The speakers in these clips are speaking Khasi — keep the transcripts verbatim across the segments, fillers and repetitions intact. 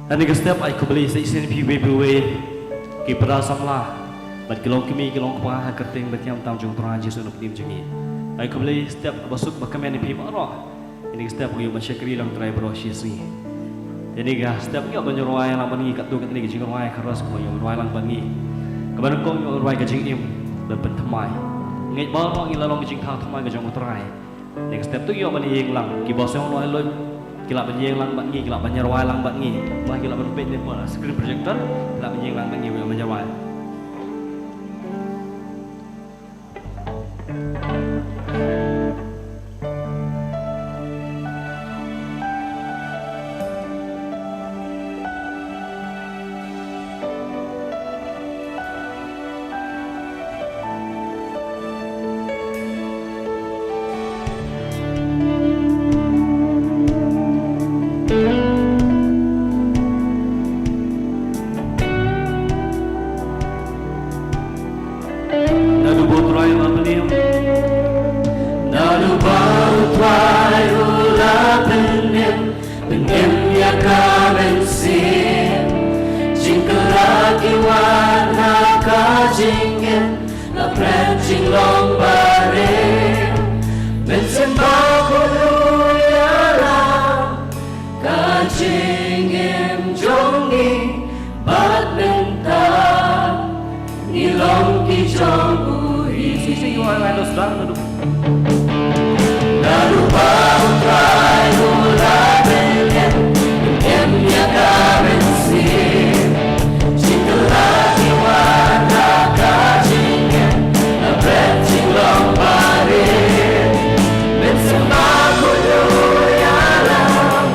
Kane ka step ai khublei sa shisien ïa phi uwei pa uwei ki para samla bad ki longkmie ki longkpa ha ka kyrteng bad kyrteng tam jong U Trai Jisu Khrist jong ngi. Ai khublei step ba suk ba kmen ïa phi baroh. Kane ka step ngi ïoh ban shakri lang Trai baroh shi sngi. Kane ka step ngi ïoh ban rwai lang bad ngi katto katne ka jingrwai ka ros ka ïoh rwai lang bad ngi. Kaba nyngkong ngi ïoh rwai ka jingim ban pynthymmai. Ngeit baroh ngi la long ka jingthaw thymmai ka jong U Trai. Next step to ïoh ban ïeng lang. Kiba sngewbha lut ki lah ban ïeng lang bad ngi, ki lah ban rwai lang bad ngi. Ba ki lah ban peit ne pon screen projector, ki lah ban ïeng lang bad ngi, ban rwai. Naduh ba U Trai u la pynim. Naduh ba U Trai u la pynim. Pynim ïa ka mynsiem. Jingkylla ki wan ha ka jingim. La pret jinglong barim. Mynsiem Bakhuid u ïalam. Ka jingim jong ngi bad mynta ngi long ki jong u hi. Shisha ïa u ai lai los dang naduh. Naduh ba U Trai u la pynim, pynim ïa ka mynsiem. Jingkylla ki wan ha ka jingim, la pret jinglong barim. Mynsiem Bakhuid u ïalam.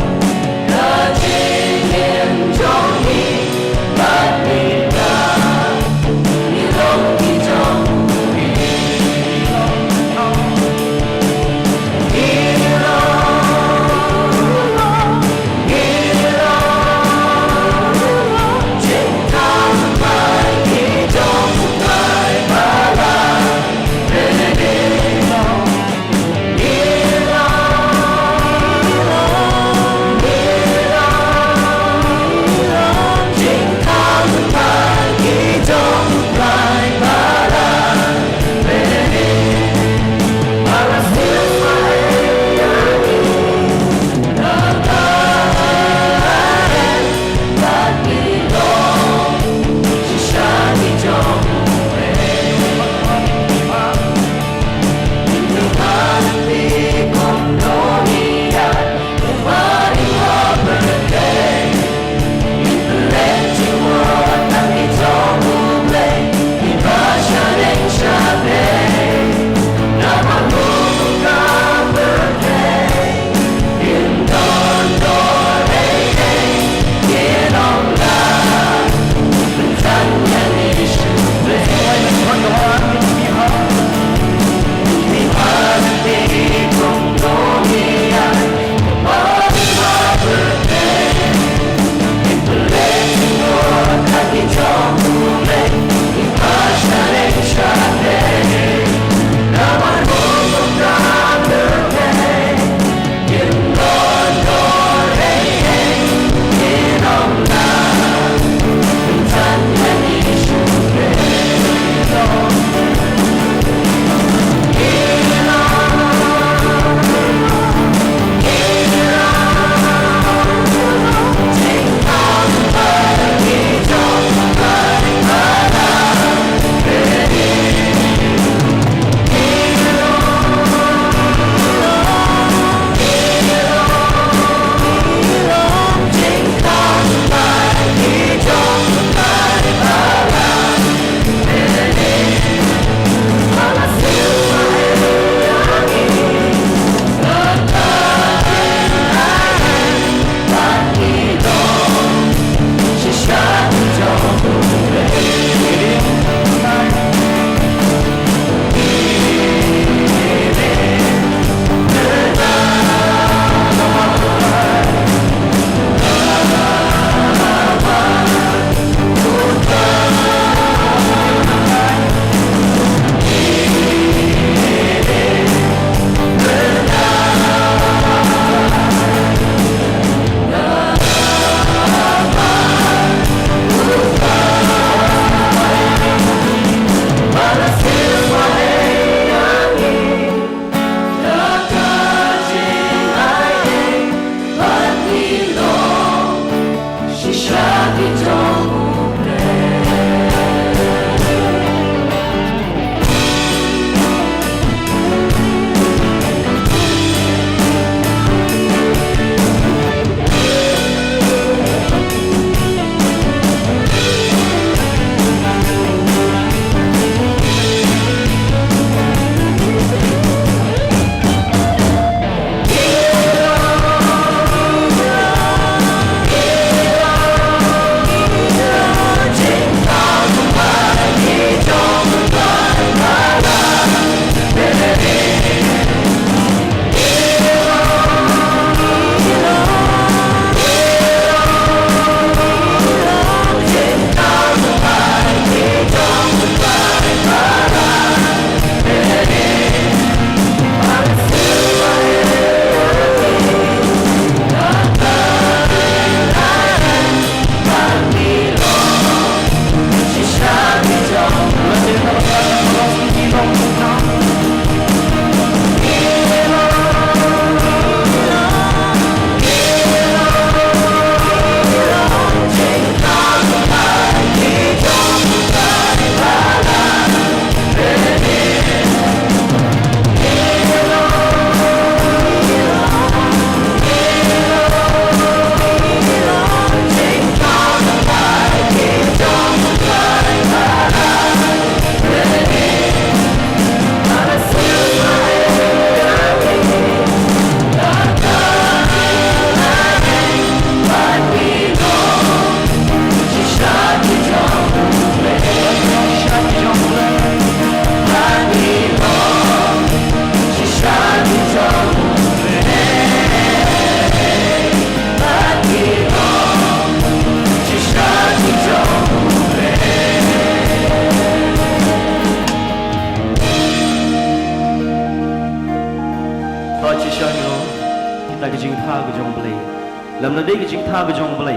Lada dei ka jingthaw ka jong U Blei,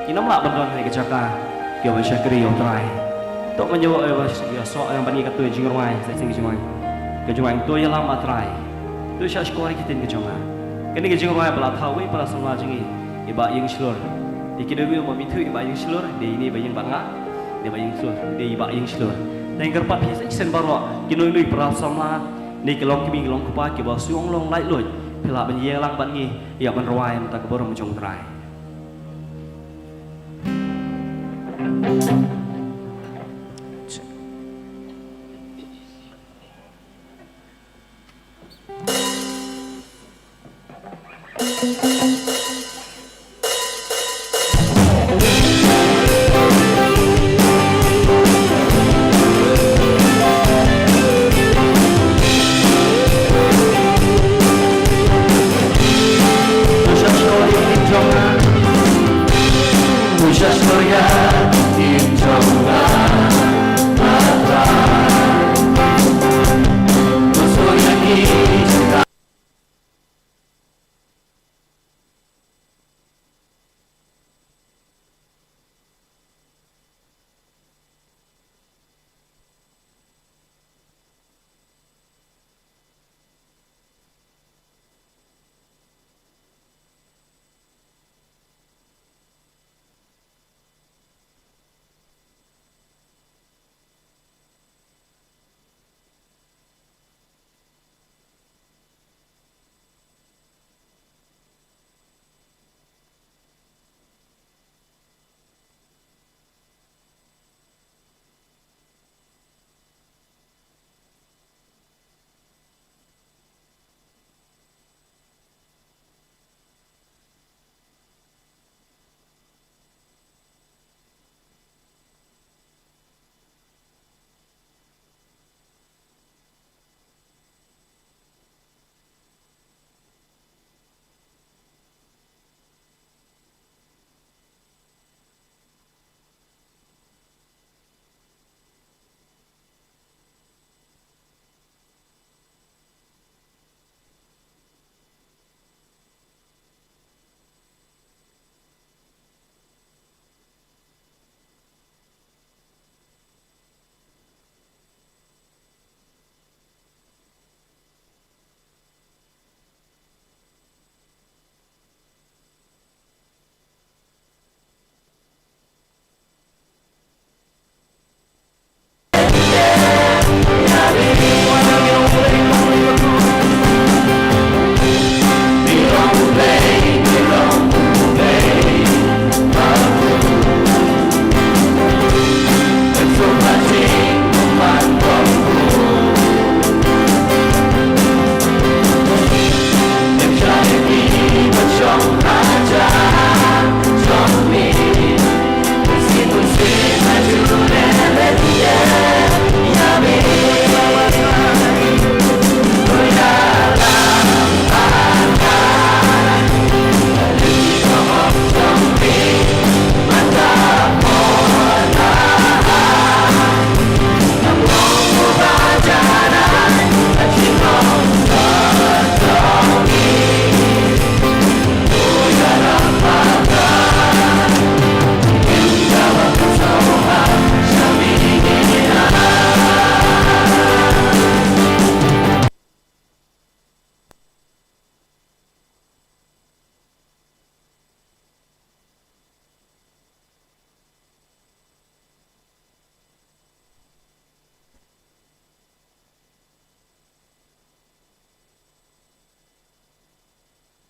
ngin ym lah ban don ha ka jaka kaba shakri ïa U Trai. To ngin ïa, ïa, ïa soh ïa ban ïa katto jingrwai, sa sing ka jingrwai. Ka jingrwai, To ïalam ah Trai. To shah shkor ïa ki ktien ka jong nga. Kane ka jingrwai ba la thaw wei para samla jong ngi, i Bah Ïing Shlur. Dei ki dei wei ma mithu i Bah Ïing Shlur, dei ine i Bah Ïing Bah Nga, dei Bah Ïing Shlur, dei i Bah Ïing Shlur. Tang kyrpad phi sa shisien baroh, ki nongïalam para samla, ne ki longkmie ki longkpa kiba shu ong long laitluid, phi lah ban ïeng lang bad ngi, ïa ban rwai na ka bynta ka burom jong U Trai.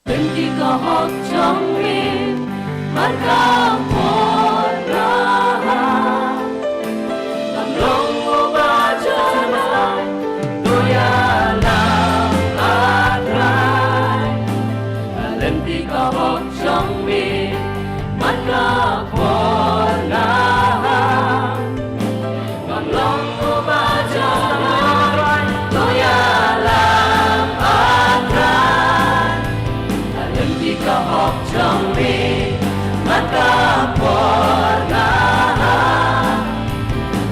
Lynti ka hok jong me, marka por nga ha. Ngam long uba janai, to ïalam ah Trai. Lynti ka hok jong me, marka por nga ha. Ngam long uba janai, to ïalam ah Trai. Lynti ka hok jong me, marka por nga ha.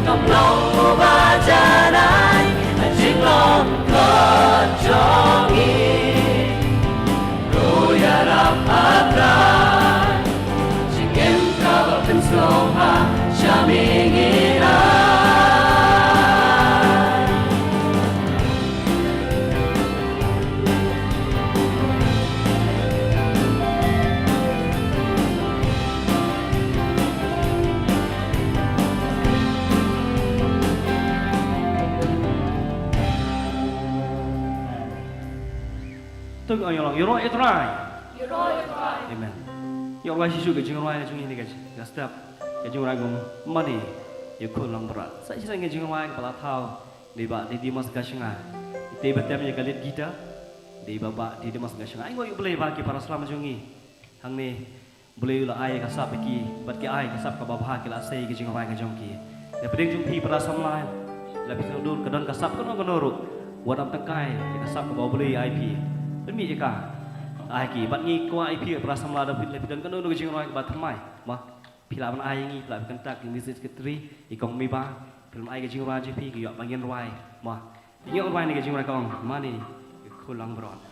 Ngam long uba janai, ka jinglong kot jong ngi. To ïarap ah Trai. Ïa long, ïaroh ïa Trai. Ïaroh ïa Trai. Amen. Ïa rwai shisha ka jingrwai ka jong ngi kane ka step. Ka jingrwai ka ong mane ïa u khun langbrot. Sa shisha ka jingrwai kaba la thaw da i Bah Didymus Kashanga. Ite ba tem ïa ka lead guitar da i Bah Didymus Kashanga. Ai nguh ïa U Blei ba ki para slam jong ngi hangne. Blei u la ai ka sap ïa ki, bad ki ai ka sap kaba bha, ki la sei ïa ka jingrwai ka jong ki. Ïa pdeng jong phi para samla, la phi sngewdur ka don ka sap kano kano ruh, wat ym tangkai ïa ka sap kaba U Blei u ai phi. Pynmih ïa ka, ai ki, bad ngi kwah ïa phi para samla, da phi, la phi don kano kano ka jingrwai kaba thymmai, ma, phi lah ban ai ïa ngi, phi lah ban contact ïa ngi secretary, ïa kong Miba, phi lah ban ai ka jingrwai jong phi, ki ïoh ban ngin rwai, ma. Ïa ngi rwai ïa ka jingrwai ka ong mane ïa u khun langbrot.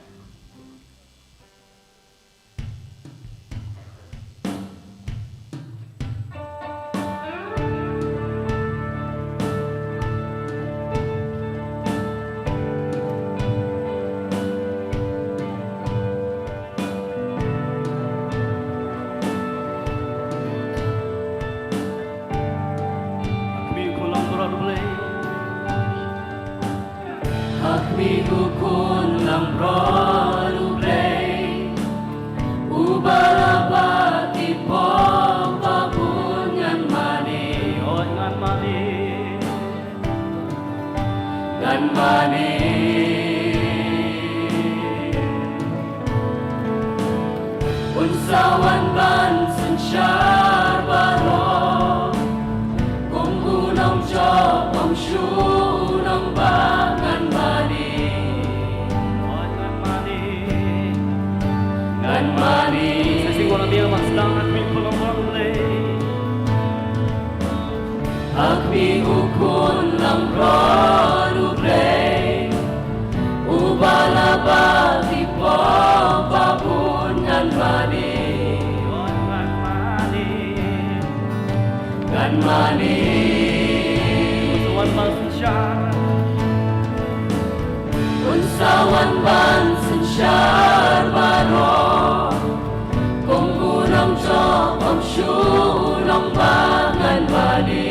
Khmih u khun langbrot U Blei. Ha khmih u khun langbrot U Blei, uba la bat i pop ba bun ngan mane. Oi ngan mane. Ngan mane. Un sa wan ban synshar baroh. Kum u nongjop ym shu nongbah ngan mane. Ngan mane. Sa shisha ngan ïa ma sdang ha khmih u khun langbrot U Blei. Ha khmih u khun langbrot U Blei, uba la bat i pop ba bun ngan mane. Ngan mane. Ngan mane. Un sa wan ban synshar. Un sa wan ban synshar baroh. Kum u nongjop ym shu nongbah ngan mane.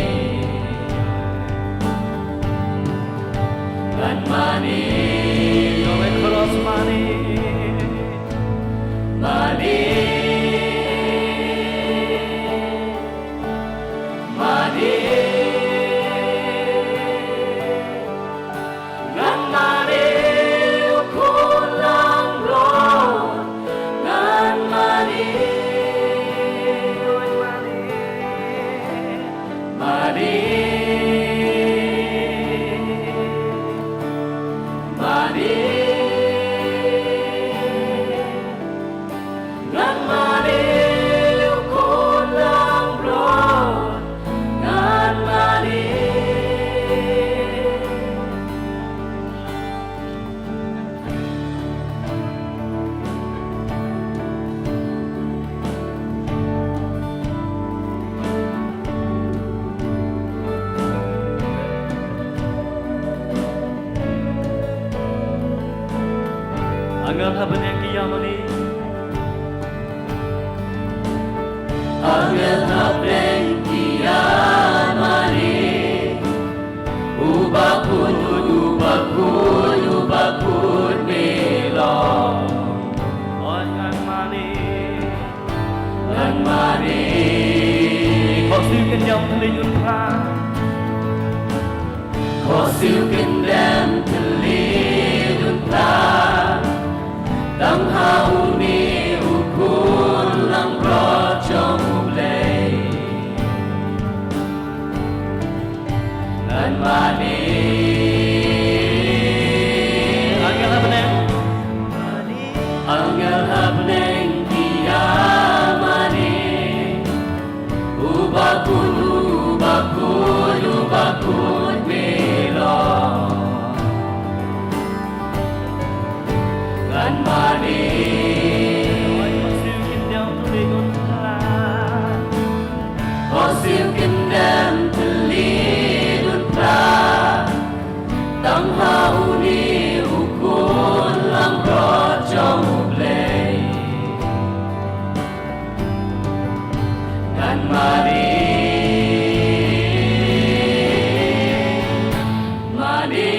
Ngan mane. Ngan mane. Mane. Mane. Ngan mane u khun langbrot, ngan mane. Mane. Mane. Ngan mane u khun langbrot, ngan mane. Angel ha bneng ki ïa mane. Angel ha bneng ki ïa mane. Uba kut, uba kut, uba kut me long. Oi ngan mane. Ngan mane. Khohsiew kyndem thylliej un phla. Khohsiew kyndem thylliej un phla. Tang ha une u khun langbrot jong U Blei. Ngan mane. Angel ha bneng. Angel ha bneng ki ïa mane. Uba kut, uba kut, uba kut me long. Ngan mane. Khohsiew kyndem thylliej un phla. Khohsiew kyndem thylliej un phla. Tang ha une u khun langbrot jong U Blei. Ngan mane. Mane.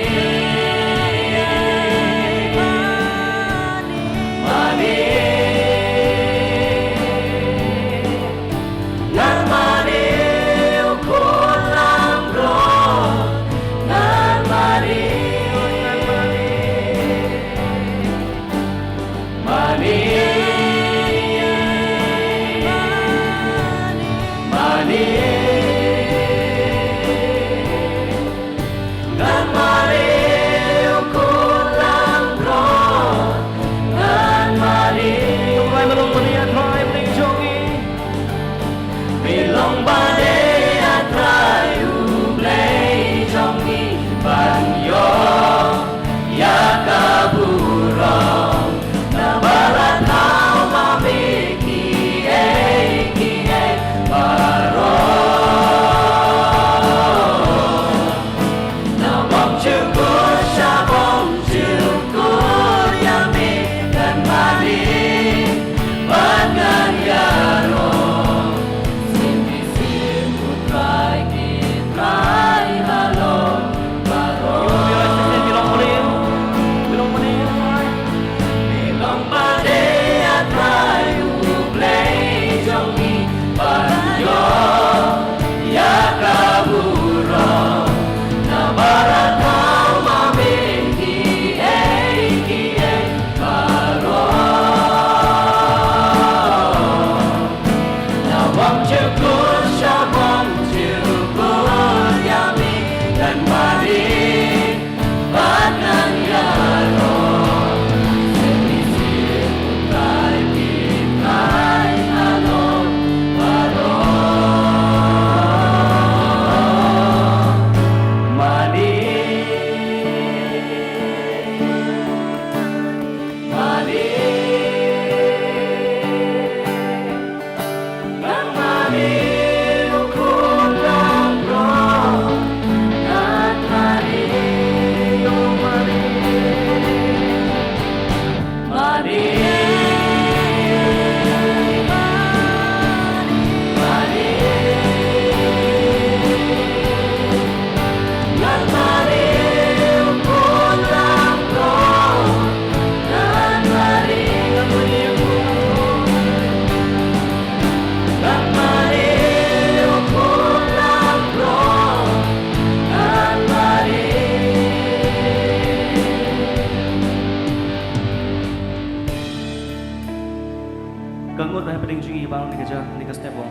Ka ngut ba hapdeng jong ngi ba ngi ka jaka ngi ka step bong.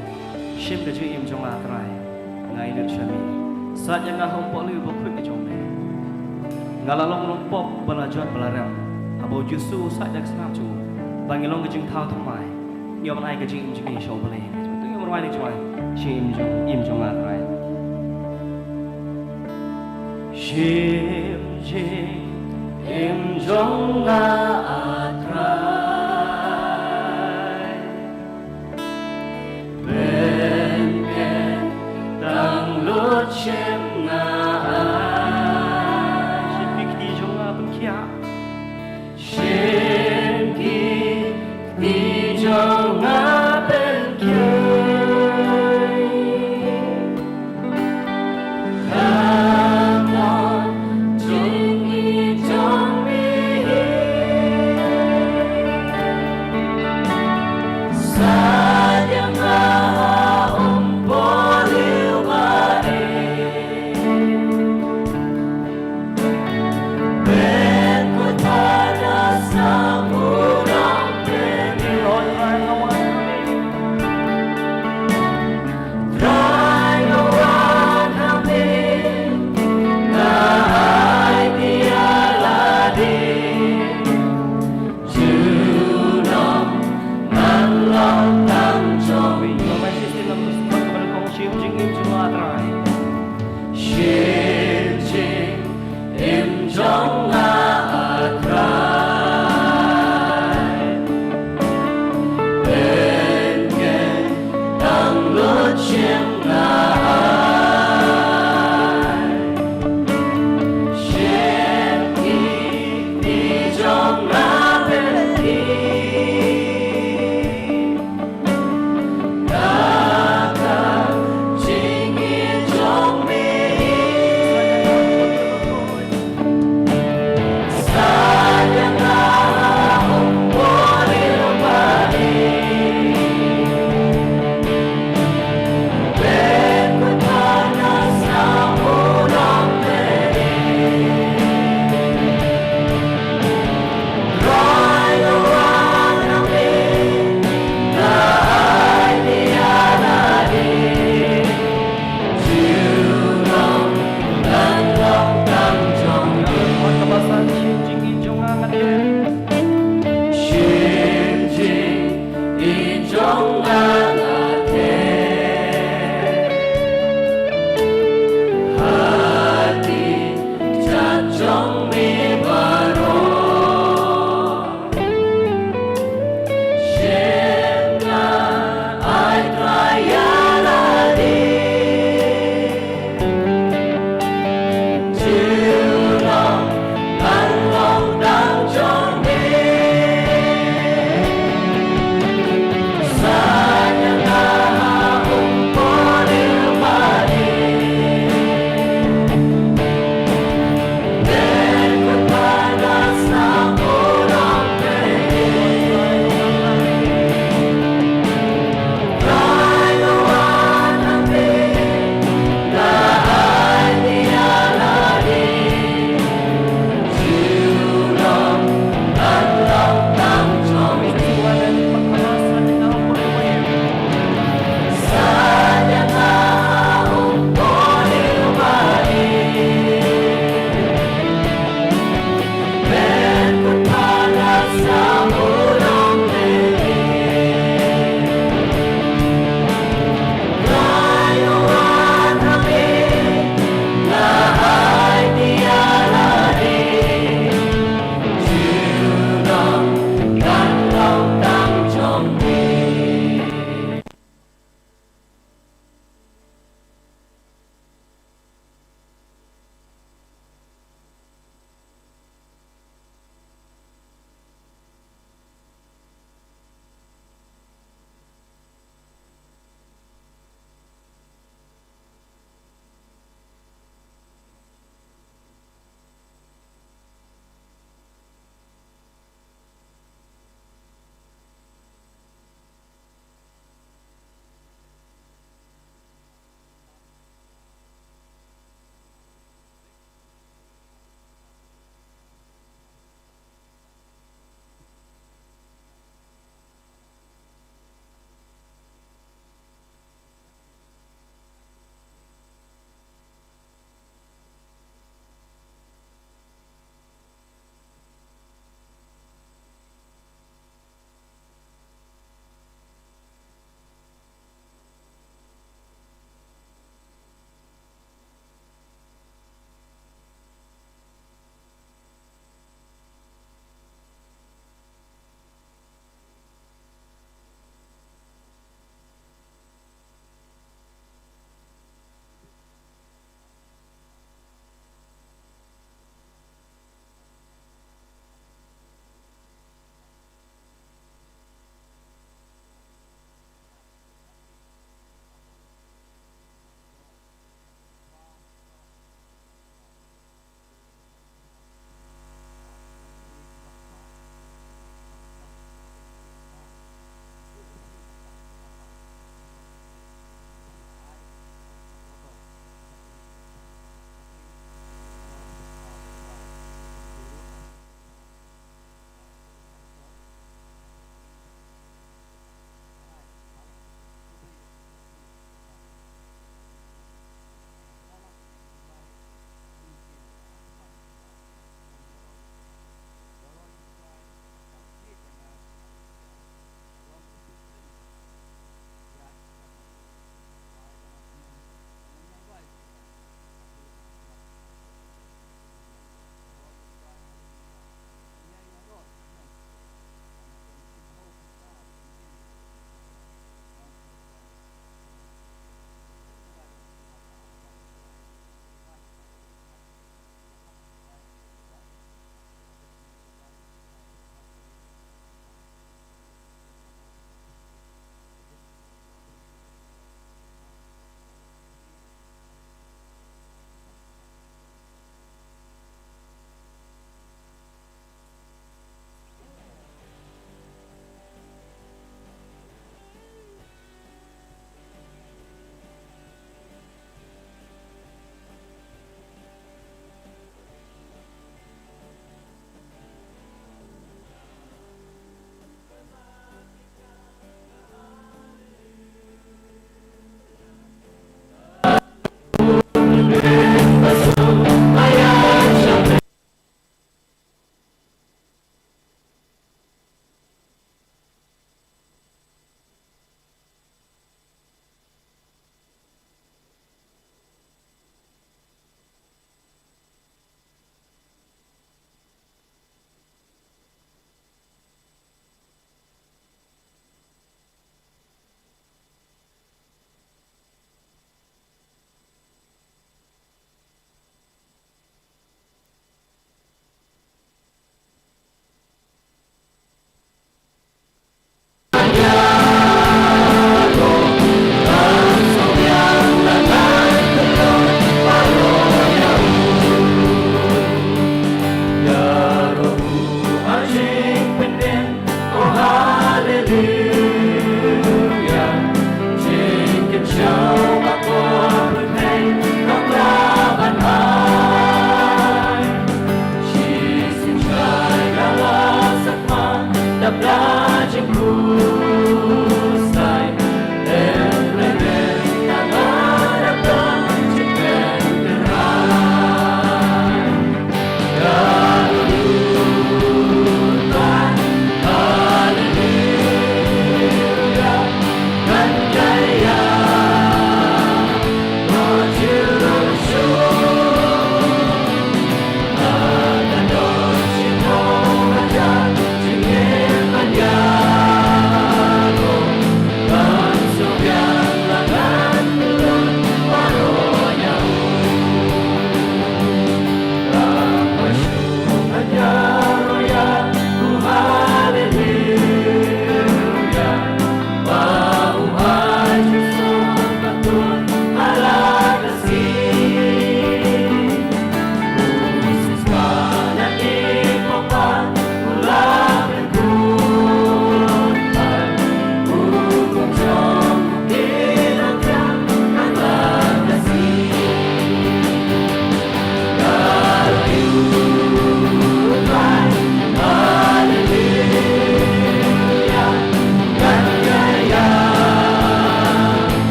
Shim ka jingim jong nga Trai. Nga ai lut sha me. Sait ïa nga ha u pohliew ba khuid ka jong me. Nga la long u nongpop ba la jot ba la rem. Haba u Jisu u sait da ka snam jong u ba ngi long ka jingthaw thymmai. Ngi wan ai ka jingim jong ngi sha U Blei. Ngi wan ai jingim jong, im jong nga Trai. Shim jingim jong nga ah Trai. Pynken tang lut shim nga ah. Shim ki kti jong nga pynkhiah. Shim ki kti jong nga pynkhiah.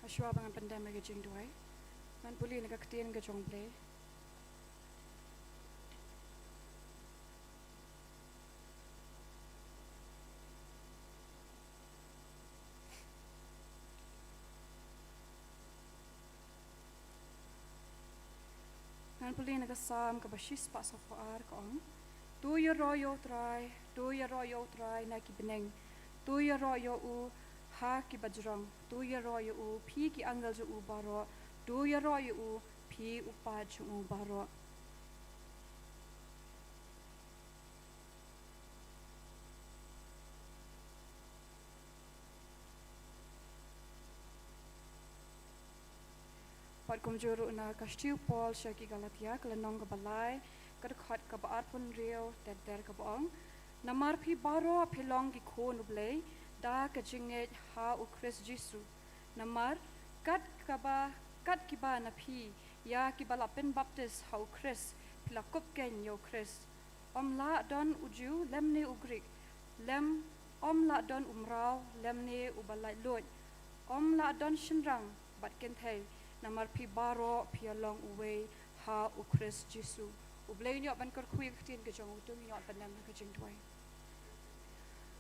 Shuwa ba ngan pyndem ïa ka jingduwai, ngan pule na ka ktien ka jong U Blei. Ngan pule na ka Salm kaba shispah saphew ar, ka ong: To ïaroh ïa U Trai, to ïaroh ïa U Trai na ki bneng, to ïaroh ïa u ha ki bajrong, to ïaroh ïa u phi ki angel jong u baroh, to ïaroh ïa u phi u paid jong u baroh. Bad kumjuh ruh na ka shithi u Paul sha ki Galatia, ka lynnong kaba lai, ka dkhot kaba arphew hynriew, ter ter, kaba ong: Namar phi baroh phi long ki khun U Blei da ka jingngeit ha U Khrist Jisu. Namar kat kaba, kat kiba na phi ïa kiba la pynbaptis ha U Khrist, phi la kup keiñ ïa U Khrist. Ym lah don u Jiw lymne u Grik, lym, ym lah don u mraw lymne uba laitluid, ym lah don shynrang bad kynthei, namar phi baroh phi ïalong uwei ha U Khrist Jisu. U Blei un ïoh ban kyrkhu ïa ka ktien ka jong u. To ngin ïoh ban pyndem ha ka jingduwai.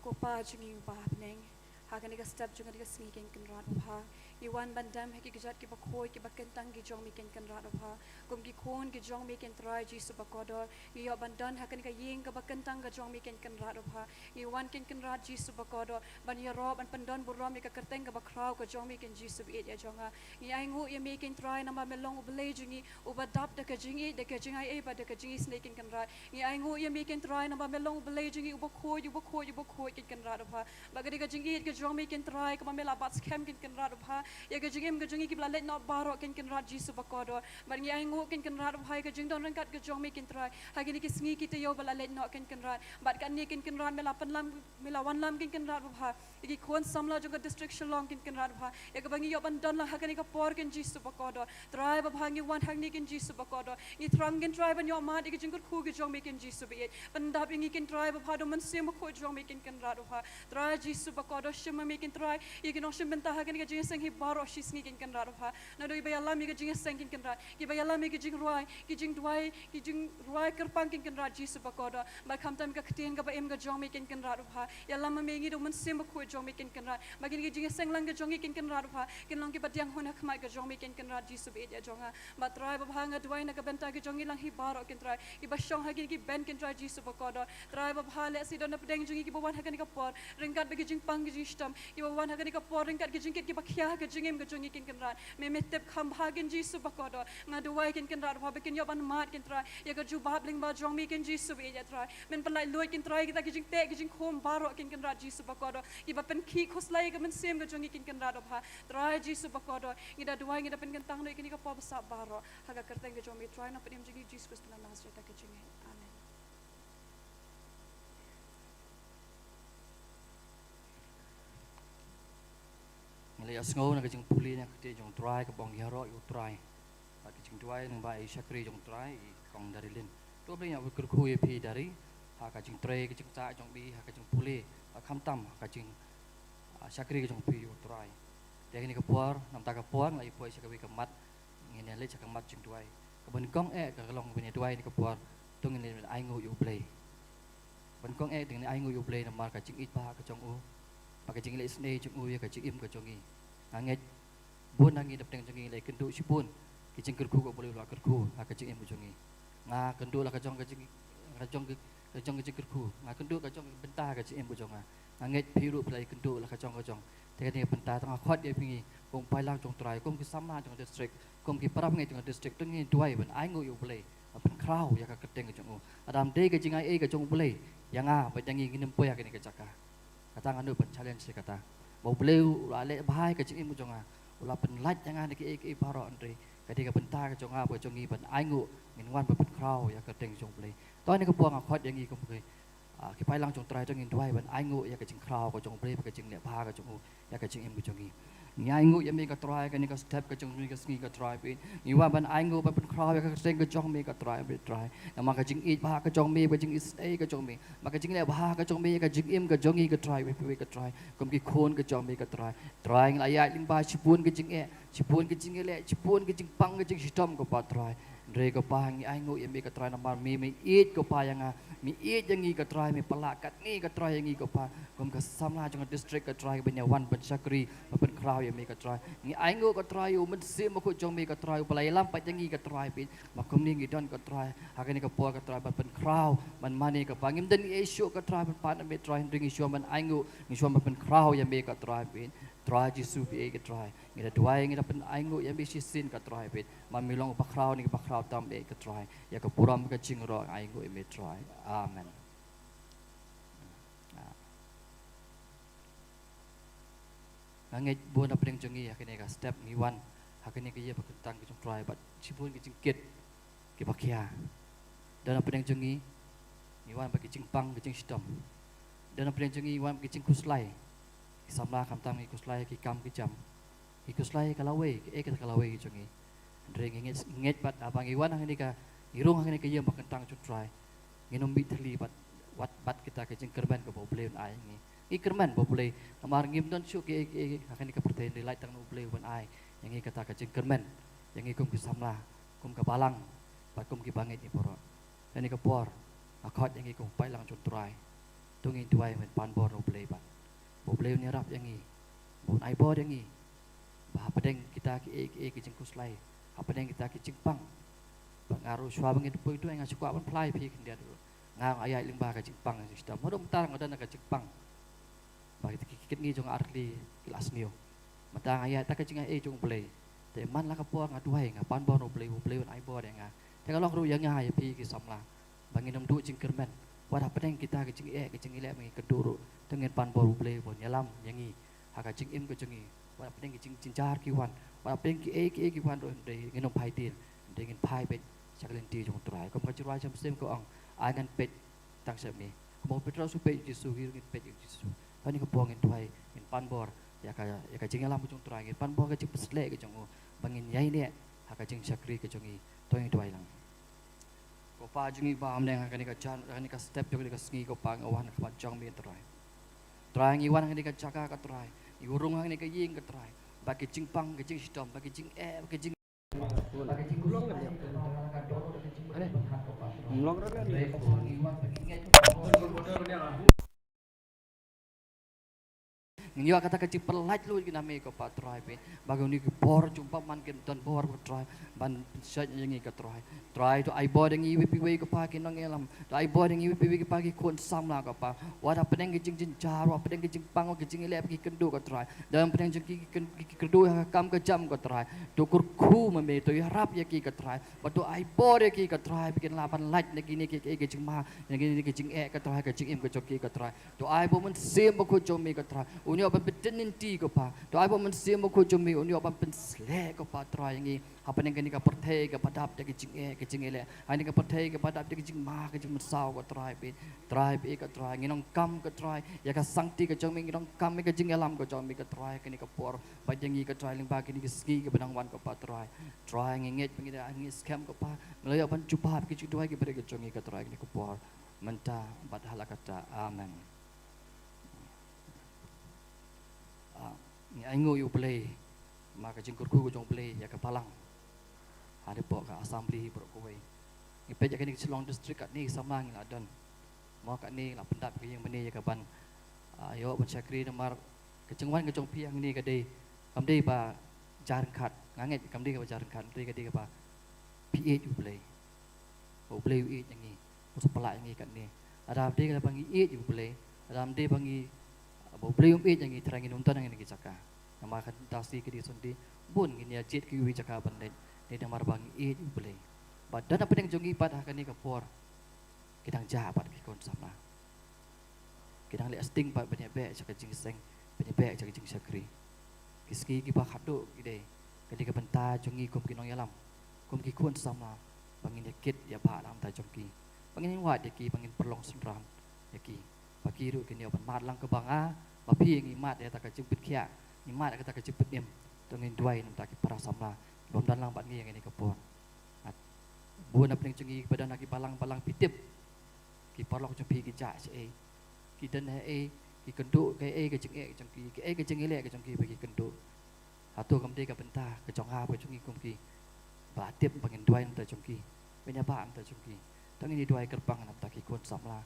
Ko Pa jong ngi uba ha bneng, ha kane ka step jong kane ka sngi, Kynrad babha, ngi wan ban dem ha ki kjat kiba khuid kiba kyntang ki jong me, Kynrad babha. Kum ki khun ki jong me, Trai Jisu bakordor, ngi ïoh ban don ha kane ka ïing kaba kyntang ka jong me, Kynrad babha. Ngi wan, Kynrad Jisu bakordor, ban ïaroh ban pyndon burom ïa ka kyrteng kaba khraw ka jong me, Jisu baieit ïa jong nga. Ngi ainguh ïa me, Trai, namar me long U Blei jong ngi, uba dap da ka jingïeit, da ka jingai ei bad da ka jingisynei, Kynrad. Ngi ainguh ïa me, Trai, namar me long U Blei jong ngi, uba khuid, uba khuid, uba khuid, Kynrad babha. Bad ka dei ka jingïeit ka jong me, Trai, kaba me la bat skhem, Kynrad babha, ïa ka jingim ka jong ngi kiba la leit noh baroh, Kynrad Jisu bakordor. Bad ngi ainguh, Kynrad babha, ïa ka jingdon ryngkat ka jong me, Trai, ha kine ki sngi ki taïew ba la leit noh, Kynrad. Bad katne, Kynrad, me la pynlam, me la wanlam, Kynrad babha, ïa ki khun samla jong ka district Shillong, Kynrad babha, ïa kaba ngi ïoh ban don lang ha kane ka por, Jisu bakordor. Trai babha, ngi wan hangne, Jisu bakordor, ngi thrang, Trai, ban ïoh mad ïa ka jingkyrkhu ka jong me, Jisu baieit. Pyndap ïa ngi, Trai babha, da U Mynsiem Bakhuid jong me, Kynrad babha. Trai Jisu bakordor, shim ma me, Trai, ïa ki nongshim bynta ha kane ka jingïaseng hi baroh shi sngi, Kynrad babha. Naduh kiba ïalam ïa ka jingïaseng, Kynrad, kiba ïalam ïa ka jingrwai, ka jingduwai, ka jingrwai kyrpang, Kynrad Jisu bakordor, bad khamtam ka ktien kaba im ka jong me, Kynrad babha. Ïalam ma me ïa ngi da U Mynsiem Bakhuid jong me, Kynrad, ba kine ki jingïaseng lang ka jong ngi, Kynrad babha, kin long kiba diang hun ha khmat ka jong me, Kynrad Jisu baieit ïa jong nga. Bad Trai babha, nga duwai na ka bynta ka jong ngi lang hi baroh, Trai, kiba shong ha kine ki bench, Trai Jisu bakordor. Trai babha, lehse don napdeng jong ngi kiba wan ha kane ka por ryngkat bad ki jingpang ki jingshitom, kiba wan ha kane ka por ryngkat ki jingkit kiba khia ha ka jingim ka jong ngi, Kynrad. Me, me tip kham bha, Jisu bakordor. Nga duwai, Kynrad babha, ba kin ïoh ban mad, Trai, ïa ka jubab lyngba jong me, Jisu baieit, Trai. Men pynlaitluid, Trai, kita ki jingteh ki jingkhum baroh, Kynrad Jisu bakordor, kiba pynkhih khuslai ïa ka mynsiem ka jong ngi, Kynrad babha. Trai Jisu bakordor, ngi da duwai, ngi da pynkyntang ïa kine ki por ba sah baroh ha ka kyrteng ka jong me, Trai, Nongpynim jong ngi, Jisu Khrist na Nasareth, ha ka jingngeit. Amen. Ngi la ïa sngew na ka jingpule na ka ktien jong U Trai kaba ong ïaroh ïa U Trai. Bad ka jingduwai lyngba i shakri jong U Trai, i Kong Darilin. To U Blei un ïa kyrkhu ïa phi Dari ha ka jingtrei ka jingtah jong phi ha ka jingpule, bad khamtam ha ka jing, ah, shakri ka jong phi ïa U Trai. Te kane ka por, namar ka por, ngi la ïa poi sha kawei ka mat, ngin ïa leit sha ka mat jingduwai. Kaba nyngkong eh ka long ban ïa duwai kane ka por, to ngin ïa ainguh ïa U Blei. Kaba nyngkong eh to ngin ïa ainguh ïa U Blei namar ka jingïeit bha ka jong u, bad ka jingïaleh isynei jong u ïa ka jingim ka jong ngi. Nga ngeit bun na ngi dap teng jong ngi la ïakynduh shibun ki jingkyrkhu kaba U Blei u la kyrkhu ha ka jingim ka jong ngi. Nga kynduh la ka jong ka jing, ka jong ka, ka jong ka jingkyrkhu. Nga kynduh ka jong ka bynta ka jingim ka jong nga. Nga ngeit phi ruh phi la ïakynduh la ka jong ka jong. Te kane ka bynta to nga khot ïa phi ngi kum ki paidlang jong U Trai, kum ki samla jong ka district, kum ki para bangeit jong ka district, to ngin duwai ban ainguh ïa U Blei ban pynkhraw ïa ka kyrteng ka jong u. Lada ym dei ka jingai ei ka jong U Blei ïa nga bad ïa ngi, ngin ym poi ha kane ka jaka. Kata nga nud ban challenge ïa kata. Ba U Blei u la leh bha ïa ka jingim ka jong nga, u la pynlait ïa nga na kiei kiei baroh, hynrei ka dei ka bynta ka jong nga bad ka jong ngi ban ainguh, ngin wan ban pynkhraw ïa ka kyrteng jong U Blei. To ha kane ka por nga khot ïa ngi kum ki, ah, ki paidlang jong U Trai, to ngin duwai ban ainguh ïa ka jingkhraw ka jong U Blei bad ka jingleh bha ka jong u ïa ka jingim ka jong ngi. Ngi ainguh ïa me ka Trai, kane ka step ka jong me ka sngi ka Trai phi. Ngi wan ban ainguh ban pynkhraw ïa ka kyrteng ka jong me ka Trai phi Trai. Namar ka jingïeit bha ka jong me, ka jingisynei ka jong me. Namar ka jingleh bha ka jong me, ka jingim ka jong ngi ka Trai phi ka Trai. Kum ki khun ka jong me ka Trai. Trai ngi la ïaid lyngba shibun ka jingeh, shibun ka jingïaleh, shibun ka jingpang ka jingshitom ko Pa Trai. Hynrei ko Pa ngi ainguh ïa me ka Trai namar me me ïeit ko Pa ïa nga, me ïeit ïa ngi ka Trai, me pynlah katne ka Trai ïa ngi ko Pa. Kum ka samla jong ka district ka Trai ban ïa wan ban shakri, ban pynkhraw ïa me ka Trai. Ngi ainguh ka Trai ïa u Mynsiem Bakhuid jong me ka Trai, u ba la ïalam pat ïa ngi ka Trai phi. Ma kumne ngi don ka Trai, ha kane ka por ka Trai ban pynkhraw, ban mane ka Pa. Ngim don ngi ei shuh ka Trai ban pan ïa me Trai, hynrei ngi shuwa ban ainguh, ngi shuwa ban pynkhraw ïa me ka Trai phi. Trai Jisu phi ei ka Trai. Ngi da duwai ngi da pyn ainguh ïa me shisien ka Trai phi. Ma me long u bakhraw ne ka bakhraw tam ei ka Trai. Ïa ka burom ka jingïaroh ainguh ïa me Trai. Amen. Nga ngeit bun na pdeng jong ngi ha kane ka step ngi wan ha kane ka ïing ba kyntang ka jong Trai bad shibun ki jingkit kiba khia. Don na pdeng jong ngi ngi wan bad ki jingpang ki jingshitom. Don na pdeng jong ngi ngi wan bad ki jingkhuslai. Ki samla khamtam ngi khuslai ki kam ki jam. Ngi khuslai ka lawei, kaei kata ka lawei jong ngi. Hynrei ngi ngeit, ngeit bad haba ngi wan ha kane ka, ngi rung ha kane ka ïing ba kyntang jong Trai. Ngin ym mih thylli bad, wat bad kita ka jingkyrmen kaba U Blei un ai ngi. Ngi kyrmen ba U Blei, namar ngim don shuh kiei kiei ha kane ka pyrthei, hynrei lait tang na U Blei uban ai ïa ngi kata ka jingkyrmen ïa ngi kum ki samla, kum ka balang, bad kum ki bangeit ngi baroh. Kane ka por nga khot ïa ngi kum u paidlang jong Trai. To ngin duwai ban pan bor na U Blei bad ba U Blei un ïarap ïa ngi, ba un ai bor ïa ngi. Ba hapdeng kita kiei kiei ki jingkhuslai, hapdeng kita ki jingpang. Ba nga ruh shuwa ba ngin poi duwai nga shu kwah ban phla ïa phi khyndiat ruh. Nga nga ïaid lyngba ka jingpang ka jingshitom. Haduh mynta nga don ka jingpang. Ba kita ki kidney jong nga artylli ki la sniew. Mynta nga ïaid da ka jingaiei jong U Blei. Te man la ka por nga duwai nga pan bor na U Blei, U Blei un ai bor ïa nga. Te ka long ruh ïa nga ïa phi ki samla. Ba ngin ym duh jingkyrmen. Wat hapdeng kita ka jingeh ka jingeh ba ngi kynduh ruh. Te ngin pan bor U Blei ba un ïalam ïa ngi ha ka jingim ka jong ngi. Wat hapdeng ki jingjynjar ki wan. Wat hapdeng kiei kiei ki wan ruh hynrei ngin ym phai dien. Hynrei ngin phai beit sha ka lynti jong U Trai. Kum ka jingrwai jong ka mynsiem ka ong, ai ngan peit tang sha me. Kumba u Petros u peit ïa u Jisu, ngi ruh ngin peit ïa u Jisu. Kane ka por ngin duwai, ngin pan bor ïa ka, ïa ka jingïalam ka jong U Trai, ngin pan bor ka jingpynshlur ka jong u, ba ngin ïaineh ha ka jingshakri ka jong ngi. To ngin duwai lang. Ko Pa jong ngi ba ha bneng, ha kane ka jan, ha kane ka step jong kane ka sngi ko Pa ngi wan ha khmat jong me Trai. Trai ngi wan ha kane ka jaka ko Trai, ngi rung ha kane ka ïing ko Trai, ba ki jingpang, ki jingshitom, ba ki jingeh, ba ki jing Ngin ïoh kata ka jingpyllait lut na me ko Pa Trai phi. Ba kine ki por jong u bymman kin don bor ko Trai ban pynshait ïa ngi ko Trai. Trai to ai bor ïa ngi iwei pa iwei ko Pa ki nongïalam. To ai bor ïa ngi iwei pa iwei ko Pa ki khun samla ko Pa. Wat hapdeng ki jingjynjar, wat hapdeng ki jingpang, wat ki jingïaleh, ki kynduh ko Trai. Don hapdeng jong ki ki kyn-, ki kynduh ha ka kam ka jam ko Trai. To kyrkhu ma me, to ïarap ïa ki ko Trai. Bad to ai bor ïa ki ko Trai, ba kin lah ban lait na kine ki, ki, ki jingma, na kine ki jingeh ko Trai, ka jingim ka jong ki ko Trai. To ai ba u Mynsiem Bakhuid jong me ko Trai un ïoh ban pyntngen lynti ko Pa. To ai ba u Mynsiem Bakhuid jong me un ïoh ban pynshlur ko Pa Trai ïa ngi. Hapdeng kane ka pyrthei kaba dap da ki jingeh, ki jingïaleh. Hapdeng ka pyrthei kaba dap da ki jingma, ki jingmynsaw ko Trai phi. Trai phi ko Trai, ngi donkam ko Trai ïa ka sangti ka jong me, ngi donkam ïa ka jingïalam ka jong me ko Trai, kane ka por. Bad ïa ngi ko Trai lyngba kine ki sngi kiba dang wan ko Pa Trai. Trai ngi ngeit ba ngi da ngi skhem ko Pa. Ngi la ïoh ban jubab ki jingduwai ki bret ki jong ngi ko Trai kine ki por. Mynta bad hala katta. Amen. Ah, ngi ainguh ïa U Blei. Ma ka jingkyrkhu ka jong U Blei ïa ka balang. Hapoh ka assembly baroh kawei. Ngi peit ïa kane ka Shillong District katne samla ngi la don. Mo katne la pyndap ka ïing mane ïa ka ban, ah, ïoh ban shakri namar ka jingwan ka jong phi hangne ka dei, kam dei ba jar ryngkat, nga ngeit kam dei kaba jar ryngkat, dei ka dei kaba phi ïeit ïa U Blei. Ba U Blei u ïeit ïa ngi, u sa pynlah ïa ngi katne. Lada dei kaba ngi ïeit ïa U Blei, lada dei ba ngi, ba U Blei um ïeit ïa ngi, te ngin ym don hangne ki jaka. Namar ka dei shi ka dei Sunday, bun ngin ïa jied kiwei jaka ban leit, dei namar ba ngi ïeit ïa U Blei. Bad don hapdeng jong ngi pat ha kane ka por. Ki dang jah pat ki khun samla. Ki dang leh sting pat ban ïa beh sha ka jingïaseng, ban ïa beh sha ka jingshakri. Ki sngi kiba khadduh ki dei, ka dei ka bynta jong ngi kum ki nongïalam, kum ki khun samla, ba ngin ïa kit ïa ba na ka bynta jong ki. Ba ngin ïa wad ïa ki, ba ngin pynlong synran ïa ki. Ba ki ruh kin ïoh ban mad lang kaba nga, ba phi ngi mad ïa kata ka jingpynkhiah. Ngi mad kata ka jingpynim. To ngin duwai namar ki para samla bym don lang bad ngi ha kane ka por. Bun na pdeng jong ngi ba don ha ki balang balang phi tip. Ki paralok jong phi ki jah shaei, ki don haei, ki kynduh kaei ka jingeh ka jong ki, kaei ka jingeh ka jong ki ba ki kynduh. Hato kam dei ka bynta ka jong nga bad ka jong ngi kum ki ba tip ba ngin duwai namar jong ki, ba ngin ïa bah namar jong ki. To ngin ïa duwai kyrpang namar ki khun samla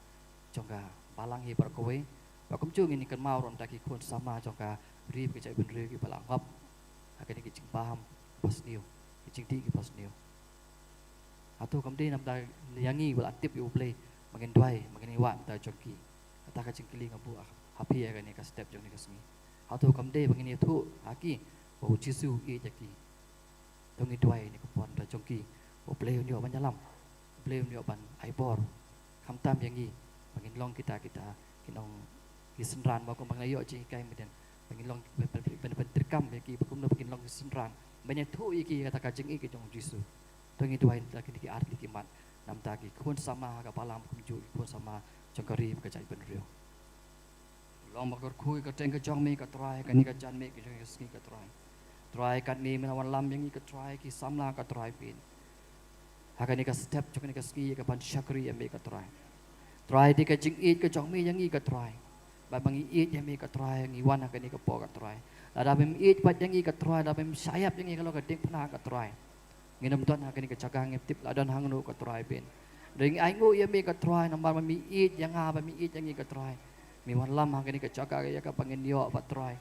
jong ka balang hi baroh kawei. Ba kumjuh ngin ïa kynmaw ruh namar ki khun samla jong ka ri bad ka jaitbynriew kiba la ngop ha kane ka jingbam ba sniew, ka jingdih kaba sniew. Hato kam dei namar ïa ngi ba la tip ïa U Blei ba ngin duwai, ba ngin ïa wad namar jong ki? Kata ka jingkylli nga buh ha phi ha kane ka step jong kane ka sngi. Hato kam dei ba ngin ïathuh ha ki ba U Jisu u ïeit ïa ki? To ngin duwai ha kane ka por namar jong ki, U Blei un ïoh ban ïalam, U Blei un ïoh ban ai bor. Khamtam ïa ngi ba ngin long kita, kita ki nong, ki synran, ba kumba nga la ïoh jinghikai mynhynnin, ba ngin long, ban, ban, ban, ban treikam ïa ki, ba kumno ba ngin long ki synran ban ïathuh ïa ki kata ka jingïeit ka jong U Jisu. To ngin duwai namar kine ki artylli ki mat, namar ki khun samla ha ka balang, kumjuh ki khun samla jong ka ri bad ka jaitbynriew. Long ba kyrkhu ïa ka kyrteng ka jong me ko Trai ha kane ka janmiet ka jong ka sngi ko Trai. Trai, katne me la wanlam ïa ngi ko Trai ki samla ko Trai pyn ha kane ka step jong kane ka sngi ïa ka ban shakri ïa me ko Trai. Trai, dei ka jingïeit ka jong me ïa ngi ko Trai. Ba, ba ngi ïeit ïa me ko Trai, ngi wan ha kane ka por ko Trai. Lada mem ïeit pat ïa ngi ko Trai, lada mem shah ïap ïa ngi halor ka diengphna ko Trai, ngin ym don ha kane ka jaka, ngim tip la don hangno ko Trai pyn. Hynrei ngi ainguh ïa me ko Trai namar ba me ïeit ïa nga, ba me ïeit ïa ngi ko Trai. Me wanlam ha kane ka jaka ïa kaba ngin ïoh pat Trai.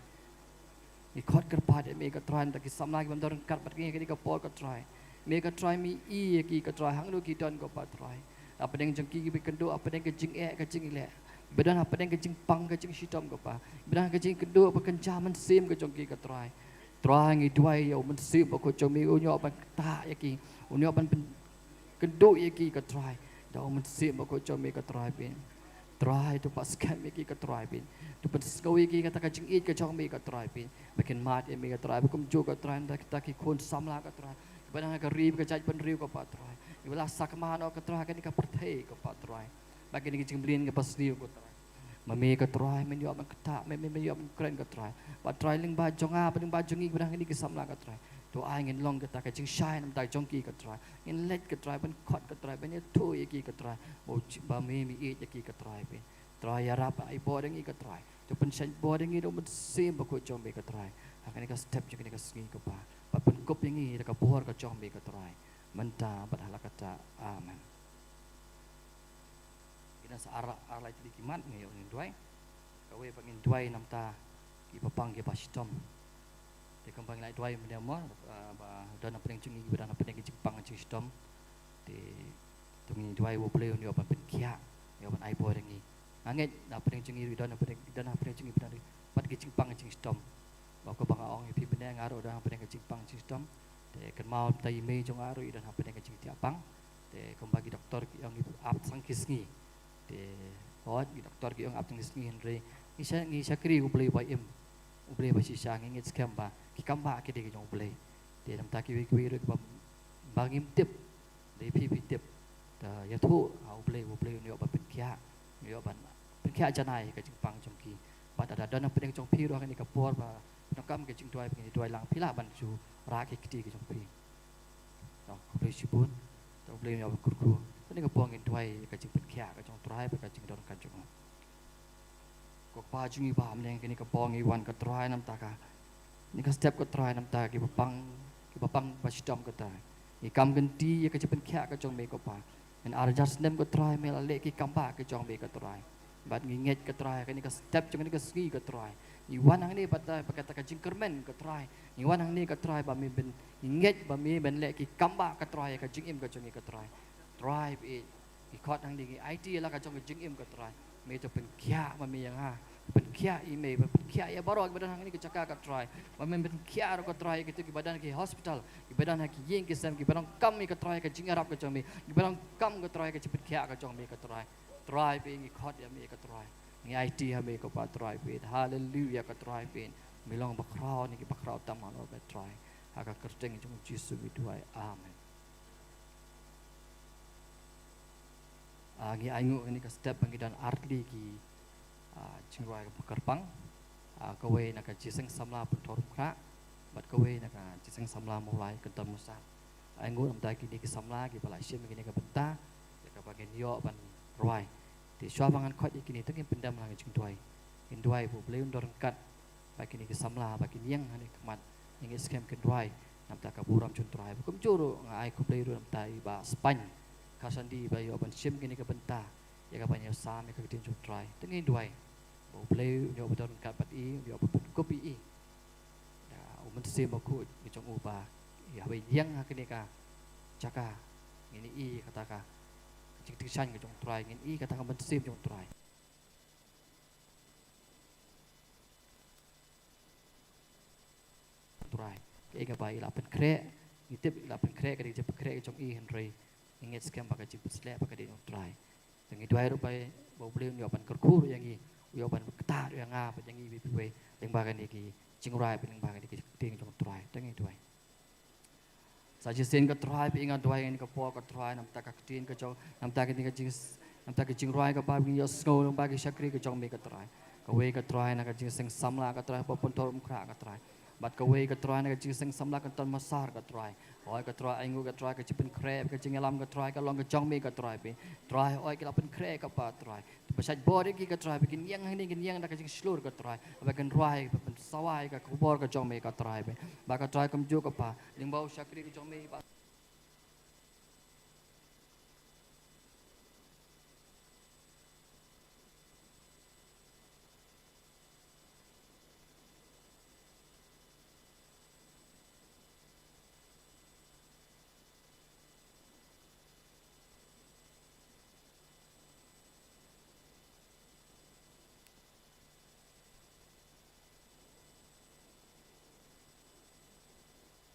Ngi khot kyrpad ïa me ko Trai namar ki samla ki bym don ryngkat bad ngi ha kane ka por ko Trai. Me ko Trai me ïohi ïa ki ko Trai hangno ki don ko Pa Trai. Hapdeng jong ki kiba kynduh hapdeng ka jingeh ka jingleh, ba don hapdeng ka jingpang ka jingshitom ko Pa, ba don ka jingkynduh ba kynja mynsiem ka jong ki ko Trai. Trai, ngi duwai ïa U Mynsiem Bakhuid jong me un ïoh ban ktah ïa ki, un ïoh ban pyn kynduh ïa ki ko Trai da U Mynsiem Bakhuid jong me ko Trai pyn. Trai, to pat skhem ïa ki ko Trai pyn, to pynsngew ïa ki kata ka jingïeit ka jong me ko Trai pyn, ba kin mad ïa me ko Trai. Ba kumjuh ko Trai namar kita ki khun samla ko Trai, kiba don ha ka ri bad ka jaitbynriew ko Pa Trai, kiba la sakma noh ko Trai ha kane ka pyrthei ko Pa Trai, ba kane ka jingmlien kaba sniew ko Trai. Ma me ko Trai men ïoh ban ktah, me, me, men ïoh ban kren ko Trai. Bad Trai, lyngba jong nga bad lyngba jong ngi kiba don ha kine ki samla ko Trai, to ai ngin long kata ka jingshai namar jong ki ko Trai. Ngin leit ko Trai ban khot ko Trai, ban ïathuh ïa ki ko Trai, ba u, ba me me ïeit ïa ki ko Trai pyn. Trai, ïarap, ai bor ïa ngi ko Trai. To pynshait bor ïa ngi da U Mynsiem Bakhuid jong me ko Trai ha kane ka step jong kane ka sngi ko Pa. Bad pynkup ïa ngi da ka bor ka jong me ko Trai, mynta bad hala katta. Amen. Ki dang sa ar, ar lai tylli ki mat, ngi ïoh ngin duwai. Kawei pat ngin duwai namar kiba pang kiba shitom. Te kumba ngi la duwai mynne mo, ah, ba don hapdeng jong ngi kiba don hapdeng ki jingpang jingshitom, te to ngin duwai U Blei un ïoh ban pynkhiah, ïoh ban ai bor ïa ngi. Nga ngeit hapdeng jong ngi don hapdeng, don hapdeng jong ngi ba don pat ki jingpang jingshitom. Ba kumba nga ong ïa phi mynne, nga ruh don hapdeng ki jingpang jingshitom. Te kynmaw mynta i mei jong nga ruh i don hapdeng ki jingthiah pang. Te kumba ki doktor ki ong ap tang ki sngi. Te hooid, ki doktor ki ong ap tang ki sngi, hynrei ngi sha, ngi shakri U Blei ba im, U Blei ba shisha. Ngi ngeit skhem ba ki kambah ki dei ki jong U Blei. Te namar kiwei kiwei ruh kiba, ba ngim tip, dei phi phi tip, te ïathuh ha U Blei, U Blei un ïoh ban pynkhiah, un ïoh ban pynkhiah janai ka jingpang jong ki. Bad lada don hapdeng jong phi ruh ha kane ka por ba phi donkam ka jingduwai, ba ngin duwai lang, phi lah ban shu rah ki kti ki jong phi. Nong, khublei shibun. To U Blei un ïoh ban kyrkhu. Kane ka por ngin duwai ka jingpynkhiah ka jong U Trai bad ka jingdonkam jong u. Ko Kpa jong ngi ba ha bneng, kane ka por ngi wan ko Trai namar ka, kane ka step ko Trai namar kiba pang, kiba pang ba shitom ko Trai. Ngi kam kynti ïa ka jingpynkhiah ka jong me ko Pa. Ngan ar hajar snem ko Trai me la leh ki kambah ki jong me ko Trai. Bad ngi ngeit ko Trai, kane ka step jong kane ka sngi ko Trai, ngi wan hangne bad, eh, bad kata ka jingkyrmen ko Trai. Ngi wan hangne ko Trai ba me ban, ngi ngeit ba me ban leh ki kambah ko Trai ïa ka jingim ka jong ngi ko Trai. Trai ba ïeit, ngi khot hangne, ngi aiti ïa la ka jong ka jingim ko Trai. Me to pynkhiah ma me ïa nga, pynkhiah i mei, pynkhiah ïa baroh kiba don hangne ka jaka ko Trai. Ba me pynkhiah ruh ko Trai ïa kito kiba don ha ki hospital, kiba don ha ki ïing ki sem, kiba donkam ïa ko Trai ka jingïarap ka jong me, kiba donkam ko Trai ka jingpynkhiah ka jong me ko Trai. Trai ba ïeit, ngi khot ïa me ko Trai, ngi aiti ha me ko Pa Trai ba ïeit. Haleluia ko Trai ba ïeit. Me long bakhraw na ki bakhraw tam halor ba Trai. Ha ka kyrteng jong u Jisu ngi duwai. Amen. Ah, ngi ainguh ïa kane ka step ba ngi don artylli ki, ah, jingrwai kaba kyrpang. Ah, kawei na ka Jingïaseng Samla Pynthorumkhrah bad kawei na ka Jingïaseng Samla Mawlai Kynton Massar. Ai nguh namar kine ki samla kiba la shim kine ki bynta ïa kaba ngin ïoh ban rwai. Te shuwa ba ngan khot ïa kine, to ngin pyndem lang ka jingduwai. Ngin duwai ba U Blei un don ryngkat bad kine ki samla ba kin ïeng hangne khmat, ngin ngeit skhem kin rwai namar ka burom jong U Trai. Ba kumjuh ruh nga ai khublei ruh namar i Bah Spaiñ Kharsandi ba ïoh ban shim kine ki bynta ïa kaba ngi ïoh sam ïa ka ktien jong U Trai. To ngin duwai ba U Blei un ïoh ba don ryngkat bad i, un ïoh ba pynkup ïa i da U Mynsiem Bakhuid ka jong u, ba ïa haba ïeng ha kane ka jaka ngin ïohi kata ka jingtyngshaiñ ka jong U Trai, ngin ïohi kata ka mynsiem jong U Trai. Trai, kaei kaba i la pynkhreh, ngi tip i la pynkhreh, ka dei ka jingpynkhreh ka jong i, hynrei ngi ngeit skhem ba ka jingpynsleh ba ka dei na U Trai. Te ngi duwai ruh ba, ba U Blei un ïoh ban kyrkhu ruh ïa ngi, u ïoh ban ktah ruh ïa nga bad ïa ngi iwei pa iwei lyngba kane ka jingrwai bad lyngba kane ka ktien jong U Trai. Te ngi duwai. Sa shisien ko Trai, ba nga duwai ïa kane ka por ko Trai, namar ka ktien ka jong, namar kane ka jing, namar ka jingrwai kaba ngi ïohsngew lyngba ki shakri ki jong me ko Trai. Kawei ko Trai na ka Jingïaseng Samla ko Trai Pynthorumkhrah ko Trai, bad kawei ko Trai na ka Jingïaseng Samla Kynton Massar ko Trai. Hooid ko Trai, ai nguh ko Trai, ka jingpynkhreh, ka jingïalam ko Trai ka long ka jong me ko Trai. Trai, hooid ki la pynkhreh ko Pa Trai. Ba shait bor ïa ki ko Trai, ba kin ïeng hangne, kin ïeng da ka jingshlur ko Trai, ba kin rwai, ba kin sawa ïa ka khubor ka jong me ko Trai. Ba ko Trai kumjuh ko Pa, lyngba u shakri ka jong me ba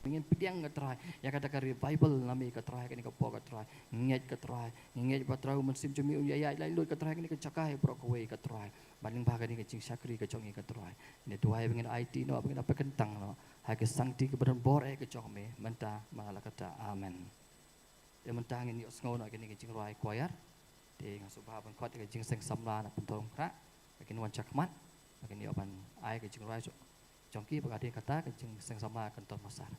Ngin pdiang ko Trai ïa kata ka revival na me ko Trai, kane ka por ko Trai. Ngeit ko Trai, ngeit ba Trai u Mynsiem jong me un ïaid laitluid ko Trai, kane ka jaka baroh kawei ko Trai. Bad lyngba kane ka jingshakri ka jong ngi ko Trai, ngi duwai ba ngin aiti noh, ba ngin pynkyntang noh ha ki sangti kiba don bor eh ka jong me, mynta bad la katta. Amen. Te mynta ngin ïohsngew noh kane ka jingrwai choir. Te nga sngewbha ban khot ïa ka Jingïaseng Samla na Pynthorumkhrah ba kin wan shakhmat, ba kin ïoh ban ai ka jingrwai jong ki, ba ka dei kata ka Jingïaseng Samla Kynton Massar.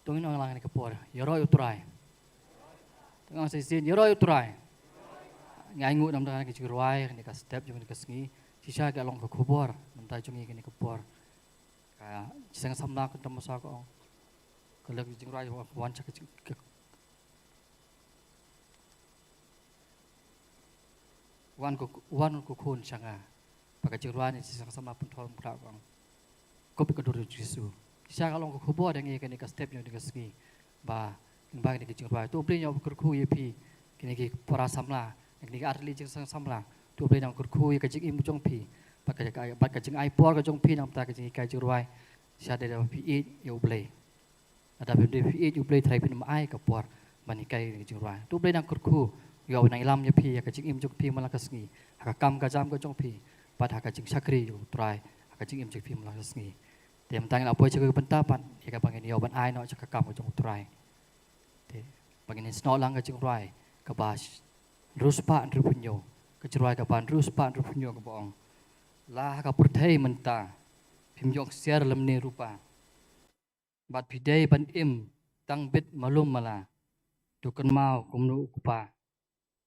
Tang ngi ong lang kane ka por, ïaroh ïa u Trai. Tang ngi ong sa shisien, ïaroh ïa u Trai. Ngi ainguh namar kane ka jingrwai, kane ka step jong kane ka sngi. Shisha ka long ka khubor namar jong ngi kane ka por. Ka seng samla ka tam sa ka ong. Ka lok jingrwai wan sha ka jing-, ka Wan ko, wan ko khun sha nga. Ba ka jingrwai ne shisha ka samla pynthor mukta kong. Ko pi ka dur Jisu. Shisha ka long ka khubor ïa ngi kane ka step jong kane ka sngi. Ba, ba kane ka jingrwai. To U Blei un ïoh kyrkhu ïa phi. Kine ki para samla. Kine ki artylli jingseng samla. To U Blei un kyrkhu ïa ka jingim jong phi. Ba ka, ka, ba ka jingai por ka jong phi namar ka jinghikai jingrwai. Shisha da phi ïeit ïa U Blei. Lada phim dei phi ïeit ïa U Blei, Trai phin ym ai ka por ban hikai ka jingrwai. To U Blei un kyrkhu, ïoh ban ïalam ïa phi ïa ka jingim jong phi man la ka sngi. Ha ka kam ka jam ka jong phi, bad ha ka jingshakri ïa U Trai, ha ka jingim jong phi man la ka sngi. Te mynta ngin ïa poi sha ka bynta pat, ïa kaba ngin ïoh ban ai noh sha ka kam ka jong U Trai. Te ba ngin snoh lang ka jingrwai kaba sh-, hynriew spah hynriew phew hynñiew. Ka jingrwai kaba hynriew spah hynriew phew hynñiew kaba ong: La ha ka pyrthei mynta phim ïoh ksiar lymne rupa, bad phi dei ban im tang bit malu mala. To kynmaw kumno u kpa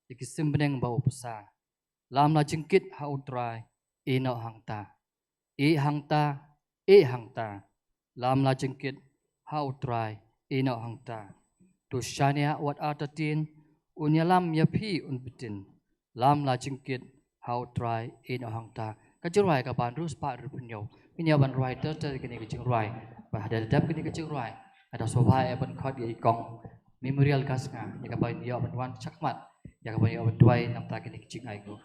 ïa ki sim bneng bad u pisa. Lam la jingkit ha U Trai, ïeh noh hangta. Ïeh hangta, ïeh hangta. Lam la jingkit ha U Trai, ïeh noh hangta. To shaniah wat artatien, un ïalam ïa phi un btin. Lam la jingkit ha U Trai, ïeh noh hangta. Ka jingrwai kaba hynriew spah hynriew phew hynñiew. Ngin ïa ban rwai ter ter kine ki jingrwai. Bad hadien dep kine ki jingrwai, nga da sngewbha ïa ban khot ïa i kong Memorial Gasnga, ïa kaba ïoh ban wan shakhmat, ïa kaba ïoh ban duwai namar kine ki jingainguh.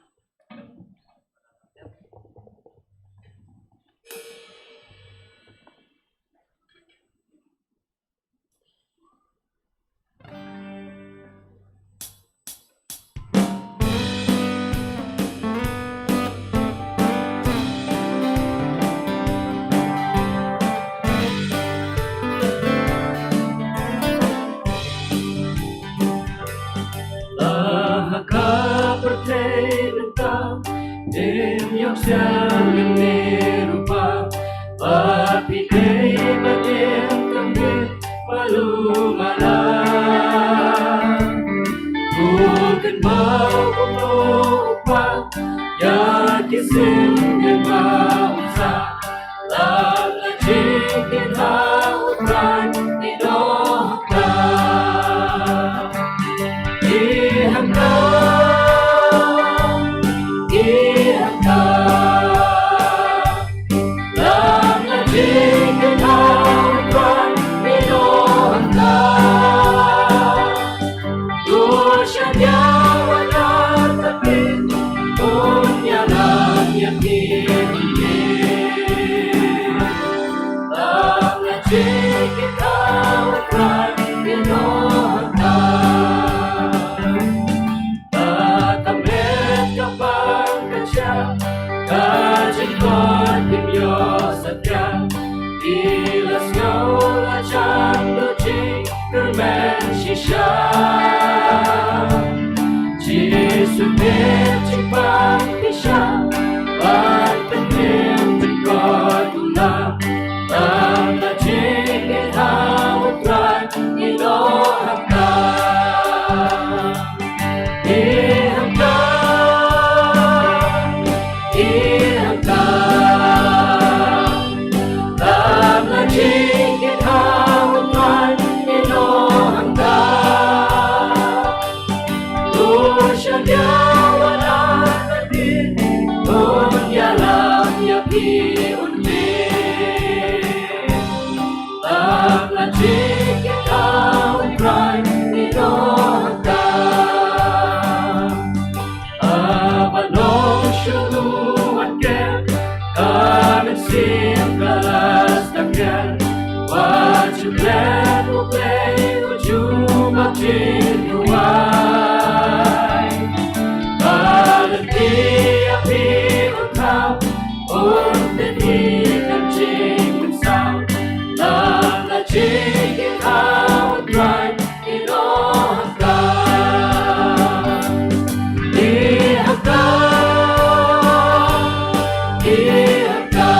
La ha ka pyrthei mynta, ym ïoh ksiar lymne rupa, bad phi dei ban im tang bit malu mala. To kynmaw kumno u kpa ïa ki sim bneng bad u pisa. Lam la jingkit ha U Trai, ïeh noh hangta. Ïeh hangta. Ïeh hangta. Lam la jingkit ha U Trai, ïeh noh hangta. To shaniah wat artatien, un ïalam ïa phi un btin. Lam la jingkit ha U Trai, ïeh noh hangta. Ka met ka pang ka jia, ka jingkot phim ïoh satia. Phi la sngew la jan lut jingkyrmen shisha. Jisu pynjynjar phi sha, ban pyntip pynkot u la. Lam la jingkit ha U Trai, ïeh noh hangta. Ïeh hangta. Ïeh hangta. Lam la jingkit ha U Trai, ïeh noh hangta. To shaniah wat artatien, un ïalam ïa phi un btin. Lam la jingkit ha U Trai, ïeh noh hangta. Haba long shuh u wan ker, ka mynsiem ka la sdang ker. Wat ju klet, U Blei u ju map jingduwai. Ba lynti ïa phi un kham, un pyni ka jingpynsang. Lam la jingkit ha U Trai, ïeh noh hangta. Ïeh hangta. Ïeh hangta.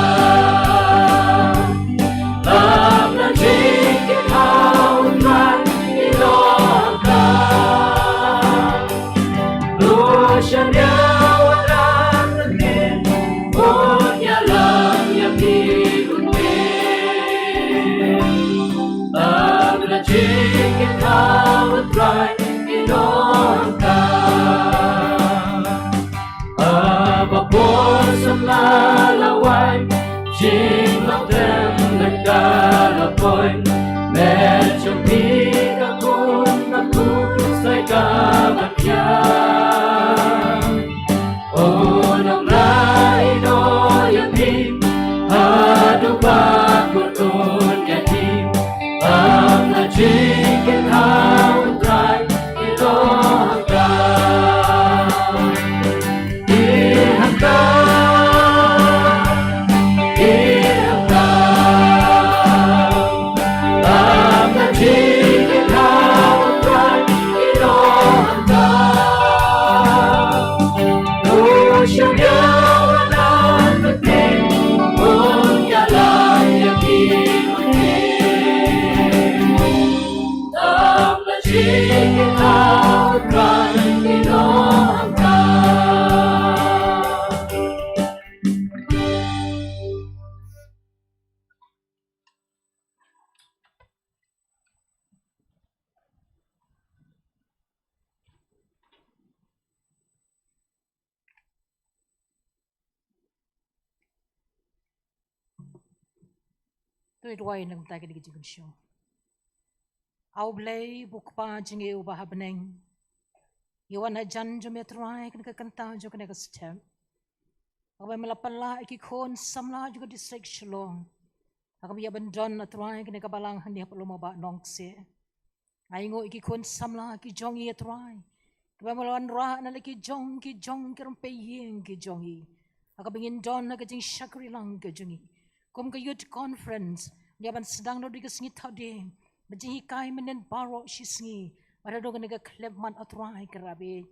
Lam la jingkit ha Shania waran ne, un ïalam ïa phi un ne. Am la jingkit ha u Trai, ïa nong ka. Haba por samla la wai, jinglong tem lynda la poi. Met jong phi ka khun, ka khun sai kaba thiah. O nong Trai, ïehnoh ïa phi, haduh ba kut un ïa phi. Am la jingkit ha u Trai, ïehnoh ha u Trai. Ïehnoh ha u Trai, ïehnoh ha u Trai. Am la jingkit ha u Trai, ïehnoh ha u Trai. Ruh sha ïa u Trai, un ïalam ïa phi. Am la jingkit ha u Trai, ïehnoh ha u Trai. To ngin duwai na ka bynta kane ka jingkynshew. A U Blei, U Kpa jong ngi uba ha bneng, ngi wan hajan jong me Trai ha kane ka kynta jong kane ka step. Haba me la pynlah ïa ki khun samla jong ka distrik Shillong ha kaba ïa ban don, A Trai, ha kane ka balang hangne ha Palu Mawbah Nongkseh. Ainguh ïa ki khun samla ki jong ngi, A Trai, kiba me la wanrah na la ki jong ki jong ki rympei ïing ki jong ngi ha kaba ngin don ha ka jingshakri lang ka jong ngi. Kum ka Youth Conference, ngi ïa ban sdang naduh ka sngi Thaw Dei, ba jinghikai mynnin baroh shi sngi, bad haduh kane ka khyllipmat, A Trai, ka Rabi.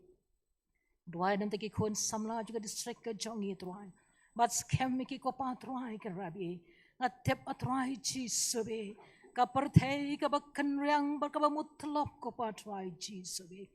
Duwai na ka bynta ki khun samla jong ka distrik ka jong ngi, Trai. Bad skhem ïa ki, ko Pa, Trai, ka Rabi. Nga tip, A Trai Jisu, ka pyrthei kaba kynriang bad kaba mutlop, ko Pa, Trai Jisu. Ki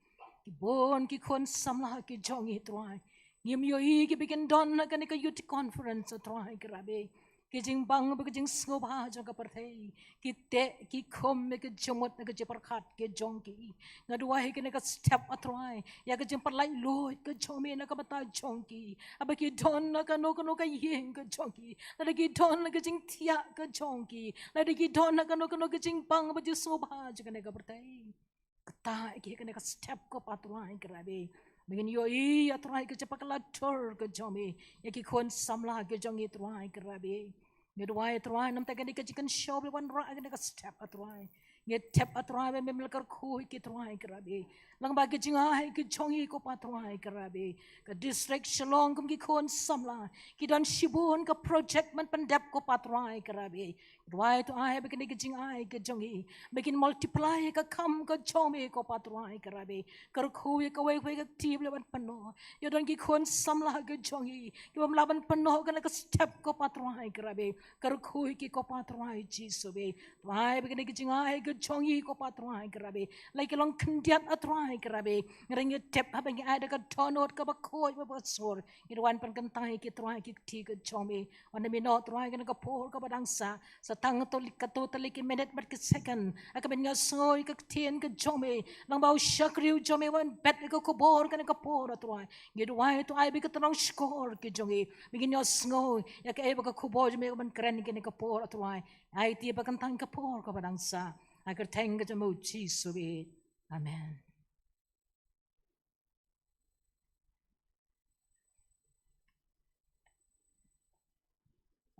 bun ki khun samla ki jong ngi, Trai, ngim ïohi kiba kin don ha kane ka Youth Conference, A Trai, ka Rabi. Ki jingbang bad ki jingsngewbha jong ka pyrthei ki teh ki khum ïa ka jingmut, ïa ka jingpyrkhat ka jong ki. Nga duwai ha kane ka step, A Trai, ïa ka jingpynlait luid ka jong me na ka bynta jong ki. Haba ki don ha kano kano ka ïing ka jong ki, lada ki don ha ka jingthiah ka jong ki, lada ki don ha kano kano ka jingbang bad jingsngewbha jong kane ka pyrthei, kata ïa ki ha kane ka step, ko Pa, Trai, ka Rabi. Ba ngin ïohi, A Trai, ka jingpakla dur ka jong me ïa ki khun samla ki jong ngi, Trai, ka Rabi. Ngi duwai, Trai, na ka bynta kane ka jingkynshew ba wanrah ha kane ka step, A Trai. Ngi tip, A Trai, ba me la kyrkhu ïa ki, Trai, ka Rabi. Lyngba ka jingai ka jong ngi, ko Pa, Trai, ka Rabi, ka distrik Shillong kum ki khun samla ki don shibun ka project ban pyndep, ko Pa, Trai, ka Rabi. Duwai, Trai, ba kane ka jingai ka jong ngi ba kin multiply ka kam ka jong me, ko Pa, Trai, ka Rabi. Kyrkhu ïa kawei kawei ka kti ba la ban pynnoh. Ïa don ki khun samla ki jong ngi kiba ym lah ban pynnoh ha kane ka step, ko Pa, Trai, ka Rabi. Kyrkhu ïa ki, ko Pa, Trai Jisu. Duwai ba kane ka jingai ka jong ngi, ko Pa, Trai, ka Rabi, la ki long khyndiat, A Trai, ka Rabi. Ngi tip haba ngi ai da ka dohnud kaba khuid bad ba sur, ngi duwai ban pynkyntait ïa ki, Trai, ki kti ka jong me. Wan na me noh, Trai, ha kane ka por kaba dang sah. Sa tang kato, kato tylli ki minit bad ki second ha kaba ngi ïohsngew ïa ka ktien ka jong me, lyngba u shakri u jong me uban bet ïa ka khubor ha kane ka por, A Trai. Ngi duwai, Trai, ba ka tnat shkor ka jong ngi ba ngin ïohsngew ïa kaei ba ka khubor jong me ka ban kren ha kane ka por, A Trai. Aiti ba kan tang ka por kaba dang sah. Ha ka kyrteng ka jong me, U Jisu. Amen.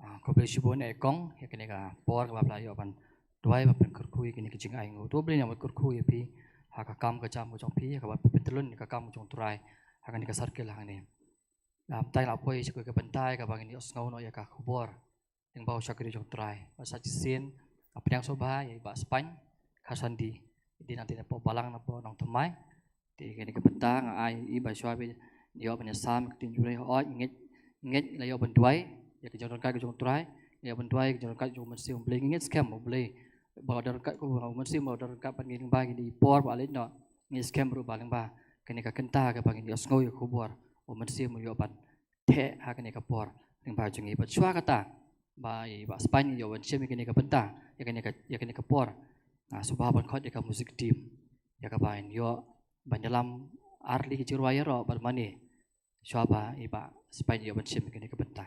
Ah, khublei shibun, eh, kong, ïa kane ka por kaba phi la ïoh ban duwai, ban pynkyrkhu ïa kane ka jingainguh. To U Blei un nang kyrkhu ïa phi ha ka kam ka jam ka jong phi, ha kaba phi pyntlun ïa ka kam ka jong U Trai ha kane ka circle hangne. Ah, mynta ngi la poi sha ka bynta kaba ngin ïohsngew noh ïa ka khubor lyngba u shakri jong U Trai. Bad sa shisien, ah, pdiang sngewbha ïa i Bah Spang Kharsandi, i dei nangtei na poh balang na poh Nongthymmai. Te kane ka bynta nga ai i Bah Shwa ba ïoh ban ïasam ka ktien jong U Blei. Hooid, ngeit, ngeit la ïoh ban duwai ïa ka jingryngkat ka jong U Trai, la ïoh ban duwai ïa ka jingryngkat jong U Mynsiem U Blei. Ngeit skhem U Blei ba u da ryngkat, U Mynsiem ba u da ryngkat bad ngi lyngba kine ki por ba la leit noh. Ngeit skhem ruh ba lyngba kane ka kynta kaba ngin ïohsngew ïa ka khubor, U Mynsiem u ïoh ban theh ha kane ka por lyngba jong ngi. Bad shuwa kata ba i Bah Spain u ïoh ban shim ïa kane ka bynta, ïa kane ka, ïa kane ka por, nga sngewbha ban khot ïa ka music team, ïa kaba in ïoh ban ïalam ar tylli ki jingrwai ïaroh bad mane shuwa ba i Bah Spain u ïoh ban shim ïa kane ka bynta.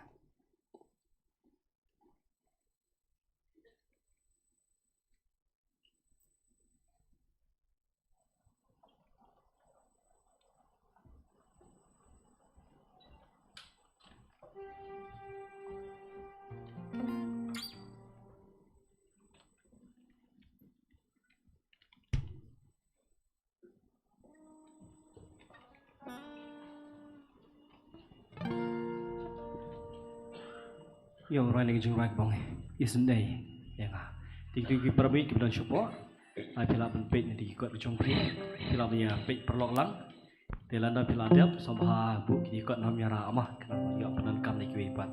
Ïa u rwai na ki jingrwai kaba ong isynei ïa nga. Te kito ki para bangeit kiba don shapoh, ai phi lah ban peit na ki kot ka jong phi, phi lah ban ïa peit paralok lang. Te lada phi lah dep, sngewbha buh kine ki kot nam ïa ra ama, khnang ban ïoh pyndonkam da kiwei pat.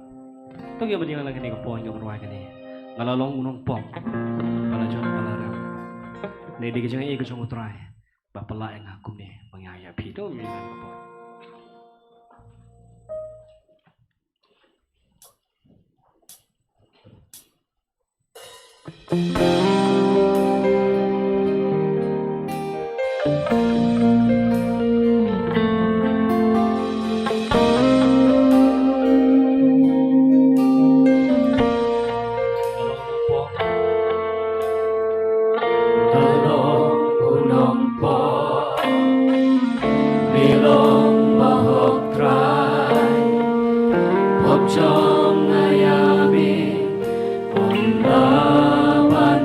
To ïa ban ïa la kane ka por ïa ban rwai kane. Nga la long u nongpop ba la jot ba la rem. Ne dei ka jingaiei ka jong U Trai ba pynlah ïa nga kumne ban ïa ïa phi. To ïa ka por. Ka long u nongpop, mi long ba hok Trai, pop jong nga ïa mi, ym da ban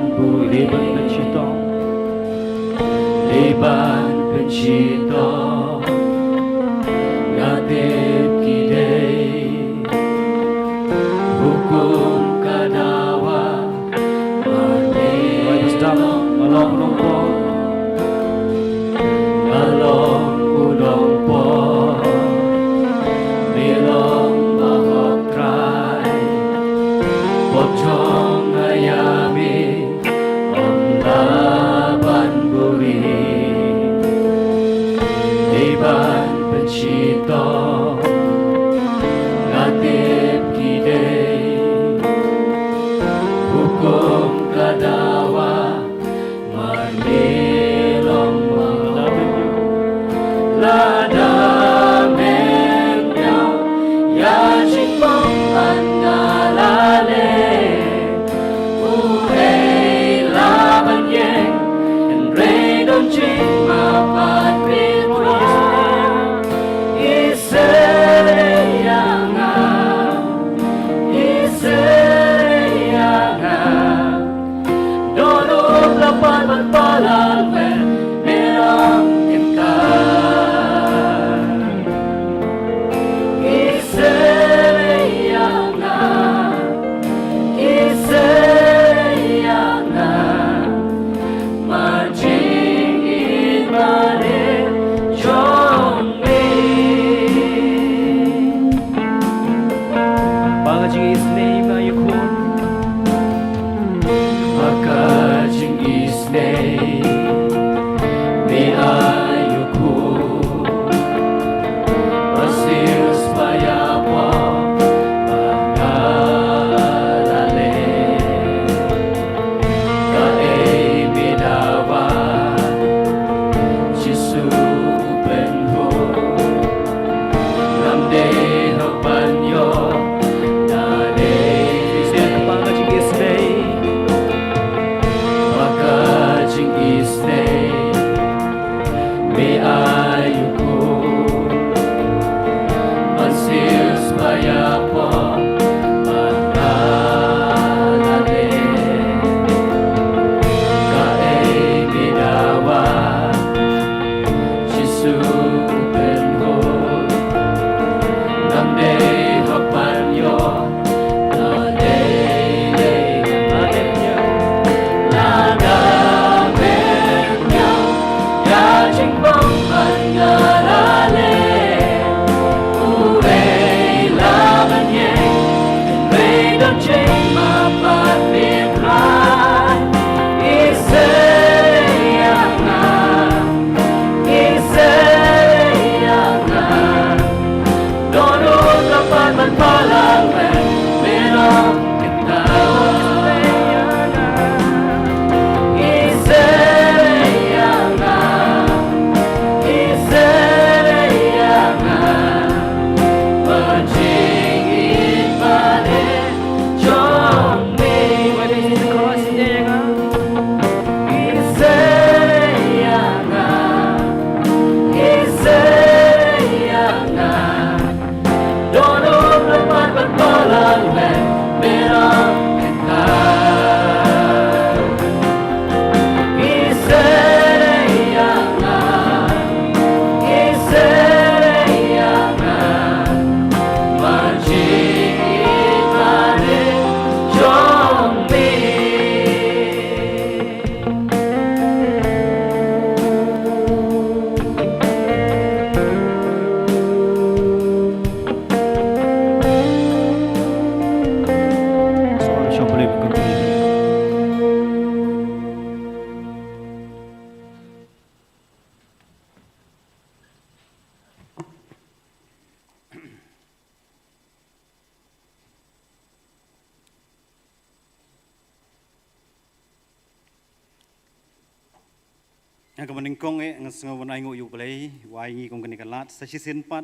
Ha kaba nyngkong eh nga sngew ban ai nguh ïa U Blei, u ai ngi kum kane ka lad sa shisien pat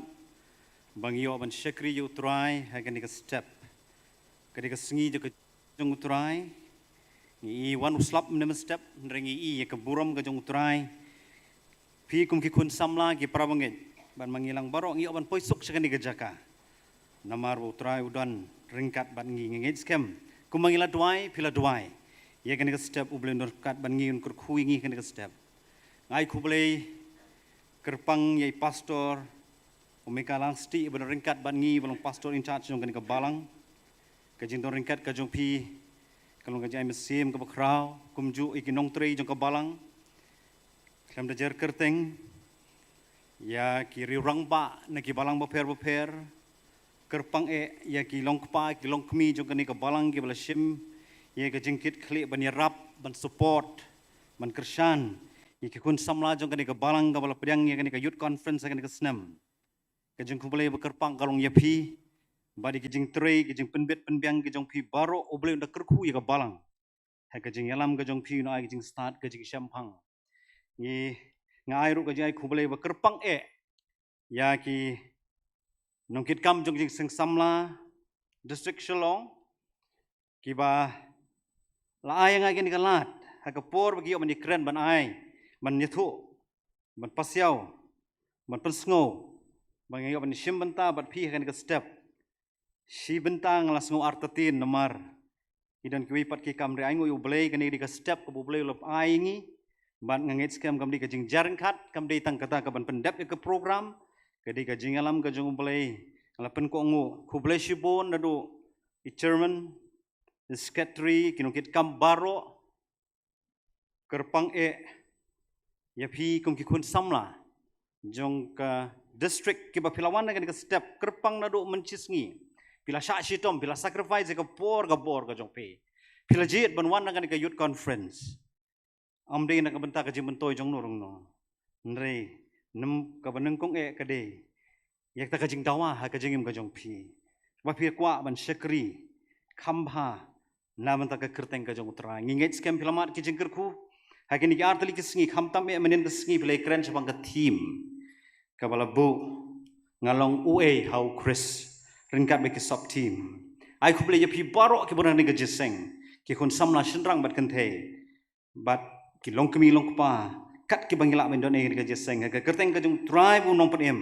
ba ngi ïoh ban shakri ïa U Trai ha kane ka step. Kane ka sngi jong ka jong U Trai, ngi i wan u slap mynne mynstep, hynrei ngi i ïa ka burom ka jong U Trai. Phi kum ki khun samla ki para bangeit, bad ma ngi lang baroh ngi ïoh ban poi suk sha kane ka jaka. Namar ba U Trai u don ryngkat bad ngi, ngi ngeit skhem. Kumba ngi la duwai, phi la duwai. Ïa kane ka step U Blei un don ryngkat bad ngi, un kyrkhu ïa ngi kane ka step. Nga ai khublei kyrpang ïa i pastor, u Mika Langsti, ba don ryngkat bad ngi, ba long pastor in charge jong kane ka balang. Ka jingdon ryngkat ka jong phi ka long ka jingai mynsiem kaba khraw, kumjuh ïa ki nongtrei jong ka balang. Khlem da jer kyrteng ïa ki riew rangbah na ki balang bapher bapher. Kyrpang eh ïa ki longkpa, ki longkmie jong kane ka balang kiba la shim ïa ka jingkit khlieh ban ïarap, ban support, ban kyrshan ïa ki khun samla jong kane ka balang kaba la pdiang ïa kane ka youth conference ha kane ka snem. Ka jingkhublei ba kyrpang ka long ïa phi, bad ïa ki jingtrei, ki jingpynbit pynbiang ki jong phi baroh U Blei un da kyrkhu ïa ka balang. Ha ka jingïalam ka jong phi un ai ka jingstad, ka jingshemphang. Ngi, nga ai ruh ka jingai khublei ba kyrpang eh ïa ki nongkitkam jong ka jingseng samla District Shillong, kiba la ai ïa nga kane ka lad ha ka por ba ki ïoh ban ïakren, ban ai, ban ïathuh, ban pasiaw, ban pynsngew ba ngi ïoh ban shim bynta bad phi ha kane ka step. Shi bynta nga la sngew artatien namar ki don kiwei pat ki kam, hynrei ai nguh ïa U Blei, kane ka dei ka step kaba U Blei u la ai ïa ngi. Bad nga ngeit skhem kam dei ka jingjia ryngkat, kam dei tang kata kaban pyndep ïa ka program. Ka dei ka jingïalam ka jong U Blei. Nga la pynkohnguh, khublei shibun naduh i chairman, i secretary, ki nongkitkam baroh. Kyrpang eh ïa phi kum ki khun samla jong ka district kiba phi la wan ha kane ka step, kyrpang naduh mynshisngi. Phi la shah shitom, phi la sacrifice ïa ka por ka bor ka jong phi. Phi la jied ban wan ha kane ka youth conference. Ym dei na ka bynta ka jingmyntoi jong no ruh no, hynrei nym, kaba nyngkong eh ka dei ïa kata ka jingdawa ha ka jingim ka jong phi, ba phi kwah ban shakri kham bha na bynta ka kyrteng ka jong U Trai. Ngi ngeit skhem phi la mad ki jingkyrkhu ha kine ki ar tylli ki sngi, khamtam eh mynhynnin ka sngi phi la ïakren shaphang ka theme kaba la buh Nga Long Uei ha U Khrist, ryngkat bad ki sub theme. Ai khublei ïa phi baroh kiba don ha kane ka jingïaseng, ki khun samla shynrang bad kynthei, bad ki longkmie longkpa, kat kiba ngi lah ban don ha kane ka jingïaseng, ha ka kyrteng ka jong U Trai bad U Nongpynim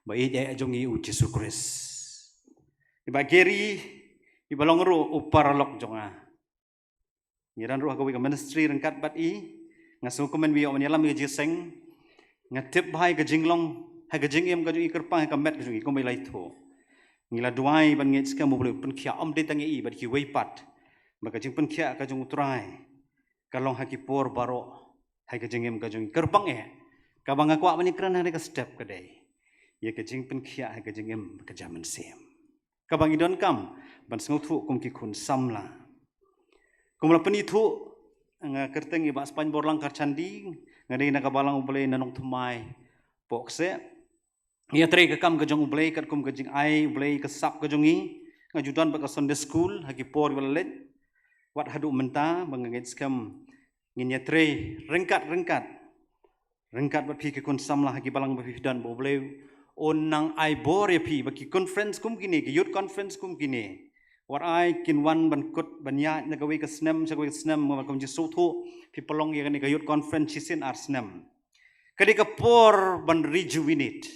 ba ïeit eh jong ngi U Jisu Khrist. I Bah Gary, iba long ruh u paralok jong nga, ngi don ruh ha kawei ka ministry ryngkat bad i. Nga sngewkmen ba ïoh ban ïalam ïa ka jingïaseng. Nga tip ba ha ka jinglong, ha ka jingim ka jong i kyrpang, ha ka met ka jong i, kumba i la ïathuh, ngi la duwai ban ngeit skhem ba U Blei un pynkhiah, ym dei tang ïa i, bad kiwei pat, ba ka jingpynkhiah ka jong U Trai ka long ha ki por baroh ha ka jingim ka jong i. Kyrpang eh, kaba nga kwah ban ïakren ha kane ka step ka dei ïa ka jingpynkhiah ha ka jingim ka jong mynsiem, kaba ngi donkam ban sngewthuh kum ki khun samla. Kum la pynithuh, nga kyrteng i Bah Spainborlang Kharchandi, nga dei na ka Balang U Blei na Nongthymmai Pohkseh. ïatrei ka kam ka jong U Blei katkum ka jingai U Blei ka sap ka jong ngi. Nga ju don bad ka Sunday school ha ki por ba la leit. Wat haduh mynta ba nga ngeit skhem ngin ïatrei ryngkat ryngkat ryngkat bad phi ki khun samla ha ki balang ba phi don, ba U Blei un nang ai bor ïa phi ba ki conference kum kine, ki youth conference kum kine, wat ai kin wan ban kut ban ïaid na kawei ka snem sha kawei ka snem, ba kum jingsngewthuh phi pynlong ïa kane ka youth conference shisien ar snem. Ka dei ka por ban rejuvenate.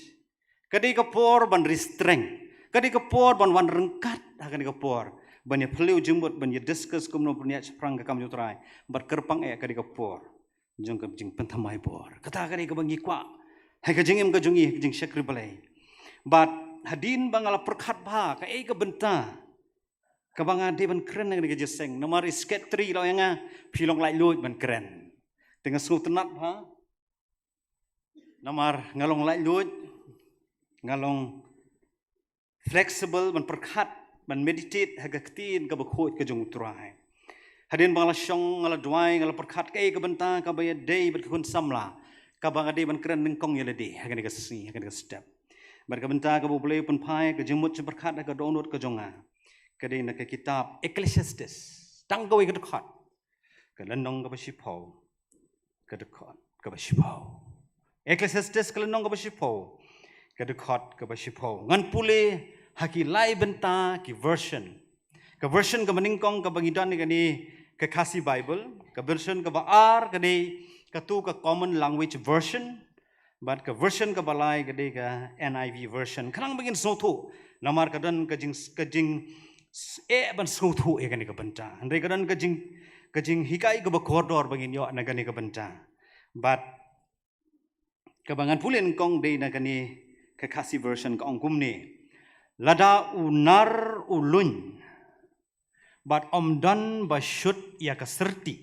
Ka dei ka por ban re-strength. Ka dei ka por ban wan ryngkat ha kane ka por ban ïa phylliew jingmut, ban ïa discuss kumno ban ïa shaphrang ka kam jong U Trai. Bad kyrpang eh ka dei ka por jong ka jingpynthymmai bor. Kata ka dei kaba ngi kwah ha ka jingim ka jong ngi, ka jingshakri Blei. Bad hadien ba nga la pyrkhat bha kaei ka bynta kaba nga dei ban kren ha kane ka jingïaseng, namar i secretary la ong ïa nga, phi long laitluid ban kren. Te nga sngewtynnat bha. Namar nga long laitluid, nga long flexible ban pyrkhat, ban meditate ha ka ktien kaba khuid ka jong U Trai. Hadien ba nga la shong, nga la duwai, nga la pyrkhat kaei ka bynta kaba ïadei bad ki khun samla kaba nga dei ban kren nyngkong ïa lade ha kane ka sngi, ha kane ka step. Bad ka bynta kaba U Blei u pynphai ka jingmut jingpyrkhat ha ka dohnud ka jong nga ka dei na ka kitab Ecclesiastes, tang kawei ka dkhot, ka lynnong kaba shiphew, ka dkhot kaba shiphew. Ecclesiastes ka lynnong kaba shiphew, ka dkhot kaba shiphew. Ngan pule ha ki lai bynta ki version. Ka version kaba nyngkong kaba ngi don ïa kane ka Khasi Bible, ka version kaba ar ka dei katu ka Common Language Version, bad ka version kaba lai ka dei ka N I V version. Khnang ba ngin sngewthuh, namar ka don ka jing, ka jing s-, eh ban sngewthuh ïa kane ka bynta. Hynrei ka don ka jing, ka jinghikai kaba kordor ba ngin ïoh na kane ka bynta. Bad kaba ngan pule nyngkong dei na kane ka Khasi version, ka ong kumne: Lada u nar u luin bad ym don ba shut ïa ka syrti,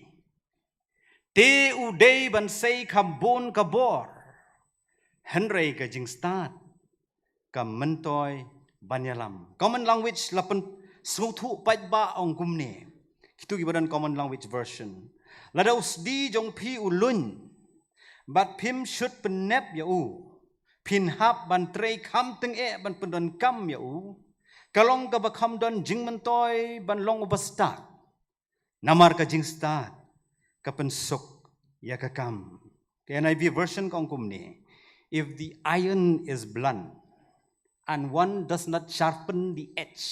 te u dei ban sei kham bun ka bor, hynrei ka jingstad ka myntoi ban ïalam. Common Language la pynsngewthuh paidbah, ong kumne, kitu kiba don Common Language Version: Lada u sdi jong phi u luin bad phim shut pynnep ïa u, phin hap ban trei kham tyngeh ban pyndonkam ïa u. Ka long kaba kham don jingmyntoi ban long uba stad, namar ka jingstad ka pynsuk ïa ka kam. Ka N I V version ka ong kumne: If the iron is blunt and one does not sharpen the edge,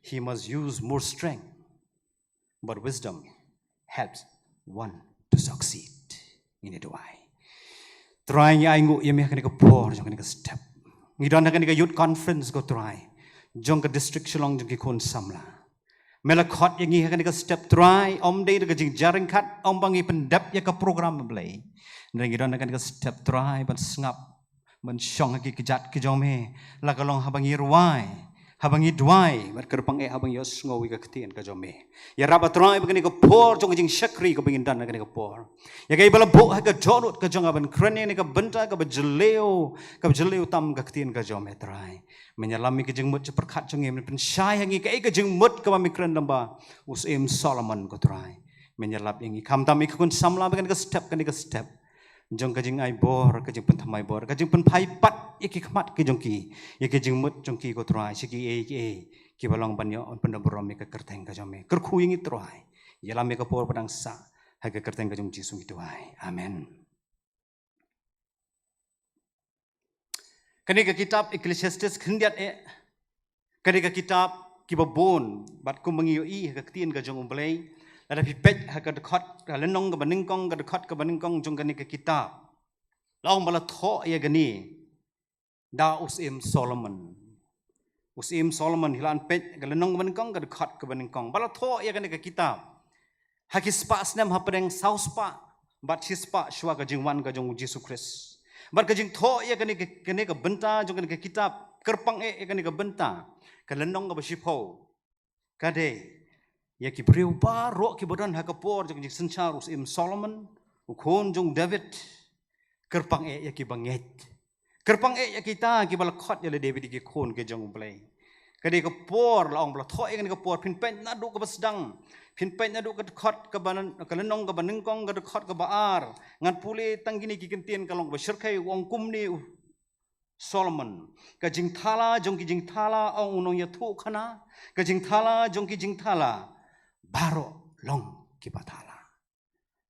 he must use more strength. But wisdom helps one to succeed. Ngin ïa duwai. Trai, ngi ainguh ïa me ha kane ka por jong kane ka step. Ngi don ha kane ka youth conference, ko Trai, jong ka district Shillong jong ki khun samla. Me la khot ïa ngi ha kane ka step, Trai, ym dei da ka jingjarngkat, ym ba ngi pyndep ïa ka program, Blei. Hynrei ngi don ha kane ka step, Trai, ban sngap, ban shong ha ki kjat ki jong me, la ka long haba ngi rwai, haba ngi duwai, bad kyrpang eh haba ngi ïohsngew ïa ka ktien ka jong me. Ïarap, ah Trai, ba kane ka por jong ka jingshakri kaba ngin don ha kane ka por, ïa kaei ba la buh ha ka dohnud ka jong nga ban kren ïa kane ka bynta kaba jylliew, kaba jylliew tam ka ktien ka jong me, Trai. Men ïalam ïa ka jingmut jingpyrkhat jong ngi, men pynshai ha ngi kaei ka jingmut kaba me kren lyngba u Syiem Solomon, ko Trai. Men ïalap ïa ngi, khamtam ïa ki khun samla ba kane ka step, kane ka step jong ka jingai bor, ka jingpynthymmai bor, ka jingpynphai pat ïa ki khmat ki jong ki, ïa ki jingmut jong ki, ko Trai, sha kiei kiei kiba long ban ïoh pyndonkam ïa ka kyrteng ka jong me. Kyrkhu ïa ngi, Trai. Ïalam ïa ka por ba dang sah, ha ka kyrteng ka jong U Jisu ngi duwai. Amen. Kane ka kitab Ecclesiastes khyndiat eh, kane ka kitab kiba bun, bad kumba ngi ïohi ha ka ktien ka jong U Blei, lada phi peit ha ka dkhot, ka lynnong kaba nyngkong, ka dkhot kaba nyngkong jong kane ka kitab, la ong ba la thoh ïa kane da u Syiem Solomon. U Syiem Solomon, hi la, peit ka lynnong kaba nyngkong, ka dkhot kaba nyngkong, ba la thoh ïa kane ka kitab ha ki spah snem hapdeng saw spah bad shi spah shuwa ka jingwan ka jong U Jisu Khrist. Bad ka jingthoh ïa kane ka, kane ka bynta jong kane ka kitab, kyrpang eh ïa kane ka bynta, ka lynnong kaba shiphew, ka dei ïa ki briew baroh kiba don ha ka por jong ka jingsynshar u Syiem Solomon, u khun jong u David. Kyrpang eh ïa kiba ngeit. Kyrpang eh ïa kita kiba la khot ïa lade ba dei ki khun ki jong U Blei. Ka dei ka por, la ong ba la thoh ïa kane ka por, phin peit naduh kaba sdang, phin peit naduh ka dkhot kaba, ka lynnong kaba nyngkong, ka dkhot kaba ar. Ngan pule tang kine ki kyntien, ka long kaba shyrkhei, u ong kumne, u Solomon. Ka jingthala jong ki jingthala, ong u nongïathuhkhana, ka jingthala jong ki jingthala baroh long kiba thala.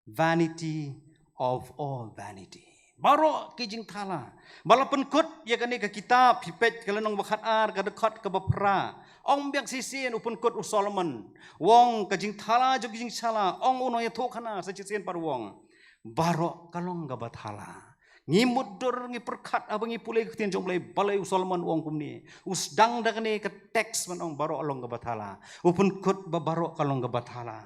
Vanity of all vanity. Baroh ki jingthala. Ba la pynkut ïa kane ka kitab, phi peit ka lynnong ba khatar, ka dkhot kaba phra. Ong biang shisien u pynkut u Solomon. U ong ka jingthala jong ki jingthala, ong u nongïathuhkhana sa shisien pat u ong, baroh ka long kaba thala. Ngi mutdur, ngi pyrkhat haba ngi pule ka ktien jong U Blei, balei u Solomon u ong kumne. U sdang da kane ka teks ban ong baroh long kaba thala. U pynkut ba baroh ka long kaba thala.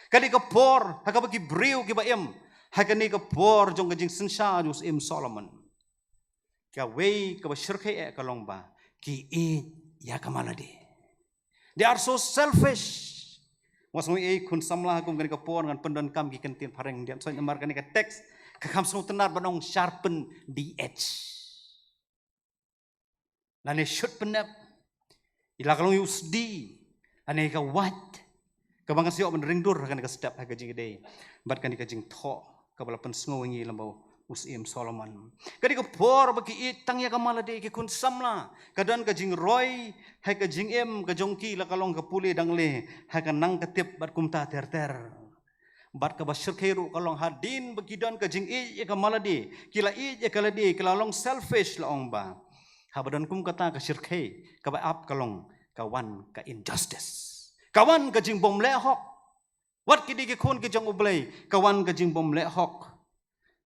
Ka dei ka por ha kaba ki briew kiba im ha kane ka por jong ka jingsynshar jong u Syiem Solomon, kawei kaba shyrkhei eh ka long ba ki ïeit ïa ka ma lade. They are so selfish. Wat sngew ei khun samla, ha kum kane ka por ngan pyndonkam ki kyntien phareng, dei ban soi namar kane ka teks ka kham sngewtynnat ban ong sharpen the edge. Lane shut pynnep. Ila ka long ïa u sdi, lane ka wait, kaba ngan sa ïoh ban ring dur ha kane ka step ha ka jingïadei bad kane ka jingthoh kaba la pynsngew ïa ngi lyngba u Syiem Solomon. Ka dei ka por ba ki ïeit tang ïa ka ma lade, ki khun samla. Ka don ka jingroi ha ka jingim ka jong ki, la ka long ka pule dang leh ha ka nang ka tip bad kumta ter ter. Bad kaba shyrkhei ruh ka long hadien ba ki don ka jingïeit ïa ka ma lade, ki la ïeit ïa ka lade, ki la long selfish, la ong ba. Haba don kum kata ka shyrkhei, kaba ap ka long ka wan ka injustice. Ka wan ka jingbym leh hok. Wat ki dei ki khun ki jong U Blei, ka wan ka jingbym leh hok.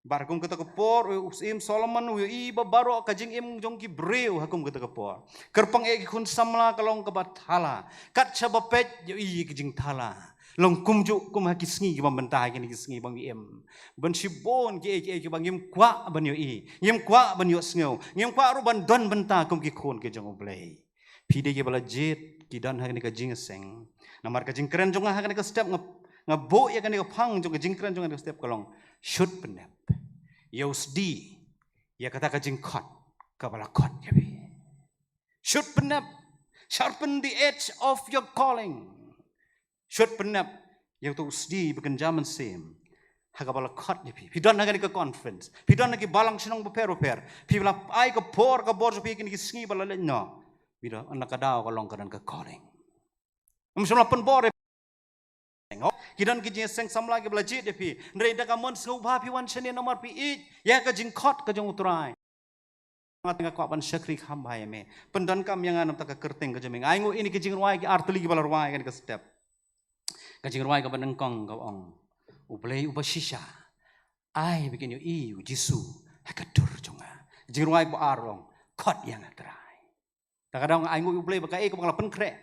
Bad ha kum kata ka por, u Syiem Solomon u ïohi ba baroh ka jingim jong ki briew ha kum kata ka por. Kyrpang eh ki khun samla ka long kaba thala. Kat shaba peit ïohi ki jingthala. Long kumjuh kum ha ki sngi kiba mynta, ha kine ki sngi ba ngi im. Ban shibun kiei kiei kiba ngim kwah ban ïohi, ngim kwah ban ïohsngew, ngim kwah ruh ban don bynta kum ki khun ki jong U Blei. Phi dei kiba la jied, ki don ha kane ka jingïaseng. Namar ka jingkren jong nga ha kane ka step, nga, nga buh ïa kane ka phang jong ka jingkren jong nga ha kane ka step ka long, shut pynnep ïa u sdi ïa kata ka jingkhot kaba la khot ïa phi. Shut pynnep. Sharpen the edge of your calling. Shut pynnep ïa uto u sdi ba kynja mynsiem ha kaba la khot ïa phi. Phi don ha kane ka conference, phi don ha ki balang shnong bapher bapher, phi la ai ka por ka bor jong phi kine ki sngi ba la leit noh. Phi don, na ka daw ka long ka don ka calling. Ym shym la pynbor ïa phi. Ki don ki jingïaseng samla kiba la jied ïa phi. Hynrei da ka mon sngewbha phi wan shane namar phi ïeit ïa ka jingkhot ka jong U Trai. Nga te nga kwah ban shakri kham bha ïa me. Pyndonkam ïa nga na bynta ka kyrteng ka jong me. Nga ainguh ïa kine ki jingrwai, ki artylli kiba la rwai ha kane ka step. Ka jingrwai kaba nyngkong ka ong, U Blei uba shisha, ai ba kin ïohi ïa u Jisu ha ka dur jong nga. Jingrwai ba ar ong, khot ïa nga Trai. Te ka dang ainguh ïa U Blei ba kaei kaba nga la pynkhreh,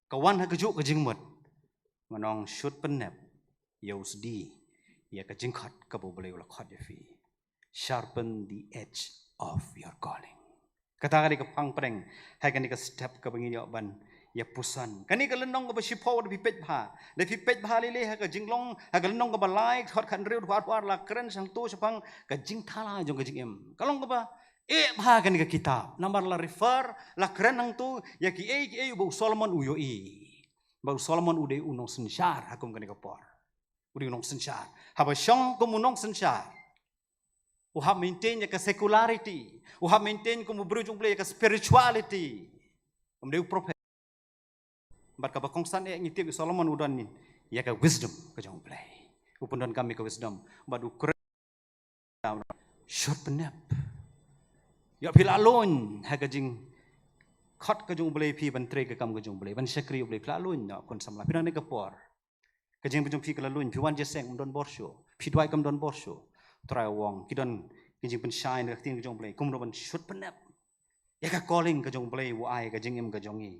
ka wan ha kajuh ka jingmut. Ngan ong, shut pynnep ïa u sdi ïa ka jingkhot kaba U Blei u la khot ïa phi. Sharpen the edge of your calling. Kata ka dei ka phang pdeng ha kane ka step kaba ngin ïoh ban ïapuson. Kane ka lynnong kaba shiphew, da phi peit bha, da phi peit bha lei lei ha ka Jinglong, ha ka lynnong kaba lai, dkhot khathynriew, dkhot arphew ar, la kren shangto shaphang ka jingthala jong ka jingim. Ka long kaba eh bha kane ka kitab, namar la refer, la kren hangto ïa kiei kiei ba u Solomon u ïohi. Ba u Solomon u dei u nongsynshar ha kum kane ka por. U dei u nongsynshar. Haba shong kum u nongsynshar, u hap maintain ïa ka secularity, u hap maintain kum u briew jong U Blei ïa ka spirituality. Um dei u prophet. Bad kaba kongsan eh, ngi tip ïa u Solomon u don ïa ka wisdom ka jong U Blei. U pyndonkam ïa ka wisdom bad u kren, shut pynnep. Ïoh phi la lun ha ka jingkhot ka jong U Blei, phi ban trei ka kam ka jong U Blei, ban shakri U Blei, phi la lun noh khun samla, phi don ha ka por. Ka jingim ka jong phi ka la lun, phi wan jingïaseng, ym don bor shuh, phi duwai kam don bor shuh. Trai u ong, ki don ki jingpynshai na ka ktien ka jong U Blei, kumno ban shut pynnep ïa ka calling ka jong U Blei u ai ha ka jingim ka jong ngi.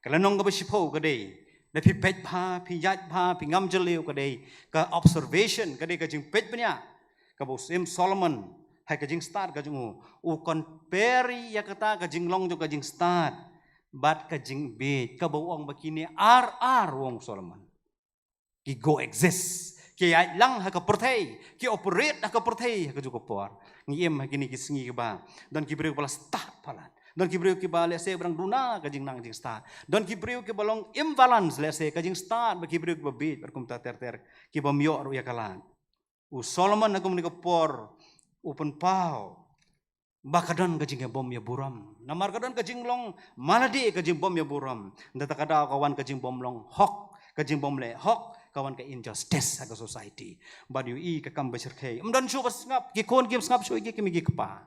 Ka lynnong kaba shiphew ka dei, da phi peit bha, phi ïaid bha, phi ngam jylliew, ka dei ka observation, ka dei ka jingpeit bniah kaba u Syiem Solomon ha ka jingstad ka jong u, u compare ïa kata ka jinglong jong ka jingstad bad ka jingbieit, kaba u ong ba kine ar ar, u ong u Solomon, ki coexist. Ki ïaid lang ha ka pyrthei, ki operate ha ka pyrthei ha kajuh ka por. Ngi im ha kine ki sngi kiba don ki briew kiba la stad palat. Don ki briew kiba lehse ba dang duna ka jingnang jingstad. Don ki briew kiba long imbalance, lehse ka jingstad bad ki briew kiba bieit bad kumta ter ter, kibym ïoh ruh ïa ka lad. U Solomon ha kum kane ka por u pynpaw ba ka don ka jingïabom ïaburom. Namar ka don ka jinglong malade ka jingbom ïaburom. Nda ta ka daw ka wan ka jingbom long hok, ka jingbom leh hok, ka wan ka injustice ha ka society. Bad ïohi ka kam ba shyrkhei. Ym don shuh ba sngap, ki khun kim sngap shuh ïa ki kmie ki kpa.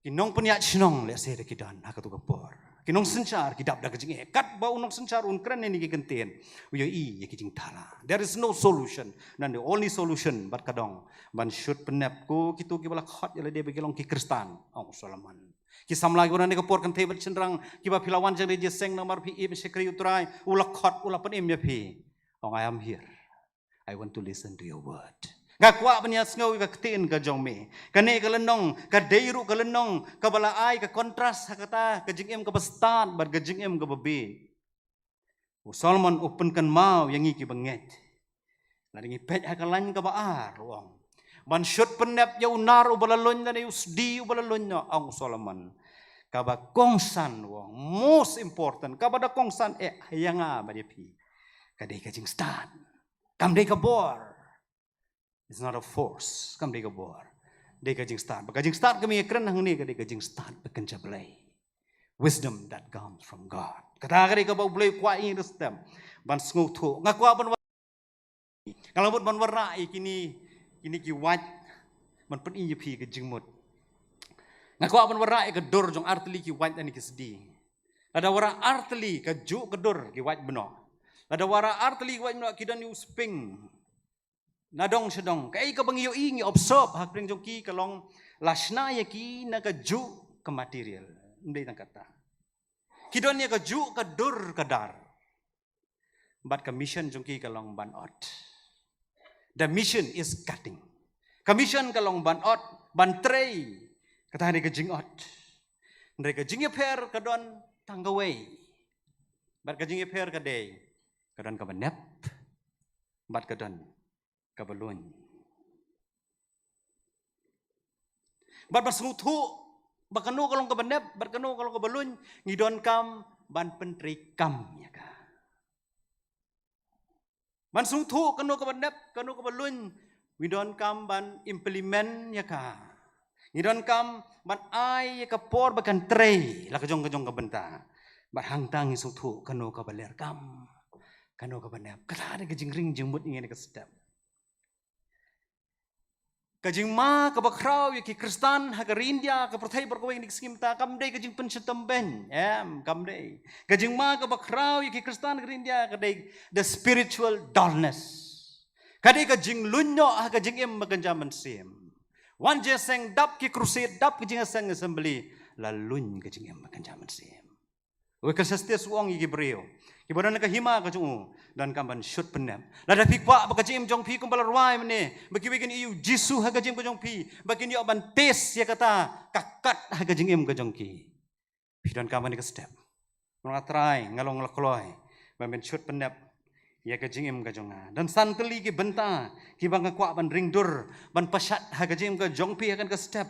Ki nongpynïaid shnong lehse da ki don ha katu ka por. Ki nongsynshar ki dap da ka jingeh. Katba u nongsynshar un kren ïa kine ki kyntien, u ïohi ïa ki jingthala. There is no solution. Nang the only solution bad ka dong ban shut pynnep. Ko kito kiba la khot ïa lade ba ki long ki Khristan, ong u Solomon. Ki samla kiba don ha ka por kynthei bad shynrang kiba phi la wan jingïaseng namar phi ïeit shakri U Trai, u la khot, u la pynim ïa phi. Ong, "I am here. I want to listen to your word." Nga kwah ban ïasngew ïa ka ktien ka jong me. Kane ka lynnong ka dei ruh ka lynnong kaba la ai ka kontras ha kata ka jingim kaba stad bad ka jingim kaba bieit. U Solomon u pynkynmaw ïa ngi kiba ngeit. Lada ngi peit ha ka lain kaba ar, u ong, ban shut pynnep ïa u nar uba la luin lane u sdi uba la luin, ong u Solomon. Kaba kongsan, u ong, most important, kaba da kongsan eh ïa nga bad ïa phi, ka dei ka jingstad. Kam dei ka bor. It's not a force. Kam dei ka bor. Dei ka jingstad. Ba ka jingstad kaba ngi kren hangne ka dei ka jingstad ba kynja Blei. Wisdom that comes from God. Kata ka dei kaba U Blei u kwah ïa ngi da step ban sngewthuh. Nga kwah ban, nga la mut ban wanrah ïa kine, kine ki wait ban pyni ïa phi ka jingmut. Nga kwah ban wanrah ïa ka dur jong artylli ki wait lane ki sdi. Lada wanrah artylli ka juh ka dur ki wait bnok. Lada wanrah artylli ki wait bnok ki don ïa u spring. Na dong sha dong. Kaei kaba ngi ïohi, ngi observe ha pdeng jong ki ka long la shna ïa ki na ka juh ka material. Ym dei tang kata. Ki don ïa ka juh ka dur ka dar. Bad ka mission jong ki ka long ban ot. The mission is cutting. Ka mission ka long ban ot, ban trei. Kata dei ka jingot. Hynrei ka jingïapher ka don tang kawei. Bad ka jingïapher ka dei, ka don kaba nep bad ka don kaba luin. Bad ban sngewthuh ba kano ka long kaba nep bad kano ka long kaba luin, ngi donkam ban pyntreikam ïa ka. Ban sngewthuh kano kaba nep, kano kaba luin, ngi donkam ban implement ïa ka. Ngi donkam ban ai ïa ka por ba kan trei la ka jong ka jong ka bynta. Bad hangta ngi sngewthuh kano kaba lyrkam, kano kaba nep. Kata dei ka jingring jingmut ïa ngi ha kane ka step. Ka jingma kaba khraw ïa ki Khristan ha ka ri India, ka pyrthei baroh kawei ha kine ki sngi mynta, kam dei ka jingpynshitom beiñ. Em, kam dei. Ka jingma kaba khraw ïa ki Khristan ha ka ri India ka dei the spiritual dullness. Ka dei ka jingluin noh ha ka jingim ba kynja mynsiem. Wan jingïaseng, dap ki crusade, dap ki jingïaseng assembly, la luin ka jingim ba kynja mynsiem. U Ecclesiastes u ong ïa ki briew kiba don ha ka hima ka jong u, donkam ban shut pynnep. Lada phi kwah ba ka jingim jong phi kumba la rwai mynne, ba kiwei kin ïohi ïa U Jisu ha ka jingim ka jong phi, ba kin ïoh ban test ïa kata ka kat ha ka jingim ka jong ki, phi donkam ban ïa ka step. Nga trai, nga long la kloi ban, ban shut pynnep ïa ka jingim ka jong nga. Don san tylli ki bynta kiba nga kwah ban ring dur, ban pashat ha ka jingim ka jong phi ha kane ka step.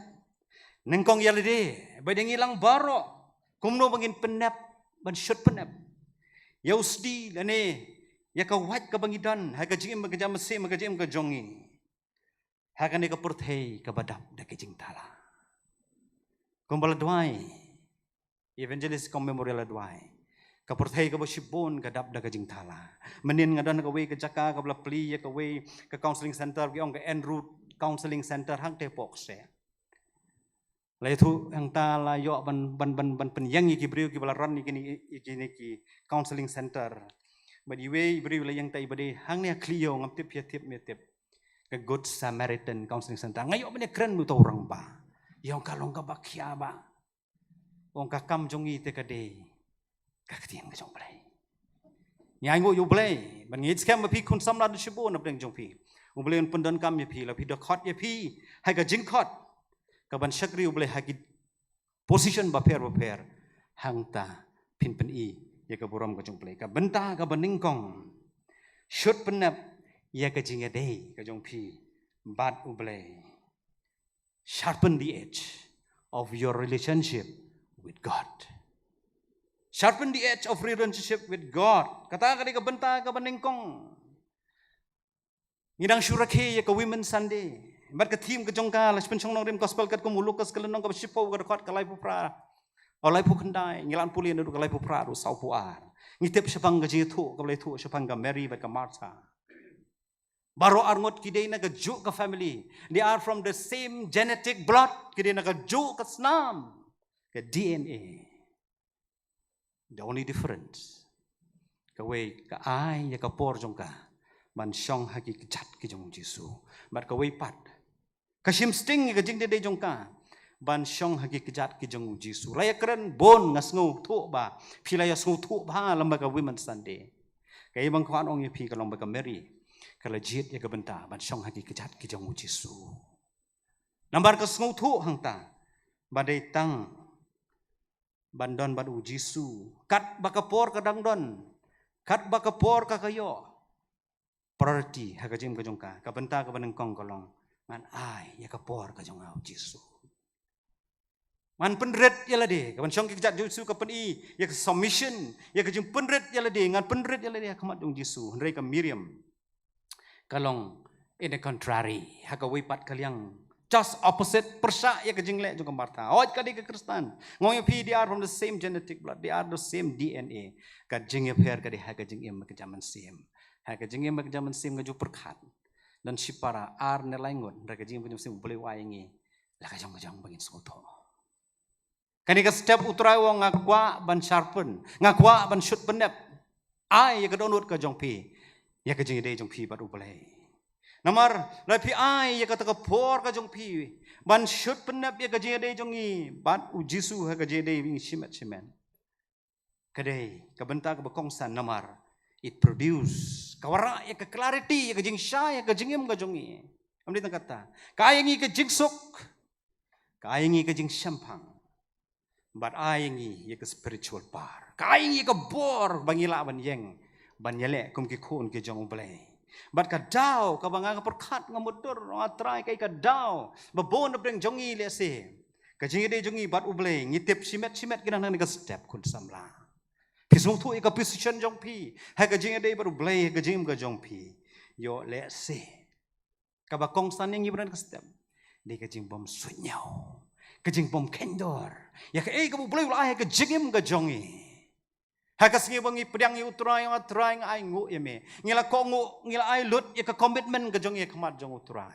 Nyngkong ïa lade, ba dei ngi lang baroh, kumno ba ngin pynnep, ban shut pynnep ïa u sdi lane ïa ka wait kaba ngi don ha ka jingim ba kynja mynsiem, ha ka jingim ka jong ngi, ha kane ka pyrthei kaba dap da ka jingthala. Kumba la duwai Evangelist Kong Memorial, la duwai, ka pyrthei kaba shibun ka dap da ka jingthala. Mynnin nga don ha kawei ka jaka kaba la plie ïa kawei ka counselling center, ki ong ka En Route Counselling Center, hangtei poh kseh. La ïathuh hangta, la ïoh ban, ban, ban, ban pynïeng ïa ki briew kiba la run ïa kine, ïa kine ki counselling center. Bad iwei i briew la ïeng tai ba dei hangne ha Khlieh, ngam tip phi ïa tip me tip. Ka Good Samaritan Counselling Center. Nga ïoh ban ïakren bad uta u rangbah. Ïa ong ka long kaba khia bah. Ong ka kam jong ngi te ka dei ka ktien ka jong U Blei. Ngi ainguh ïa U Blei ban ngeit skhem ba phi khun samla don shibun na pdeng jong phi. U Blei un pyndonkam ïa phi, la phi da khot ïa phi ha ka jingkhot ka ban shakri U Blei ha ki position bapher bapher. Hangta phin pyni ïa ka burom ka jong U Blei. Ka bynta kaba nyngkong, shut pynnep ïa ka jingïadei ka jong phi bad U Blei. Sharpen the edge of your relationship with God. Sharpen the edge of relationship with God. Kata ka dei ka bynta kaba nyngkong. Ngi dang shu rakhe ïa ka Women's Sunday. Bad ka theme ka jong ka la pynshong nongrim gospel katkum u Lukas ka lynnong kaba shiphew ka dkhot ka laiphew phra, o laiphew khyndai, ngi lah ban pule naduh ka laiphew phra haduh sawphew ar. Ngi tip shaphang ka jingïathuh kaba la ïathuh shaphang ka Mary bad ka Martha. Baroh arngut ki dei na kajuh ka family. They are from the same genetic blood. Ki dei na kajuh ka snam, ka D N A. The only difference, kawei ka ai ïa ka por jong ka ban shong ha ki kjat ki jong u Jisu. Bad kawei pat ka shim sting ïa ka jingdei dei jong ka ban shong ha ki kjat ki jong u Jisu. La ïakren bun, nga sngewthuh ba phi la ïa sngewthuh bha lem bad ka Women's Sunday. Kaei ba nga kwah ong ïa phi ka long ba ka Mary ka la jied ïa ka bynta ban shong ha ki kjat ki jong u Jisu. Namar ka sngewthuh hangta ba dei tang ban don bad u Jisu, katba ka por ka dang don, katba ka por ka ka ïoh. Priority ha ka jingim ka jong ka, ka bynta kaba nyngkong ka long, ngan ai ïa ka por ka jong nga u Jisu. Ngan pynrit ïa lade, ka ban shong ki kjat jong u Jisu ka pyni ïa ka submission, ïa ka jingpynrit ïa lade, ngan pynrit ïa lade ha khmat jong u Jisu. Hynrei ka Miriam ka long in a contrary, ha kawei pat ka liang, just opposite, pyrshah ïa ka jingleh jong ka Martha. Hooid ka dei ka Khristan, nga ong ïa phi, they are from the same genetic blood, they are the same D N A. Ka jingïapher ka dei ha ka jingim ka jingmynsiem. Ha ka jingim ka jingmynsiem nga ju pyrkhat, don shipara ar ne lai ngut, hynrei ka jingim ka jingmynsiem U Blei u ai ïa ngi la ka jong ka jong ba ngin sngewthuh. Kane ka step u Trai u ong, nga kwah ban sharpen, nga kwah ban shut pynnep. Ai ïa ka dohnud ka jong phi ïa ka jingïadei jong phi bad U Blei. Namar lada phi ai ïa kata ka por ka jong phi ban shut pynnep ïa ka jingïadei jong ngi bad u Jisu ha ka jingïadei ngi shimet shimet, ka dei ka bynta kaba kongsan, namar it produce, ka wanrah ïa ka clarity, ïa ka jingshai ha ka jingim ka jong ngi. Kam dei tang kata, ka ai ïa ngi ka jingsuk, ka ai ïa ngi ka jingshemphang, bad ai ïa ngi ïa ka spiritual power, ka ai ïa ngi ka bor ba ngi lah ban ïeng ban ïaleh kum ki khun ki jong U Blei. Bad ka daw kaba nga pyrkhat nga mutdur, nga Trai, ka dei ka daw ba bun na pdeng jong ngi lehse ka jingïadei jong ngi bad U Blei ngi tip shimet shimet ki nang na ka step, khun samla. Phi sngewthuh ïa ka position jong phi ha ka jingïadei bad U Blei ha ka jingim ka jong phi. Ïoh lehse kaba kongsan ïa ngi ba na ka step dei ka jingbym suidñiew, ka jingbym kheiñdur ïa kaei kaba U Blei u la ai ha ka jingim ka jong ngi. Ha ka sngi ba ngi pdiang ïa u Trai, nga Trai nga ainguh ïa me, ngi la kohnguh, ngi la ai lut ïa ka commitment ka jong ngi ha khmat jong u Trai.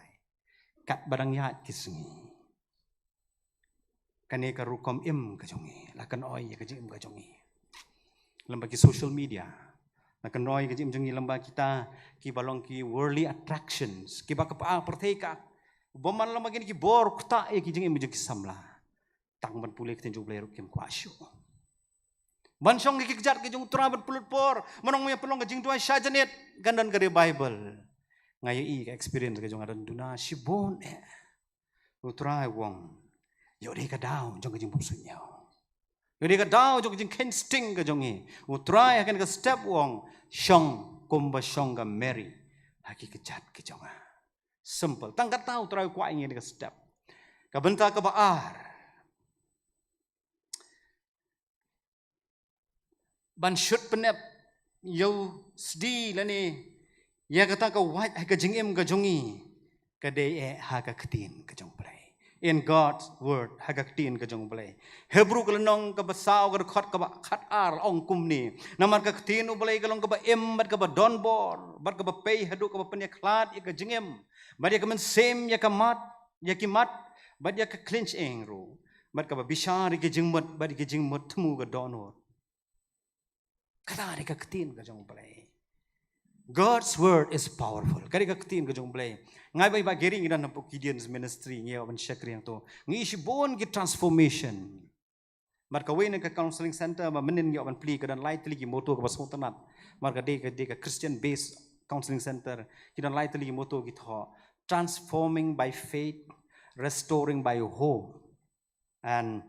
Katba dang ïaid ki sngi, kane ka rukom im ka jong ngi la kynoi ïa ka jingim ka jong ngi lem bad ki social media, la kynoi ïa ka jingim jong ngi lem bad kita kiba long ki worldly attractions, kiba ka pyrthei ka bymman lem bad kine ki bor ktah ïa ki jingim jong ki samla. Tang ban pule ka ktien jong U Blei ruh kim kwah shuh ban shong ha ki kjat ki jong u Trai, ban pynlut por. Mynno nga ïa pynlong ka jingduwai sha janit, kan don ka revival, nga ïohi ka experience ka jong nga don duna shibun eh. U Trai u ong, ïoh dei ka daw jong ka jingbym suidñiew, ïoh dei ka daw jong ka jingkheiñ sting ka jong ngi. U Trai ha kane ka step u ong, shong kumba shong ka Mary ha ki kjat ki jong nga. Simple. Tang kata u Trai u kwah ïa ngi ha kane ka step. Ka bynta kaba ar, ban shut pynnep ïa u sdi lane ïa kata ka wait ha ka jingim ka jong ngi, ka dei eh ha ka ktien ka jong U Blei. In God's word, ha ka ktien ka jong U Blei. Hebru ka lynnong kaba saw ka dkhot kaba khatar la ong kumne: Namar ka ktien U Blei ka long kaba im bad kaba donbor bad kaba pei haduh kaba pynïakhlad ïa ka jingim bad ïa ka mynsiem, ïa ka mat, ïa ki mat bad ïa ka khlieh shyieng ruh, bad kaba bishar ïa ki jingmut bad ïa ki jingmut thmu ka dohnud. Kata dei ka ktien ka jong U Blei. God's word is powerful. Ka dei ka ktien ka jong U Blei. Nga bad i Bah Gary ngi don hapoh Gideon's Ministry, ngi ïoh ban shakri hangto, ngi ïohi shibun ki transformation. Namar kawei na ka counseling center ba mynnin ngi ïoh ban plie, ka don lai tylli ki motto kaba sngewtynnat. Namar ka dei, ka dei ka Christian based counseling center, ki don lai tylli ki motto, ki thoh, transforming by faith, restoring by hope, and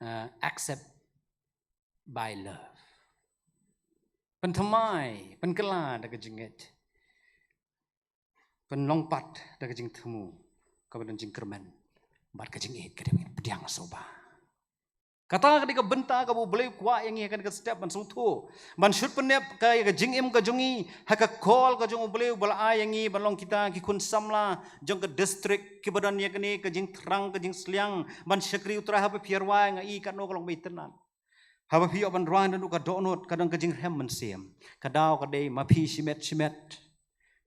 uh, accept by love. Pynthymmai, pynkylla da ka jingngeit, pynlong pat da ka jingthmu kaba don jingkyrmen, bad ka jingïeit ka dei ban pdiang sngewbha. Kata ka dei ka bynta kaba U Blei u kwah ïa ngi ha kane ka step ban sngewthuh, ban shut pynnep ka ïa ka jingim ka jong ngi ha ka call ka jong U Blei uba la ai ïa ngi ban long kita ki khun samla jong ka district kiba don ïa kane ka jingthrang ka jingsliang ban shakri U Trai. Haba phi rwai nga i katno ka long ba itynnad. Haba phi ïoh ban rwai naduh ka dohnud ka don ka jingrhem mynsiem. Ka daw ka dei ma phi shimet shimet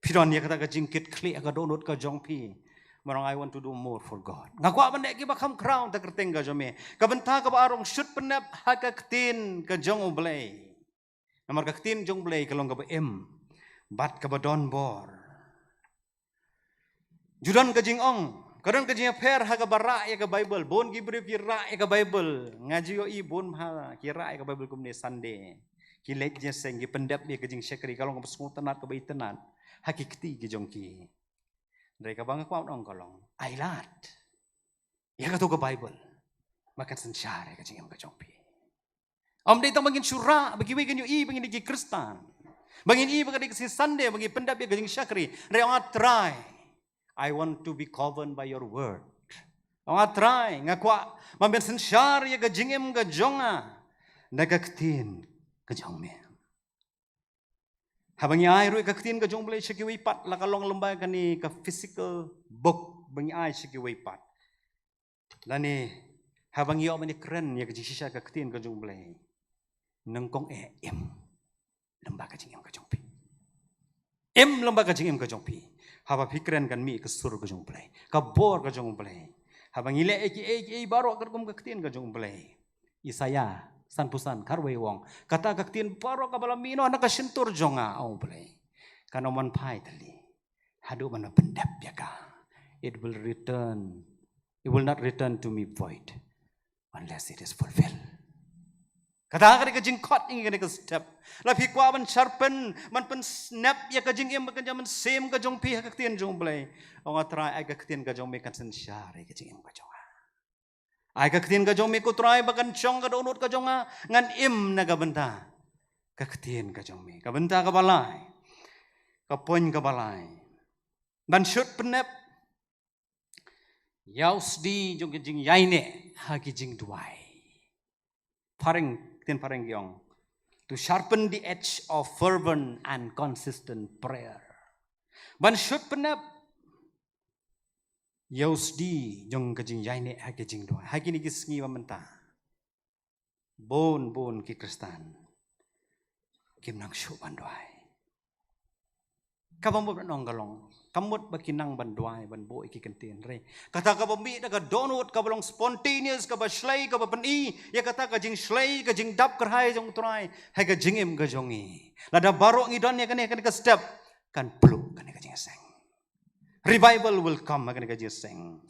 phi don ïa kata ka jingkitkhlieh ha ka dohnud ka jong phi. Ba ong, "I want to do more for God. Nga kwah ban leh kiba kham khraw ha ka kyrteng ka jong me." Ka bynta kaba ar, shut pynnep ha ka ktien ka jong U Blei. Namar ka ktien jong U Blei ka long kaba im bad kaba don bor. Ju don ka jingong, ka don ka jingïapher ha kaba rah ïa ka Baibl. Bun ki briew ki rah ïa ka Baibl. Nga ju ïohi bun bha ki rah ïa ka Baibl kumne Sunday. Ki leit jingïaseng, ki pyndep ïa ka jingshakri, ka long kaba sngewtynnad kaba itynnad ha ki kti ki jong ki. Hynrei kaba nga kwah ban ong ka long, ai lad ïa kato ka Baibl ba kan synshar ïa ka jingim ka jong phi. Ym dei tang ba ngin shu rah ba kiwei kin ïohi ba ngin dei ki Khristan, ba ngin ïohi ba ka dei ka sngi Sunday ba ngin pyndep ïa ka jingshakri. Hynrei ong, "Ah Trai, I want to be governed by your word." Ong, "Ah Trai, nga kwah ba men synshar ïa ka jingim ka jong nga da ka ktien ka jong me." Haba ngi ai ruh ïa ka ktien ka jong U Blei sha kiwei pat, la ka long lyngba kane ka physical book ba ngi ai sha kiwei pat, lane haba ngi ïoh ban ïakren ïa ka jingshisha ka ktien ka jong U Blei, nyngkong eh im lyngba ka jingim ka jong phi. Im lyngba ka jingim ka jong phi. Haba phi kren kan mih ka sur ka jong U Blei, ka bor ka jong U Blei. Haba ngi leh ïa kiei kiei baroh katkum ka ktien ka jong U Blei. Isaïah sanphew san kharwei u ong, "Kata ka ktien baroh kaba la mih noh na ka shyntur jong nga, ong U Blei, kan ym wan phai tylli haduh ban pyndep ïa ka. It will return, it will not return to me void unless it is fulfilled." Kata ka dei ka jingkhot ïa ngi kane ka step. La phi kwah ban sharpen, ban pynsnep ïa ka jingim, ka jingim mynsiem ka jong phi ha ka ktien jong U Blei, ong, "Ah Trai, ai ka ktien ka jong me kan synshar ïa ka jingim ka jong nga. Ai ka ktien ka jong me ko Trai ba kan shong ha ka dohnud ka jong nga, ngan im na ka bynta ka ktien ka jong me." Ka bynta kaba lai, ka point kaba lai, ban shut pynnep ïa u sdi jong ka jingïaineh ha ki jingduwai. Phareng, ktien phareng ki ong, "To sharpen the edge of fervent and consistent prayer." Ban shut pynnep ïa u sdi jong ka jingïaineh ha ki jingduwai. Ha kine ki sngi ba mynta, bun bun ki Khristan kim nang shuh ban duwai. Kaba mut ban ong ka long, kam mut ba ki nang ban duwai ban buh ïa ki kyntien, hynrei kata kaba mih da ka dohnud kaba long spontaneous, kaba shlei, kaba pyni ïa kata ka jingshlei, ka jingdap kyrhai jong U Trai ha ka jingim ka jong ngi. Lada baroh ngi don ïa kane, kane ka step, kan pluh kane ka jingïaseng. Revival will come ha kane ka jingïaseng.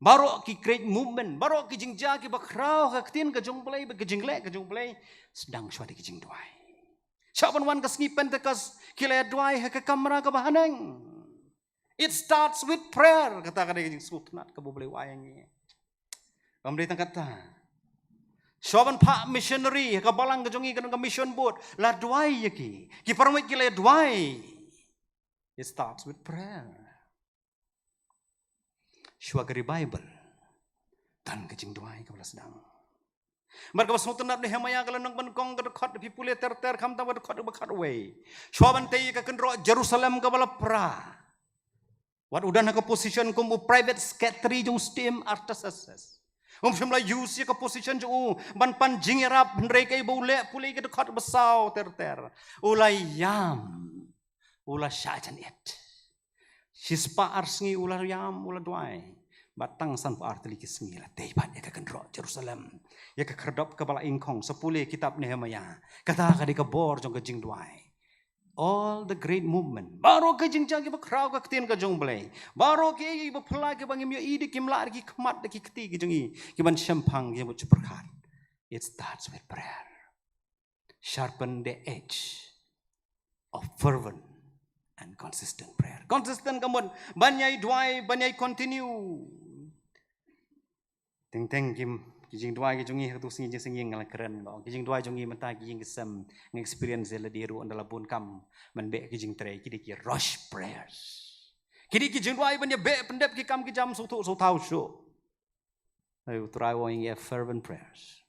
Baroh ki great movement, baroh ki jingjia kiba khraw ha ka ktien ka jong U Blei, bad ka jingleh ka jong U Blei, sdang shuwa da ki jingduwai. Shuwa ban wan ka sngi Pentecost, ki la duwai ha ka kamra kaba haneng. It starts with prayer, kata ka dei ka jingsngewtynnad kaba U Blei u ai ïa ngi. Kam dei tang kata. Shuwa ban phah missionary ha ka balang ka jong ngi, ka mission board, la duwai ïa ki. Ki para mait ki la duwai. It starts with prayer. Shuwa ka revival, don ka jingduwai kaba la sdang. Namar kaba sngewtynnad, Nehemiah ka lynnong ba nyngkong, ka dkhot, phi pule ter ter, khamtam ka dkhot ba khatwei. Shuwa ban tei ïa ka kynroh Jerusalem kaba la pra, wat u don ha ka position kum u private secretary jong u syiem Artaxerxes, um shym la use ïa ka position jong u ban pan jingïarap, hynrei kaei ba u leh, pule ïa ka dkhot ba saw ter ter. U la ïam, u la shah jan-ïit. Shispah ar sngi u la ïam, u la duwai. Bad tang sanphew ar tylli ki sngi la tei pat ïa ka kynroh Jerusalem, ïa ka khyrdop kaba la ingkhong. Sa pule kitab Nehemiah. Kata ka dei ka bor jong ka jingduwai. All the great movement, baroh ki jingjia kiba khraw ha ka ktien ka jong U Blei, baroh kiei kiba phylla kiba ngim ïohi da ki khmat da ki kti ki jong ngi, kiban shemphang, kiba ju pyrkhat, it starts with prayer. Sharpen the edge of fervent and consistent prayer. Consistent ka mut ban ïai duwai, ban ïai continue. Teng teng ki, ki jingduwai ki jong ngi ha katei ka sngi Jingïaseng Ïing, nga la kren, ki jingduwai jong ngi mynta ki ïing ki sem, nga experience ïa lade ruh ynda la bun kam ban beh ki jingtrei, ki dei ki rush prayers. Ki dei ki jingduwai ban ïa beh pyndep ki kam ki jam sawthuh sawthaw shuh. Hynrei u Trai u ong ïa ngi fervent prayers,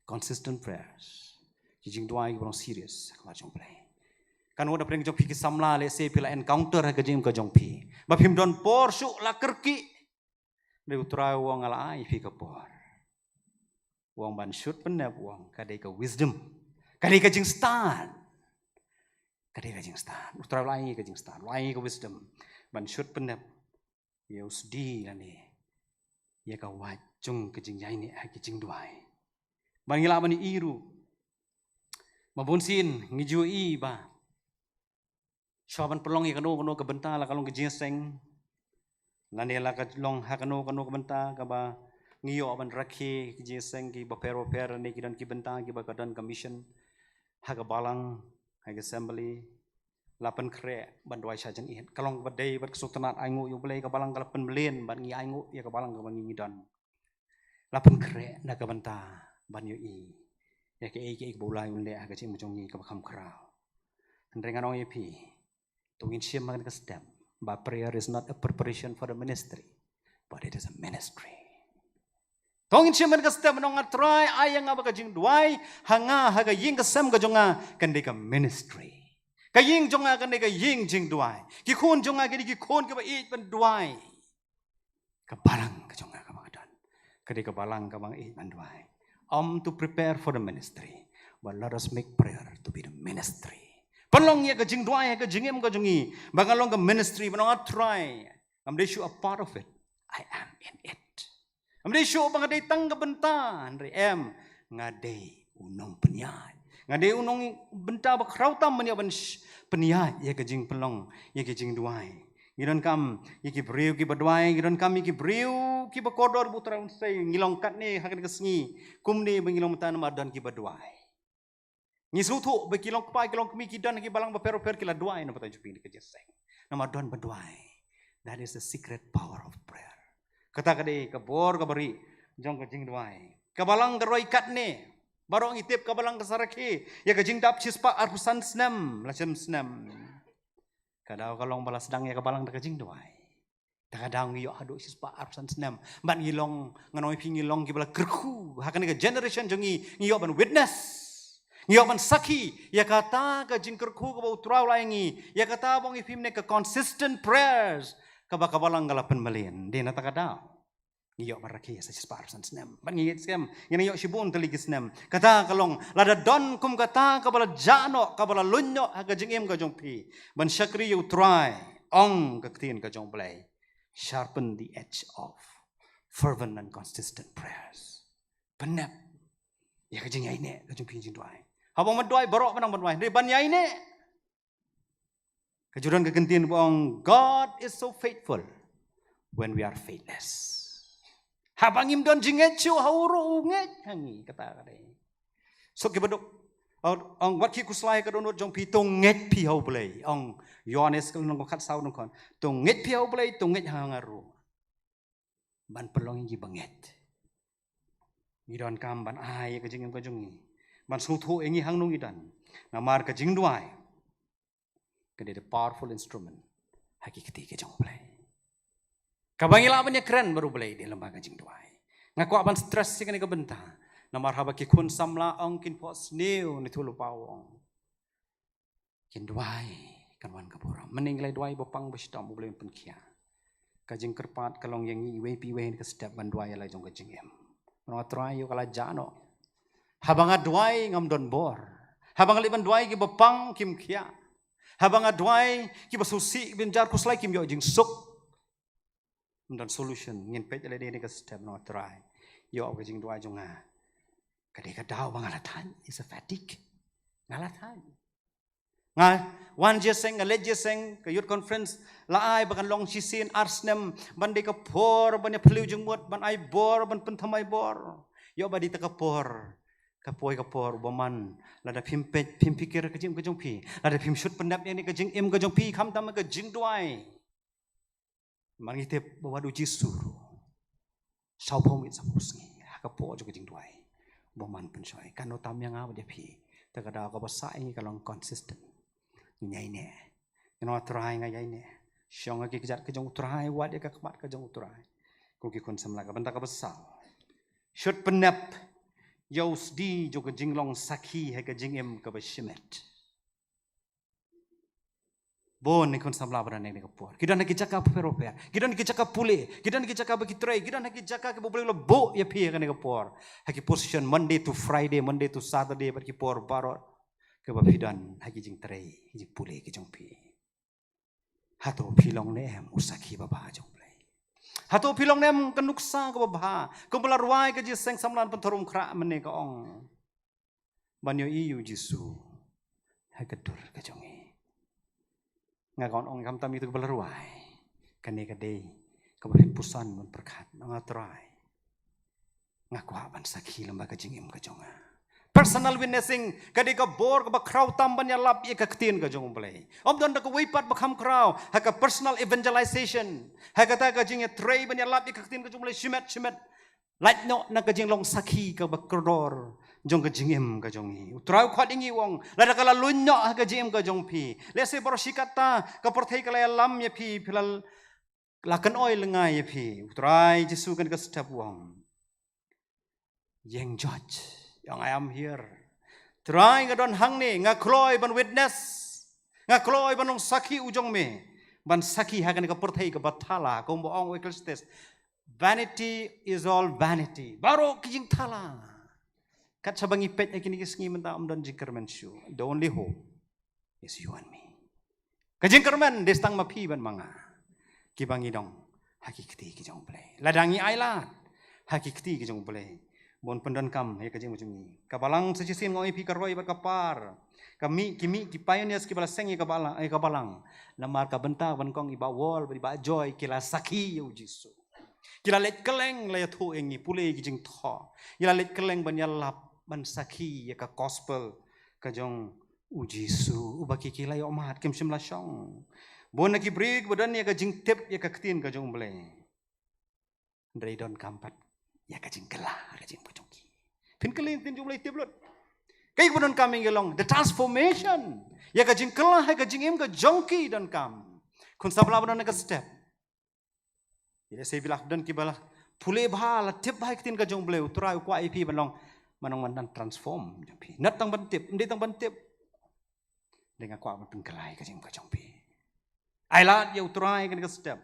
consistent prayers, ki jingduwai kiba long serious ha khmat jong U Blei. Kan ong da pyrshah jong phi ki samla, lehse phi la encounter ha ka jingim ka jong phi ba phim don por shuh la kyrkieh. Hynrei u Trai u ong nga la ai phi ka por. U ong ban shut pynnep, u ong ka dei ka wisdom, ka dei ka jingstad. Ka dei ka jingstad. U Trai u la ai ka jingstad, u la ai ka wisdom ban shut pynnep ïa u sdie lane ïa ka wait jong ka jingïaineh ha ki jingduwai. Ban ngi lah ban ïohi ruh ba bunsien ngi ju ïohi ba shuwa ban pynlong ïa kano kano ka bynta, la ka long ka jingïaseng lane la ka long ha kano kano ka bynta kaba ngi ïoh ban rakhe ki jingïaseng kiba pher ba pher, lane ki don ki bynta kiba ka don ka mission ha ka balang, ha ka assembly, la pynkhreh ban duwai sha jingit. Ka long kaba dei bad ka sngewtynnat, ainguh ïa U Blei, ka balang ka la pynmlien bad ngi ainguh ïa ka balang kaba ngi ngi don. La pynkhreh na ka bynta ban ïohi ïa kaei kaei kaba U Blei un leh ha ka jingim jong ngi kaba kham khraw. Hynrei ngan ong ïa phi, to ngin shim ha kane ka step ba prayer is not a preparation for the ministry, but it is a ministry. To ngin shim ha kane ka step, nong, nga Trai, ai ïa nga ba ka jingduwai ha nga, ha ka ïing ka sem ka jong nga, kan dei ka ministry. Ka ïing jong nga kan dei ka ïing jingduwai. Ki khun jong nga kan dei ki khun kiba ïeit ban duwai. Ka balang ka jong nga kaba nga don, ka dei ka balang kaba nga ïeit ban duwai. Ym to prepare for the ministry, but let us make prayer to be the ministry. Pynlong ïa ka jingduwai ha ka jingim ka jong ngi ba kan long ka ministry, ba nong nga Trai, ngam dei shuh a part of it, I am in it. Ngam dei shuh ba nga dei tang ka bynta, hynrei em, nga dei u nongpynïaid. Nga dei u nongbynta ba khraw tam ban ïa ban sh-, pynïaid ïa ka jingpynlong ïa ka jingduwai. Ngi donkam ïa ki briew kiba duwai, ngi donkam ïa ki briew kiba kordor ba U Trai un sei. Ngi long katne ha kane ka sngi kumne ba ngi long mynta namar don kiba duwai. Ngi sngewthuh ba ki long kpa, ki long kmie, ki don ha ki balang bapher bapher, ki la duwai namar ba tang jong phi ka jingïaseng, namar don ba duwai. That is the secret power of prayer. Kata ka dei ka bor kaba rieh jong ka jingduwai. Ka balang ka roi katne, baroh ngi tip ka balang ka sa rakhe ïa ka jingdap shispah arphew san snem la shem snem. Ka daw ka long ba la sdang ïa ka balang da ka jingduwai. Ta ka daw ngi ïoh haduh shispah arphew san snem bad ngi long, ngan ong ïa phi, ngi long kiba la kyrkhu ha kane ka generation jong ngi. Ngi ïoh ban witness, ngi ïoh ban sakhi ïa kata ka jingkyrkhu kaba U Trai u la ai ïa ngi, ïa kata ba ngi phim ne ka consistent prayers kaba ka balang ka la pynmlien. Dei na ta ka daw ngi ïoh ban rakhe sa shispah arphew san snem bad ngi ngeit skhem ngin ïoh shibun tylli ki snem. Kata ka long lada don kum kata kaba la jah noh, kaba la luin noh ha ka jingim ka jong phi ban shakri ïa U Trai, ong ka ktien ka jong U Blei, sharpen the edge of fervent and consistent prayers. Pynnep ïa ka jingïaineh ka jong phi, jingduwai. Haba ma duwai, baroh ba nang ban duwai, hynrei ban ïaineh, ka ju don ka kyntien ba ong, God is so faithful when we are faithless. Haba ngim don jingngeit shuh, ha u ruh u ngeit ha ngi, kata ka dei. Suk kiba duk, ong, ong, wat ki khuslai ka dohnud jong phi, to ngeit phi ha U Blei. Ong Ïoannis ka lynnong khatsaw, ong khon, to ngeit phi ha U Blei, to ngeit ha nga ruh. Ban pynlong ïa ngi ba ngeit, ngi donkam ban ai ïa ka jingim ka jong ngi, ban sngewthuh ïa ngi hangno ngi don. Namar ka jingduwai ka dei the powerful instrument ha ki kti ka jong U Blei. Kaba ngi lah ban ïakren bad U Blei dei lyngba ka jingduwai. Nga kwah ban stress ïa kane ka bynta namar haba ki khun samla, ong, kin phohsniew ne tu lupa, ong, kin duwai, kan wan ka burom. Mynne ngi la duwai ba pang ba shitom, U Blei un pynkhiah. Ka jingkyrpad ka long ïa ngi iwei pa iwei ha kane ka step ban duwai ïa la jong ka jingim. Nong, nga Trai, ïoh ka la jah noh. Haba nga duwai ngam don bor. Haba nga leit ban duwai, kiba pang kim khiah. Haba nga duwai, kiba sngewsih, kiba jynjar khuslai kim ïoh jingsuk. Ym don solution. Ngin peit ïa lade ha kane ka step, nong, nga Trai, ïoh ka jingduwai jong nga ka dei ka daw ba nga la thait, is a fatigue. Nga la thait. Nga wan jingïaseng, nga leit jingïaseng, ka youth conference la ai ba kan long shisien ar snem, ban dei ka por ban ïa phylliew jingmut, ban ai bor, ban pynthymmai bor. Ïoh ba dei ta ka por, ka poi ka por u bymman, lada phim peit, phim pyrkhat ka jingim ka jong phi, lada phim shut pynnep ïa kane ka jingim ka jong phi, khamtam ka jingduwai. Namar ngi tip ba wat u Jisu ruh, sawphew miet sawphew sngi ha ka por jong ka jingduwai, u bymman pynshoi. Katno tam ïa nga bad ïa phi, ta ka daw kaba sah ïa ngi ka long consistent. Ngi ïaineh. Ngi ong, Trai, nga ïaineh. Shong ha ki kjat ka jong U Trai, wad ïa ka khmat ka jong U Trai. Ko ki khun samla, ka bynta kaba saw, Shut pynep ïa u sdi jong ka jinglong sakhi ha ka jingim kaba shimet. Bun ki khun samla ba don ha kane ka por ki don ha ki jaka pher pher, ki don ha ki jaka pule, ki don ha ki jaka ba ki trei, ki don ha ki jaka kiba U Blei u la buh ïa phi ha kane ka por, ha ki position Monday to Friday, Monday to Saturday, bad ki por baroh kaba phi don ha ki jingtrei, ki jingpule ki jong phi. Hato phi long ne em u sakhi babha jong U Blei? Hato phi long ne em ka nuksa kaba bha, kumba la rwai ka jingïaseng samla Pynthorumkhrah mynne, ka ong, ban ïohi ïa U Jisu ha ka dur ka jong ngi. Nga kwah ban ong, khamtam ïa kito kiba la rwai, kane ka dei kaba phin puson ban pyrkhat, nga Trai, nga kwah ban sakhi lem bad ka jingim ka jong nga. Personal witnessing ka dei ka bor kaba khraw tam ban ïalap ïa ka ktien ka jong U Blei. Ym don da kawei pat ba kham khraw ha ka personal evangelization, ha kata ka jingïatrei ban ïalap ïa ka ktien ka jong U Blei shimet shimet. Lait noh na ka jinglong sakhi kaba kordor jong ka jingim ka jong ngi. U Trai u khot ïa ngi, u ong, lada ka la luin noh ha ka jingim ka jong phi, lehse baroh shi katta ka pyrthei ka la ïalam ïa phi, phi la, la kynoi lyngngai ïa phi, U Trai Jisu kane ka step u ong, ïeng, George, ong, I am here. Trai, nga don hangne, nga kloi ban witness, nga kloi ban long sakhi u jong me, ban sakhi ha kane ka pyrthei kaba thala, kumba ong u Ecclesiastes, vanity is all vanity. Baroh ki jingthala. Kat shaba ngi peit ha kine ki sngi mynta, ym don jingkyrmen shuh. The only hope is you and me. Ka jingkyrmen dei tang ma phi bad ma nga, kiba ngi don ha ki kti ki jong U Blei. Lada ngi ailad ha ki kti ki jong U Blei, bun pyndonkam ïa ka jingim ka jong ngi. Ka balang sa shisien nga ong ïa phi ka roi bad ka par, ka mih, ki mih ki pioneers kiba la seng ïa ka balang, ïa ka balang. Namar ka bynta ba nyngkong i Bah Wall bad i Bah Joy ki la sakhi ïa U Jisu. Ki la leit kylleng, la ïathuh ïa ngi, pule ki jingthoh. Ki la leit kylleng ban ïalap, ban sakhi ïa ka gospel ka jong U Jisu, uba ki, ki la ïohmad, kim shym la shong. Bun na ki briew ba don ïa ka jingtip ïa ka ktien ka jong U Blei, hynrei donkam pat ïa ka jingkylla ha ka jingim ka jong ki. Phin kylli, ktien jong U Blei tip lut. Kaei kaba donkam ïa ngi long, the transformation, ïa ka jingkylla ha ka jingim ka jong ki donkam. Khun samla ba don ha ka step, ïa, lehse ba la don kiba la pule bha, la tip bha ïa ka ktien ka jong U Blei, U Trai u kwah ïa phi ban long, ban long, ban transform jong phi. Not tang ban tip, ym dei tang ban tip. Dei, nga kwah ban pynkylla ïa ka jingim ka jong phi. Ailad ïa U Trai kane ka step.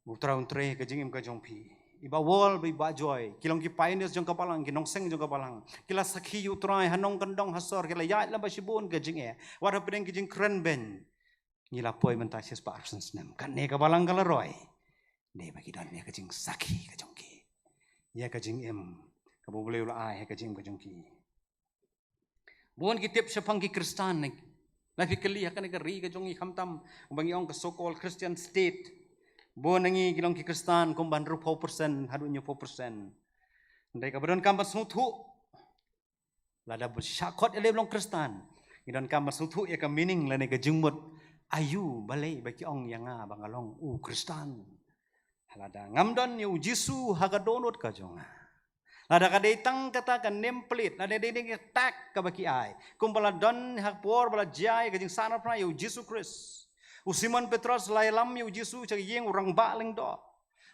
U Trai un trei ha ka jingim ka jong phi. I Bah Wall bad i Bah Joy ki long ki pioneers jong ka balang, ki nongseng jong ka balang. Ki la sakhi ïa U Trai ha nongkyndong, ha sor, ki la ïaid lem bad shibun ka jingeh. Wat hapdeng ki jingkren beiñ, ngi la poi mynta shispah arphew snem, kane ka balang ka la roi. Dei ba ki don ïa ka jingsakhi ka jong ki, ïa ka jingim kaba U Blei u la ai ha ka jingim ka jong ki. Bun ki tip shaphang ki Khristan ne. La phi kylli ha kane ka ri ka jong ngi, khamtam ba ngi ong ka so-called Christian state, bun na ngi ki long ki Khristan kumba hynriewphew percent haduh hynñiewphew percent. Hynrei kaba donkam ban sngewthuh, lada ba shah khot ïaleh ba long Khristan, ngi donkam ban sngewthuh ïa ka meaning lane ka jingmut aïu balei ba ki ong ïa nga ba nga long u Khristan. Lada ngam don ïa U Jisu ha ka dohnud ka jong nga, lada ka dei tang kata ka name plate, lada dei tang ka tag kaba ki ai, kumba la don ha ka por ba la jia ïa ka jingsahnarphna ïa U Jisu Khrist. U Simon Petros la ïalam ïa U Jisu sha ka ïing u rangbah lyngdoh.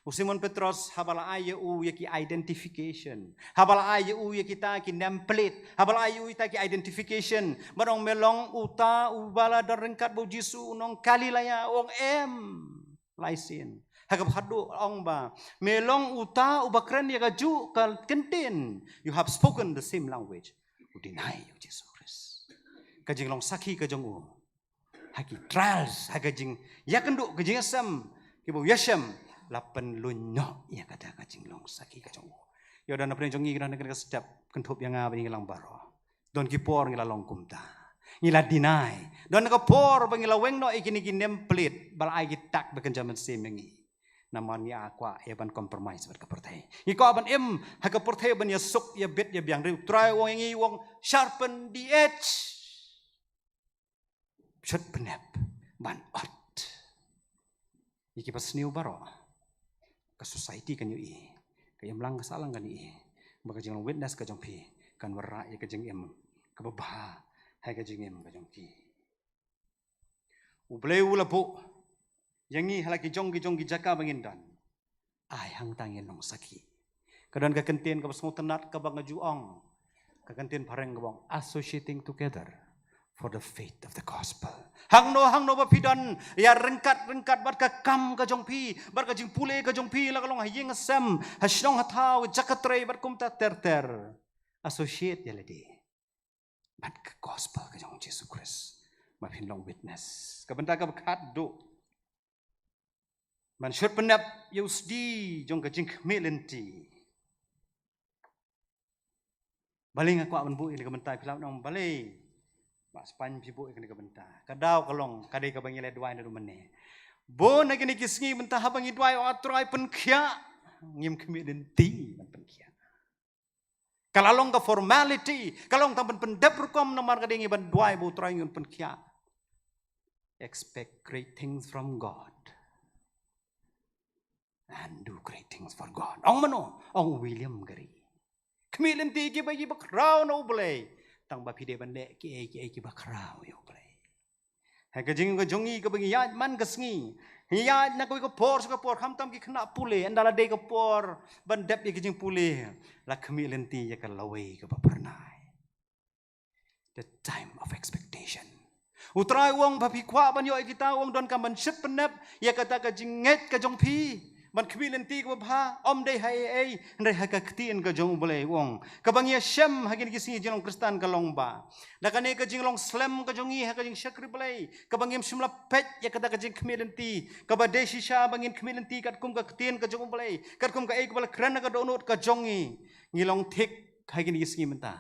U Simon Petros, haba la ai ïa u ïa ki identification, haba la ai ïa u ïa kita ki name plate, haba la ai ïa u ïa kita ki identification, bad ong, me long uta uba la don ryngkat bad U Jisu u nong Galilea, u ong, em. Lai sien. Ha kaba khatduh ong ba, me long uta uba kren ïa kajuh ka kyntien. You have spoken the same language. U deny ïa U Jisu Khrist. Ka jinglong sakhi ka jong u ha ki trials, ha ka jingïakynduh, ka jingïasem, kiba u ïasem, la pynlong noh ïa kata ka jinglong sakhi ka jong u. Ïa, don na pdeng jong ngi, don na ka step, kynthup ïa nga bad ïa ngi lang baroh. Don ki por ngi la long kumta, ngi la deny. Don na ka por ba ngi la weng noh ïa kine ki name plate ba la ai ki tag ba kynja mynsiem ïa ngi. Namar ngi kwah ïa ban compromise bad ka pyrthei. Ngi kwah ban im ha ka pyrthei, ban ïasuk ïabit ïabiang. Hynrei U Trai u ong ïa ngi, u ong, sharpen the edge. Shut pynep ban ot. Ïa kiba sniew baroh, ka society kan ïohi, ka imlang ka sahlang kan ïohi ba ka jinglong witness ka jong phi kan wanrah ïa ka jingim kaba bha ha ka jingim ka jong ki. U Blei u la buh ïa ngi ha la ki jong ki jong ki jaka ba ngin don. Ai hangta ngin long sakhi. Ka don ka kyntien kaba sngewtynnat kaba nga ju ong. Ka kyntien phareng kaba ong associating together for the faith of the gospel. Hangno hangno ba phi don, ïa ryngkat ryngkat bad ka kam ka jong phi, bad ka jingpule ka jong phi, la ka long ha ïing ha sem, ha shnong ha thaw, jaka trei bad kumta ter ter. Associate ïa lade bad ka gospel ka jong Jisu Khrist, ba phin long witness. Ka bynta kaba khatduh, ban shut pyndep ïa u sdi jong ka jingkhmih lynti. Balei nga kwah ban buh ïa kane ka bynta, phi lah ban ong balei Bah Spaiñ phi buh ïa kane ka bynta? Ka daw ka long, ka dei kaba ngi la duwai naduh mynne. Bun na kine ki sngi mynta haba ngi duwai, ong, ah Trai pynkhiah, ngim khmih lynti ban pynkhiah. Ka la long ka formality, ka long tang ban pyndep rukom, namar ka dei ngi ban duwai ba u Trai un pynkhiah. Expect great things from God and do great things for God. Ong mano? Ong William Carey. Khmih lynti kiba, kiba khraw na U Blei, tang ba phi dei ban leh kiei kiei kiba khraw ïa U Blei. Ha ka jingim ka jong ngi kaba ngi ïaid man ka sngi, ngi ïaid na kawei ka por sha ka por, khamtam ki khynnah pule, ynda la dei ka por ban dep ïa ka jingpule, la khmih lynti ïa ka lawei kaba phyrnai. The time of expectation. U Trai u ong ba phi kwah ban ïoh ïa kita, u ong donkam ban shut pyndep ïa kata ka jingngeit ka jong phi ban khmih lynti kaba bha, ym dei ha ei ei, hynrei ha ka ktien ka jong U Blei, u ong. Kaba ngi ïa shem ha kine ki sngi jinglong Khristan ka long ba da kane ka jinglong slem ka jong ngi ha ka jingshakri Blei, kaba ngim shym la peit ïa kata ka jingkhmih lynti, kaba dei shisha ba ngin khmih lynti katkum ka ktien ka jong U Blei, katkum kaei kaba la kren na ka dohnud ka jong ngi, ngi long thik ha kine ki sngi mynta.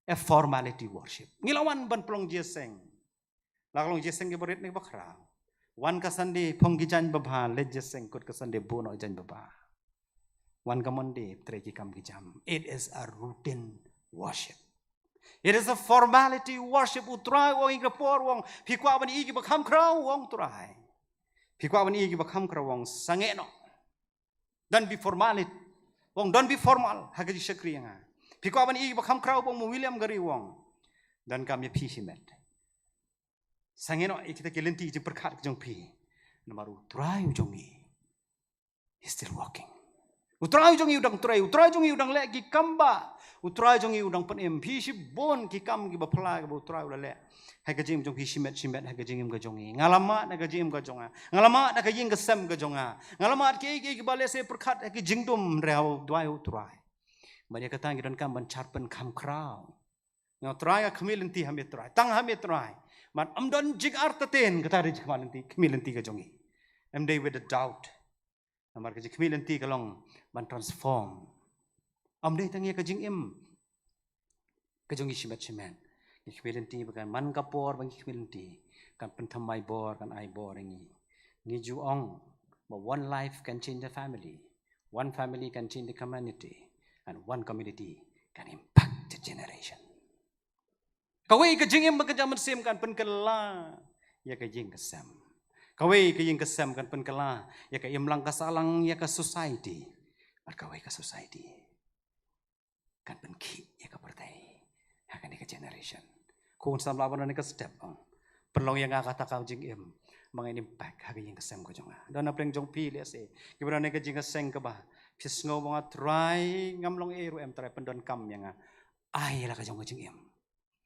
A formality worship. Ngi la wan ban pynlong jingïaseng. La ka long jingïaseng kiba rit ne kiba khraw. Wan ka Sunday phong ki jaiñ babha, leit jingïaseng, kut ka Sunday buh noh jaiñ babha. Wan ka Monday trei ki kam ki jam. It is a routine worship. It is a formality worship. U Trai u ong ïa ka por, u ong phi kwah ban ïohi kiba kham khraw, u ong Trai. Phi kwah ban ïohi kiba kham khraw, u ong sangeh noh. Don't be formal. U ong don't be formal ha ka jingshakri ïa nga. Phi kwah ban ïohi kiba kham khraw, u ong, ma William Carey u ong, donkam ïa phi shimet. Sangeh noh ïa kita ki lynti jingpyrkhat ka jong phi. Namar U Trai u jong ngi, he's still working. U Trai u jong ngi u dang trei, U Trai u jong ngi u dang leh ki kam ba U Trai u jong ngi u dang pynim. Phi shibun ki kam kiba phylla kiba U Trai u la leh ha ka jingim jong phi shimet shimet ha ka jingim ka jong ngi. Nga la mad na ka jingim ka jong nga. Nga la mad na ka ïing ka sem ka jong nga. Nga la mad kiei kiei kiba lehse pyrkhat ha ki jingdum, hynrei haba duwai ha U Trai, bad ïa kata ngi donkam ban sharpen kham khraw. Nga Trai, nga khmih lynti ha me Trai, tang ha me Trai. Bad ym don jingartatien kata ka jingkhmih lynti, khmih lynti ka jong ngi. Ym dei with a doubt. Namar ka jingkhmih lynti ka long ban transform. Ym dei tang ïa ka jingim ka jong ngi shimet shimet. Ngi khmih lynti ba kan man ka por ba ngi khmih lynti kan pynthymmai bor, kan ai bor ïa ngi. Ngi ju ong ba one life can change the family, one family can change the community, and one community can impact the generation. Kawei ka jingim ba kynja mynsiem kan pynkylla ïa ka ïing ka sem. Kawei ka ïing ka sem kan pynkylla ïa ka imlang ka sahlang, ïa ka society. Bad kawei ka society kan pynkhih ïa ka pyrthei ha kane ka generation. Khun samla, ba don kane ka step, ong, pynlong ïa nga kata ka jingim ba ngan impact ha ka ïing ka sem ka jong nga. Don na pdeng jong phi lehse kiba don kane ka jingïaseng kaba phi sngew ba nga Trai ngam long ei ruh em, Trai pyndonkam ïa nga. Ai la ka jong ka jingim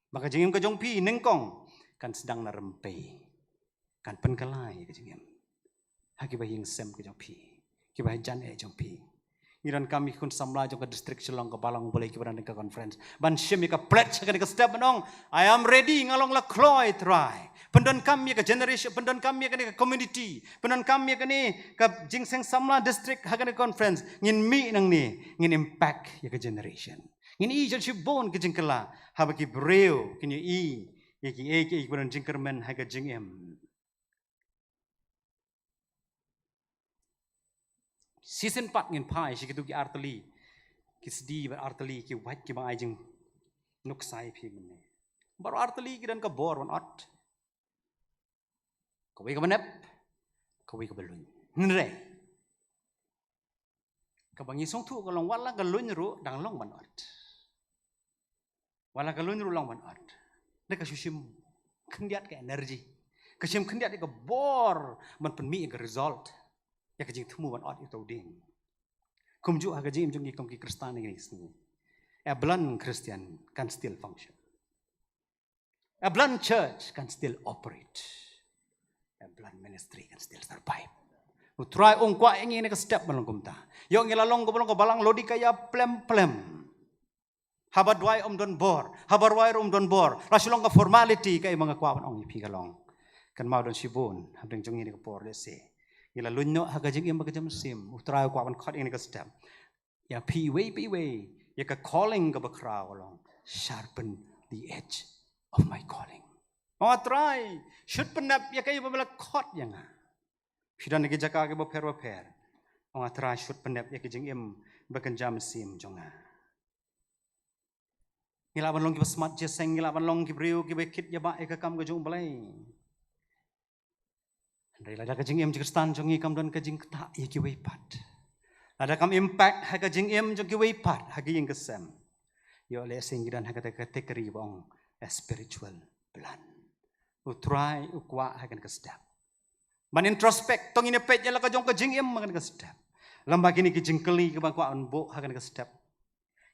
ba ka jingim ka jong phi nyngkong kan sdang na rympei, kan pynkylla ïa ka jingim ha kiba ïing sem ka jong phi, kiba hajan eh jong phi. Ngi donkam ïa ki khun samla jong ka district Shillong kaba long Blei kiba don ha ka conference ban shim ïa ka pledge ha kane ka step ban ong, I am ready, nga long la kloi Trai. Pyndonkam ïa ka generation, pyndonkam ïa kane ka community, pyndonkam ïa kane ka jingïaseng samla district ha kane ka conference. Ngin mih nangne, ngin impact ïa ka generation. Ngin ïohi shibun ka jingkylla haba ki briew kin ïohi ïa kiei kiei kiba don jingkyrmen ha ka jingim. Shisien pat ngin phai sha kito ki artylli ki sdi bad artylli ki wait kiba ai jingnuksa ïa phi mynne. Baroh artylli ki don ka bor ban ot. Kawei kaba nep, kawei kaba luin. Hynrei kaba ngi sngewthuh ka long, wat la ka luin ruh dang long ban ot. Wat la ka luin ruh long ban ot. Dei ka shu shim khyndiat ka energy, ka shim khyndiat ïa ka bor ban pynmih ïa ka result, ïa ka jingthmu ban ot ïa uta u dieng. Kumjuh ha ka jingim jong ngi kum ki Khristan ïa kine ki sngi. A blunt Christian can still function. A blunt church can still operate. A blunt ministry can still survive. U Trai um kwah ïa ngi ha kane ka step ban long kumta. Ïoh ngi la long kumba long ka balang Laodikaïa plem plem. Haba duwai ym don bor, haba rwai ruh ym don bor. La shu long ka formality, kaei ba nga kwah ban ong ïa phi ka long, kynmaw don shibun hapdeng jong ngi ha kane ka por, lehse ngi la lyngngoh ha ka jingim bad ka jingmynsiem. U Trai u kwah ban khot ïa ngi ha kane ka step. Ïa phi iwei pa iwei, ïa ka calling kaba khraw ka long, sharpen the edge of my calling. Ong, ah Trai, shut pyndep ïa kaei ba me la khot ïa nga. Phi don ha ki jaka kiba pher ba pher. Ong, ah Trai, shut pyndep ïa ka jingim bad ka jingmynsiem jong nga. Ngi lah ban long kiba smat jingïaseng, ngi lah ban long ki briew kiba kit ïa ba ïa ka kam ka jong U Blei. Hynrei lada ka jingim jong ki Khristan jong ngi kam don ka jingktah ïa kiwei pat, lada kam impact ha ka jingim jong kiwei pat ha ka ïing ka sem, ïoh lehse ngi don ha kata ka category ba ong a spiritual blunt. U Trai u kwah ha kane ka step ban introspect, to ngin ïa peit ïa la ka jong ka jingim ha kane ka step. Lem bad kine ki jingkylli kiba kwah ban buh ha kane ka step.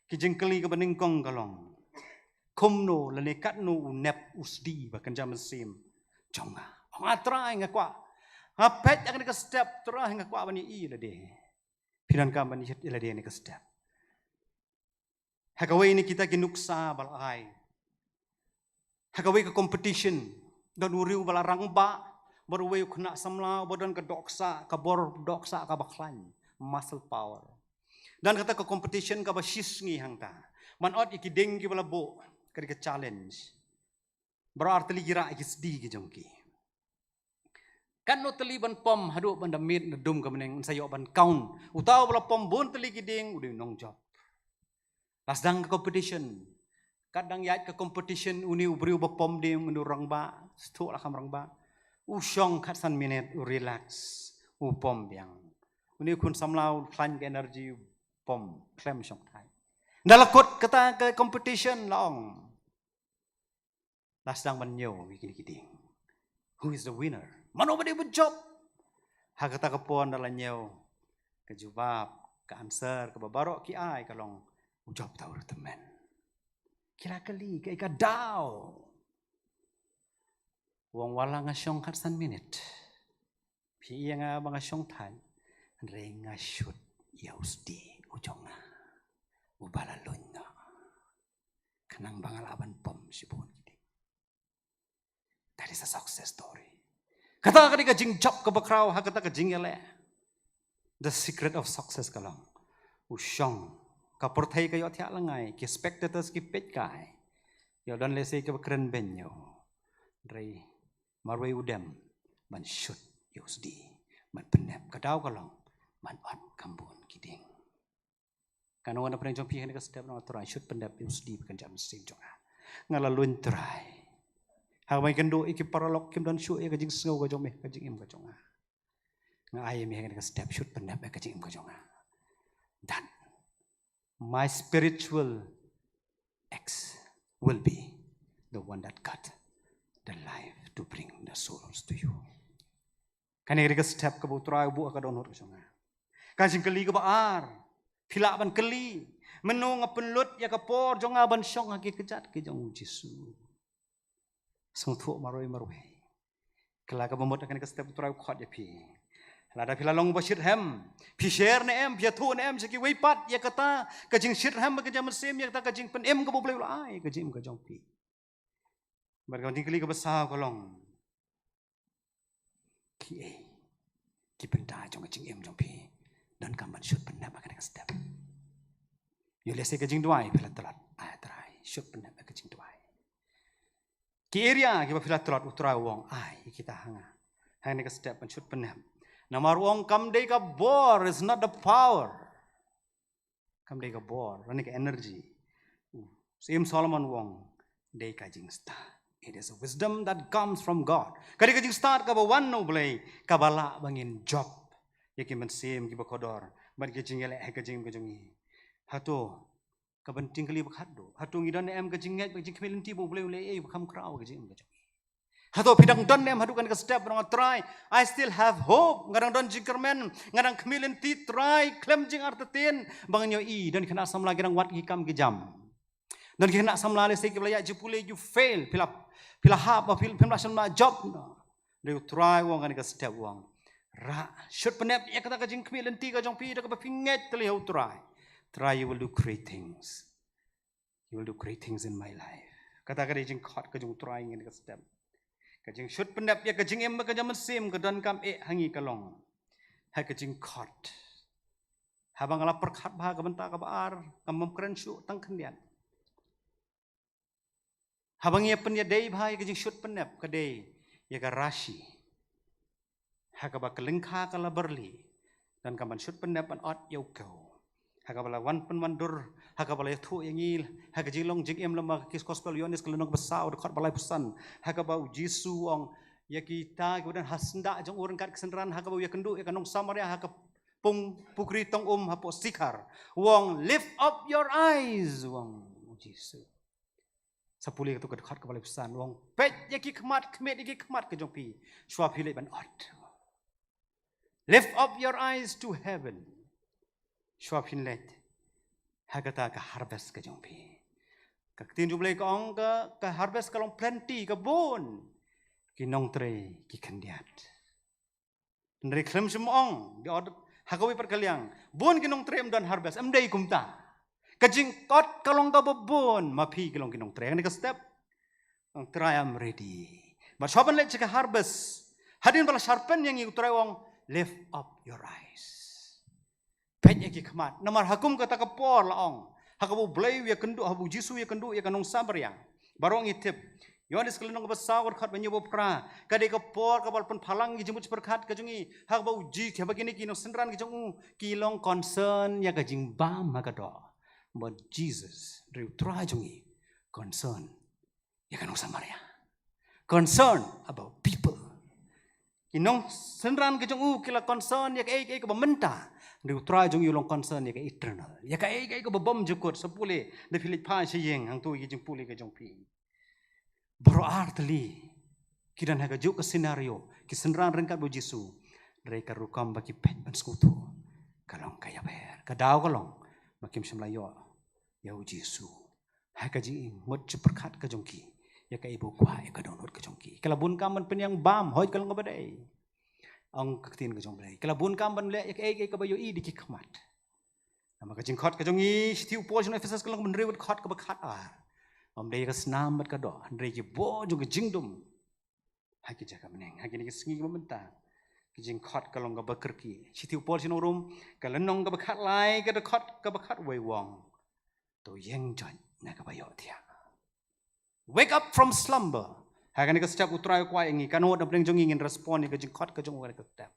Ki jingkylli kaba nyngkong ka long, kumno lane katno u nep u sdi bad ka jingmynsiem jong nga. Ong, ah Trai, nga kwah, nga peit ha kane ka step, Trai, nga kwah ban ïohi lade. Phi donkam ban ïohi lade ha kane ka step. Ha kawei na kita ki nuksa ba la ai, ha kawei ka competition, don u briew ba la rangbah bad uwei u khynnah samla uba don ka dohksah, ka bor dohksah kaba khlaiñ, muscle power. Don kata ka competition kaba shisngi hangta ban ot ïa ki dieng kiba la buh, ka dei ka challenge. Baroh ar tylli ki rah ïa ki sdi ki jong ki. Katno tylli ban pom haduh ban da miet na dum ka bneng, yn sa ïoh ban count. Uta uba la pom bun tylli ki dieng u dei u nongjop. La sdang ka competition. Kat dang ïaid ka competition, une u briew ba pom dieng, une u rangbah, sdang la kham rangbah, u shong khatsan minit, u relax, u pom biang. Une u khun samla u khlaiñ ka energy, u pom khlem shongthait. Ynda la kut kata ka competition, la ong, la sdang ban ñiew ïa kine ki dieng. Who is the winner? Mano ba dei ba jop? Ha kata ka por ynda la ñiew, ka jubab, ka answer kaba baroh ki ai ka long, u jop uta u riewtymmen. Ki la kylli, kaei ka daw? U ong, wat la nga shong khatsan minit, phi ïa nga ba nga shongthait, hynrei nga shut ïa u sdi u jong nga uba la luñ noh, khnang ba nga lah ban pom shibun ki dieng. That is a success story. Kata ka dei ka jingjop kaba khraw ha kata ka jingïaleh. The secret of success ka long, u shong, ka pyrthei ka ïohthiah lyngngai, ki spectators ki peitkai, ïoh don lehse kiba kren beiñ ïa u, hynrei marwei u dem ban shut ïa u sdi, ban pyndep. Ka daw ka long ban ot kham bun ki dieng. Katno ngan pyneng jong phi ha kane ka step, ong, ah Trai, shut pyndep ïa u sdi bad ka jingmynsiem jong nga. Nga la luñ Trai. Haba nga kynduh ïa ki paralok kim don shuh ïa ka jingsngew ka jong me ha ka jingim ka jong nga, nga ai ïa me ha kane ka step, shut pyndep ïa ka jingim ka jong nga, that my spiritual acts will be the one that cut the life to bring the souls to you. Kane ka dei ka step kaba U Trai u buh ha ka dohnud ka jong nga. Ka jingkylli kaba ar, phi lah ban kylli, mano nga pynlut ïa ka por jong nga ban shong ha ki kjat ki jong U Jisu? Sngewthuh marwei marwei. Kylla kaba mut ha kane ka step U Trai u khot ïa phi. Lada phi la long ba shitrhem, phi share ne em, phi ïathuh ne em sha kiwei pat ïa kata ka jingshitrhem bad ka jingmynsiem, ïa kata ka jingpynim kaba U Blei u la ai ha ka jingim ka jong phi? Bad ka jingkylli kaba saw ka long, kiei ki bynta jong ka jingim jong phi donkam ban shut pyndep ha kane ka step? Ïoh lehse ka jingduwai phi la tlot. Ai Trai, shut pyndep ha ka jingduwai. Ki area kiba phi la tlot, U Trai u ong, ai ïa kita ha nga ha kane ka step ban shut pyndep. Namar u ong, kam dei ka bor, is not the power. Kam dei ka bor lane ka energy. U Syiem Solomon u ong, dei ka jingstad. It is a wisdom that comes from God. Ka dei ka jingstad kaba wan na U Blei, kaba lah ba ngin jop ïa ki mynsiem kiba kordor bad ki jingïaleh ha ka jingim ka jong ngi. Hato, kaba ngi kylli ba khatduh, hato ngi don ne em ka jingngeit bad jingkhmih lynti ba U Blei u leh ei ba kham khraw ha ka jingim ka jong ngi? Hato phi dang don ne em haduh kane ka step, ba nga ong Trai, I still have hope. Nga dang don jingkyrmen, nga dang khmih lynti Trai, khlem jingartatien ba ngan ïohi. Don ki khynnah samla ki dang wad ki kam ki jam. Don ki khynnah samla lehse kiba la ïaid jingpule, you fail, phi la, phi la hap, phi, phim lah shym lah jop. Hynrei u Trai u ong ha kane ka step, u ong, rah, shut pyndep ïa kata ka jingkhmih lynti ka jong phi da kaba phi ngeit tylli ha u Trai. Trai, you will do great things. You will do great things in my life. Kata ka dei jingkhot ka jong u Trai ha kane ka step. Ka jingshut pyndep ïa ka jingim bad ka jingmynsiem ka donkam eh ha ngi ka long ha ka jingkhot. Haba nga la pyrkhat bha ha ka bynta kaba ar, kam bym kren shuh, tang khyndiat. Haba ngi ïa pynïadei bha ïa ka jingshut pyndep, ka dei ïa ka rashi ha kaba ka lyngkha ka la byrli, donkam ban shut pyndep ban ot ïa u kew. Ha kaba la wan pynwandur, ha kaba la ïathuh ïa ngi ha ka jinglong jingim lem bad ka Gospel Ïoannis ka lynnong kaba saw, dkhot ba laiphew san, ha kaba u Jisu u ong ïa kita kiba don ha syndah jong u ryngkat ki synran, ha kaba u ïakynduh ïa ka nong Samaria ha ka pung pukri tong um hapoh Sikhar, u ong, "Lift up your eyes," u ong u Jisu. Sa pule katto ka dkhot kaba laiphew san, u ong, "Peit ïa ki khmat, khmih ïa ki khmat ka jong phi, shuwa phi leit ban ot. Lift up your eyes to heaven. Shuwa phin leit ha kata ka harvest ka jong phi." Ka ktien jong U Blei ka ong ka, ka harvest ka long plenty, ka bun. Ki nongtrei ki khyndiat. Hynrei khlem shym ong, ki ot ha kawei pat ka liang, bun ki nongtrei, ym don harvest, ym dei kumta. Ka jingkhot ka long kaba bun, ma phi ki long ki nongtrei. Kane ka step, ong, Trai, I'm ready. Bad shuwa ban leit sha ka harvest, hadien ba la sharpen ïa ngi, u Trai u ong, "Lift up your eyes." Peit ïa ki khmat. Namar ha kum kata ka por la ong, ha kaba U Blei u ïakynduh, ha kaba u Jisu u ïakynduh ïa ka nong Samaria, baroh ngi tip. Ïoannis ka lynnong kaba saw, dkhot ba hynñiew bad phra, ka dei ka por kaba la pynphalang ïa ki jingmut jingpyrkhat ka jong ngi, ha kaba u Ji-, ha kaba kine ki nongsynran ki jong u ki long concern ïa ka jingbam ha ka doh. Bad Jesus, hynrei u Trai jong ngi, concern ïa ka nong Samaria. Concern about people. Ki nongsynran ki jong u ki la concern ïa kaei kaei kaba mynta. Hynrei u Trai jong ngi u long concern ïa ka eternal, ïa kaei kaei kaba bymjukut. Sa pule, da phi leit phai sha ïing, hangto ïa ki jingpule ka jong phi. Baroh ar tylli ki don ha kajuh ka scenario, ki synran ryngkat bad u Jisu. Hynrei ka rukom ba ki peit ban sngewthuh ka long ka ïapher. Ka daw ka long ba kim shym la ïoh ïa u Jisu ha ka jingmut jingpyrkhat ka jong ki, ïa kaei ba u kwah ïa ka dohnud ka jong ki. Ki la bun kam ban pynïang bam, hooid, ka long kaba dei. Ong ka ktien ka jong U Blei, ki la bun kam ban leh ïa kaei kaei kaba ïohi da ki khmat. Namar ka jingkhot ka jong ngi, shithi u Paul sha ki nong Ephesus ka lynnong ba hynriew, dkhot kaba khatar, ym dei ïa ka snam bad ka doh, hynrei ki bor jong ka jingdum ha ki jaka bneng. Ha kine ki sngi kiba mynta, ka jingkhot ka long kaba kyrkieh. Shithi u Paul sha ki nong Rom, ka lynnong kaba khatlai, ka dkhot kaba khatwei, u ong, "To ïeng joit na kaba ïohthiah." Wake up from slumber. Ha kane ka step u Trai u kwah ïa ngi, ka nod na pdeng jong ngi, ngin respond ïa ka jingkhot ka jong u ha kane ka step.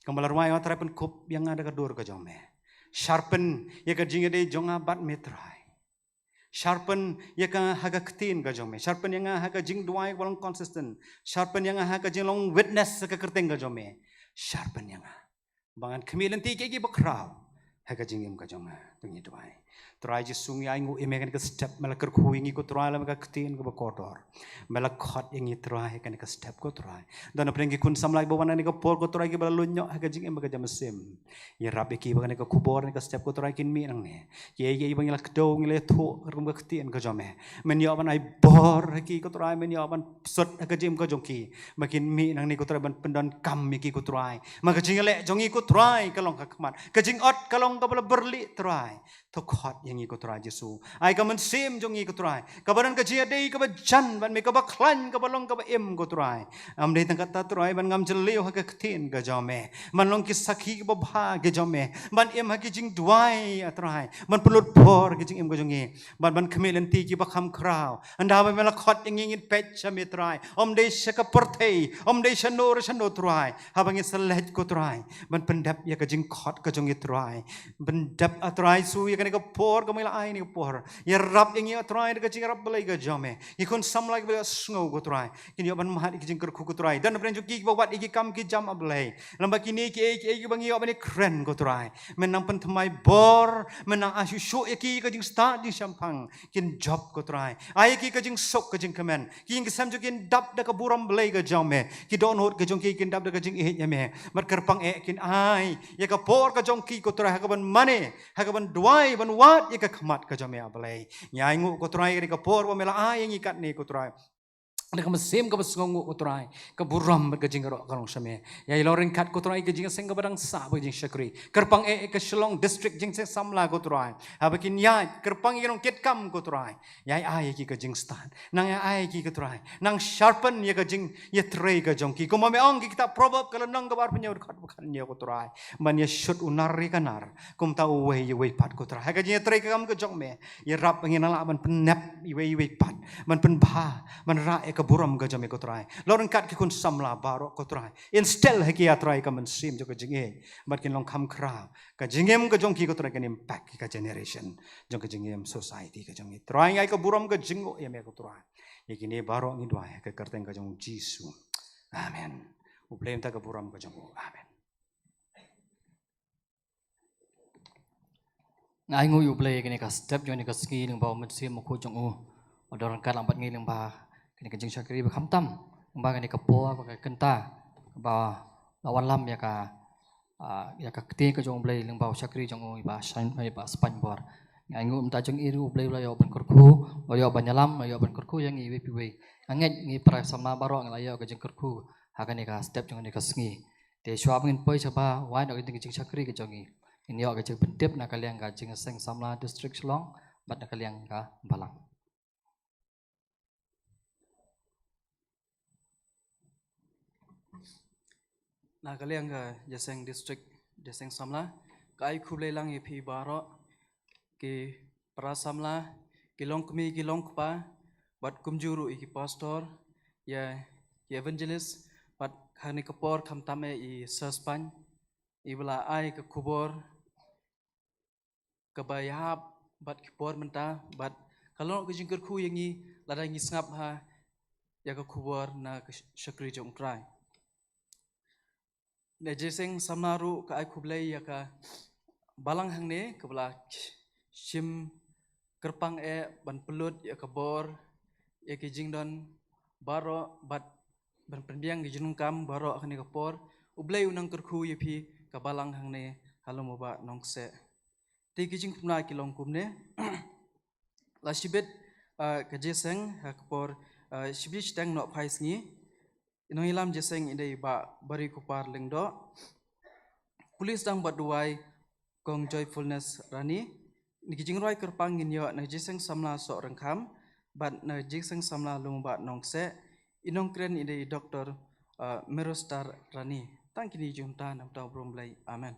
Kumba la rwai, "O Trai, pynkup ïa nga da ka dur ka jong me." Sharpen ïa ka jingïadei jong nga bad me, Trai. Sharpen ïa nga ha ka ktien ka jong me. Sharpen ïa nga ha ka jingduwai kaba long consistent. Sharpen ïa nga ha ka jinglong witness ha ka kyrteng ka jong me. Sharpen ïa nga ba ngan khmih lynti kiei kiei bakhraw ha ka jingim ka jong nga. To ngin duwai. Trai Jisu, ngi ainguh ïa me ha kane ka step, me la kyrkhu ïa ngi, ko Trai, lem ka ktien kaba kordor. Me la khot ïa ngi, Trai, ha kane ka step, ko Trai. Don na pdeng ki khun samla kiba wan ha kane ka por, ko Trai, kiba la lyngngoh ha ka jingim bad ka jingmynsiem. Ïarap ïa ki ba kane ka khubor, kane ka step, ko Trai, kin mih nangne. Kiei kiei ba ngi la kdew, ngi la ïathuh kum ka ktien ka jong me, men ïoh ban ai bor ha ki, ko Trai, men ïoh ban sut ha ka jingim ka jong ki, ba kin mih nangne, ko Trai, ban pyndonkam ïa ki, ko Trai. Ma ka jingleh jong ngi, ko Trai, ka long ka khmat, ka jingot ka long kaba la byrlieh, Trai. To khot ïa ngi, ko Trai Jisu. Ai ka mynsiem jong ngi, ko Trai, kaba don ka jingïadei kaba jan bad me, kaba khlaiñ, kaba long kaba im, ko Trai. Ym dei tang kata, Trai, ban ngam jylliew ha ka ktien ka jong me, ban long ki sakhi kiba bha ki jong me, ban im ha ki jingduwai, a Trai, ban pynlut bor ha ka jingim ka jong ngi, ban, ban khmih lynti kiba kham khraw. Ynda ba me la khot ïa ngi, ngin peit sha me, Trai, ym dei sha ka pyrthei, ym dei shano re shano, Trai. Haba ngin sa leit, ko Trai, ban pyndep ïa ka jingkhot ka jong ngi, Trai, pyndep, a Trai Jisu, ïa kane ka por kaba me la ai ha kane ka por. Ïarap ïa ngi, ah Trai, da ka jingïarap Blei ka jong me. Ki khun samla kiba la sngew, ko Trai, kin ïoh ban mad ïa ki jingkyrkhu, ko Trai. Don hapdeng jong ki kiba wad ïa ki kam ki jam, ah Blei. Lem bad kine kiei kiei kiba ngi ïoh ban ïakren, ko Trai, men nang pynthymmai bor, men nang ai shuh shuh ïa ki ka jingstad jingshemphang, kin jop, ko Trai. Ai ïa ki ka jingsuk ka jingkmen. Ki ïing ki sem jong ki kin dap da ka burom Blei ka jong me. Ki dohnud ka jong ki kin dap da ka jingïeit ïa me. Bad kyrpang eh kin ai ïa ka por ka jong ki, ko Trai, ha kaban mane, ha kaban duwai, ban wad ïa ka khmat ka jong me, ah Blei. Ngi ainguh, ko Trai, ïa kane ka por ba me la ai ïa ngi katne, ko Trai, da ka mynsiem kaba sngewnguh, ko Trai, ka burom bad ka jingïaroh ka long sha me. Ïa, ïa long ryngkat, ko Trai, ka jingïaseng kaba dang sah bad ka jingshakri. Kyrpang eh ïa ka Shillong District Jingïaseng Samla, ko Trai, haba kin ïaid, kyrpang ïa ki nongkitkam, ko Trai, ïa ai ïa ki ka jingstad. Nang ïa ai ki, ko Trai, nang sharpen ïa ka jingïatrei ka jong ki. Kumba me ong ha ka kitab Proverb, ka lynnong kaba arphew hynñiew, dkhot ba khathynñiew, ko Trai, ban ïashut u nar ïa ka nar, kumta uwei ïa uwei pat, ko Trai, ha ka jingïatrei ka kam ka jong me. Ïarap ba ngin nang lah ban pynnep iwei ïa iwei pat, ban pynbha, ban rah ïa ka burom ka jong me, ko Trai. Long ryngkat ki khun samla baroh, ko Trai. Instill ha ki, ah Trai, ka mynsiem jong ka jingïeit, bad kin long kham khraw ka jingim ka jong ki, ko Trai, kan impact ïa ka generation jong ka jingim, society ka jong ngi. Trai, ngi ai ka burom ka jingnguh ïa me, ko Trai, ïa kine baroh ngi duwai ha ka kyrteng ka jong U Jisu. Amen. U Blei un ai ka burom ka jong u. Amen. Nga ainguh ïa U Blei ïa kane ka step jong kane ka sngi, lyngba u Mynsiem Bakhuid jong u, uba don ryngkat lang bad ngi lyngba kane ka jingshakri ba khamtam, lyngba kane ka por ba ka kynta, ba la wanlam ïa ka, ah, ïa ka ktien ka jong U Blei lyngba u shakri jong u, i Bah Shang, i Bah Spine Bor. Nga ainguh mynta jong i ruh, U Blei u la ïoh ban kyrkhu, u la ïoh ban ïalam, u la ïoh ban kyrkhu ïa ngi iwei pa iwei. Nga ngeit ngi para samla baroh ngi la ïoh ka jingkyrkhu ha kane ka step jong kane ka sngi. Te shuwa ba ngin poi shabar, wad ïa ka jingshakri ka jong ngi, ngin ïoh ka jingpyntip na ka liang ka Jingïaseng Samla District Shillong, bad na ka liang ka Balang. Na ka liang ka Jingïaseng District, Jingïaseng Samla, ka ai khublei lang ïa phi baroh, ki para samla, ki longkmie, ki longkpa, bad kumjuh ruh ïa ki pastor, ïa ki evangelist, bad ha kane ka por khamtam eh i Sir Spine, iba la ai ka khubor kaba ïahap bad ki por mynta, bad ka long ka jingkyrkhu ïa ngi lada ngi sngap ha ïa ka khubor na ka sh-, shakri jong U Trai. Na Jingïaseng Samla ruh ka ai khublei ïa ka Balang hangne, kaba la shim kyrpang eh ban pynlut ïa ka bor ïa ki jingdon baroh, bad ban pynbiang ki jingdonkam baroh ha kane ka por. U Blei un nang kyrkhu ïa phi ka Balang hangne ha Lum u Bah Nongkseh. Te ki jingkhublei ki long kumne. La shibit, ah, ka jingïaseng ha ka por, ah, shibit shiteng nohphai sngi. I nongïalam jingïaseng i dei i Bah Barikupar Lyngdoh. Pule sdang bad duwai, Kong Joyfulness Rani. Na ki jingrwai kyrpang ngin ïoh na Jingïaseng Samla Sohryngkham, bad na Jingïaseng Samla Lum u Bah Nongkseh. I nongkren i dei i Doktor, ah, Merostar Rani. Tang kine ki jingkhublei na ka bynta U Blei. Amen.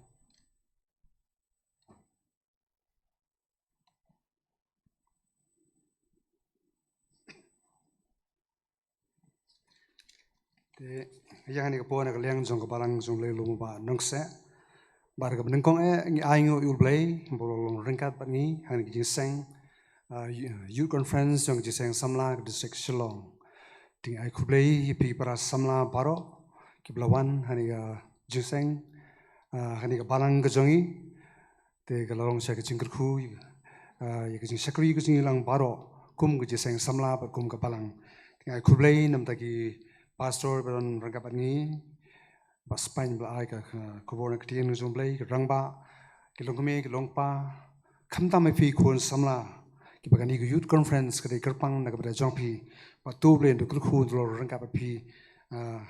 Te, ïa kane ka por na ka liang jong ka Balang jong U Blei Lum u Bah Nongkseh. Bad kaba nyngkong eh, ngi ainguh ïa U Blei ba u la long ryngkat bad ngi ha kane ka jingïaseng, ah, Youth Conference jong ka Jingïaseng Samla ka District Shillong. Te ngi ai khublei ïa phi para samla baroh kiba la wan ha kane ka jingïaseng, ah, ha kane ka Balang ka jong ngi. Te ka la long sha ka jingkyrkhu, ah, ïa ka jingshakri ka jong ngi lang baroh kum ka Jingïaseng Samla bad kum ka Balang. Te nga ai khublei na ka bynta ki pastor ba don ryngkat bad ngi, Bah Spine ba la ai ka, ka khubor na ka ktien ka jong U Blei, ki rangbah, ki longkmie, ki longkpa, khamtam ïa phi khun samla kiba kane ka Youth Conference ka dei kyrpang na ka bynta jong phi. Bad to U Blei un kyrkhu, un long ryngkat bad phi, ah,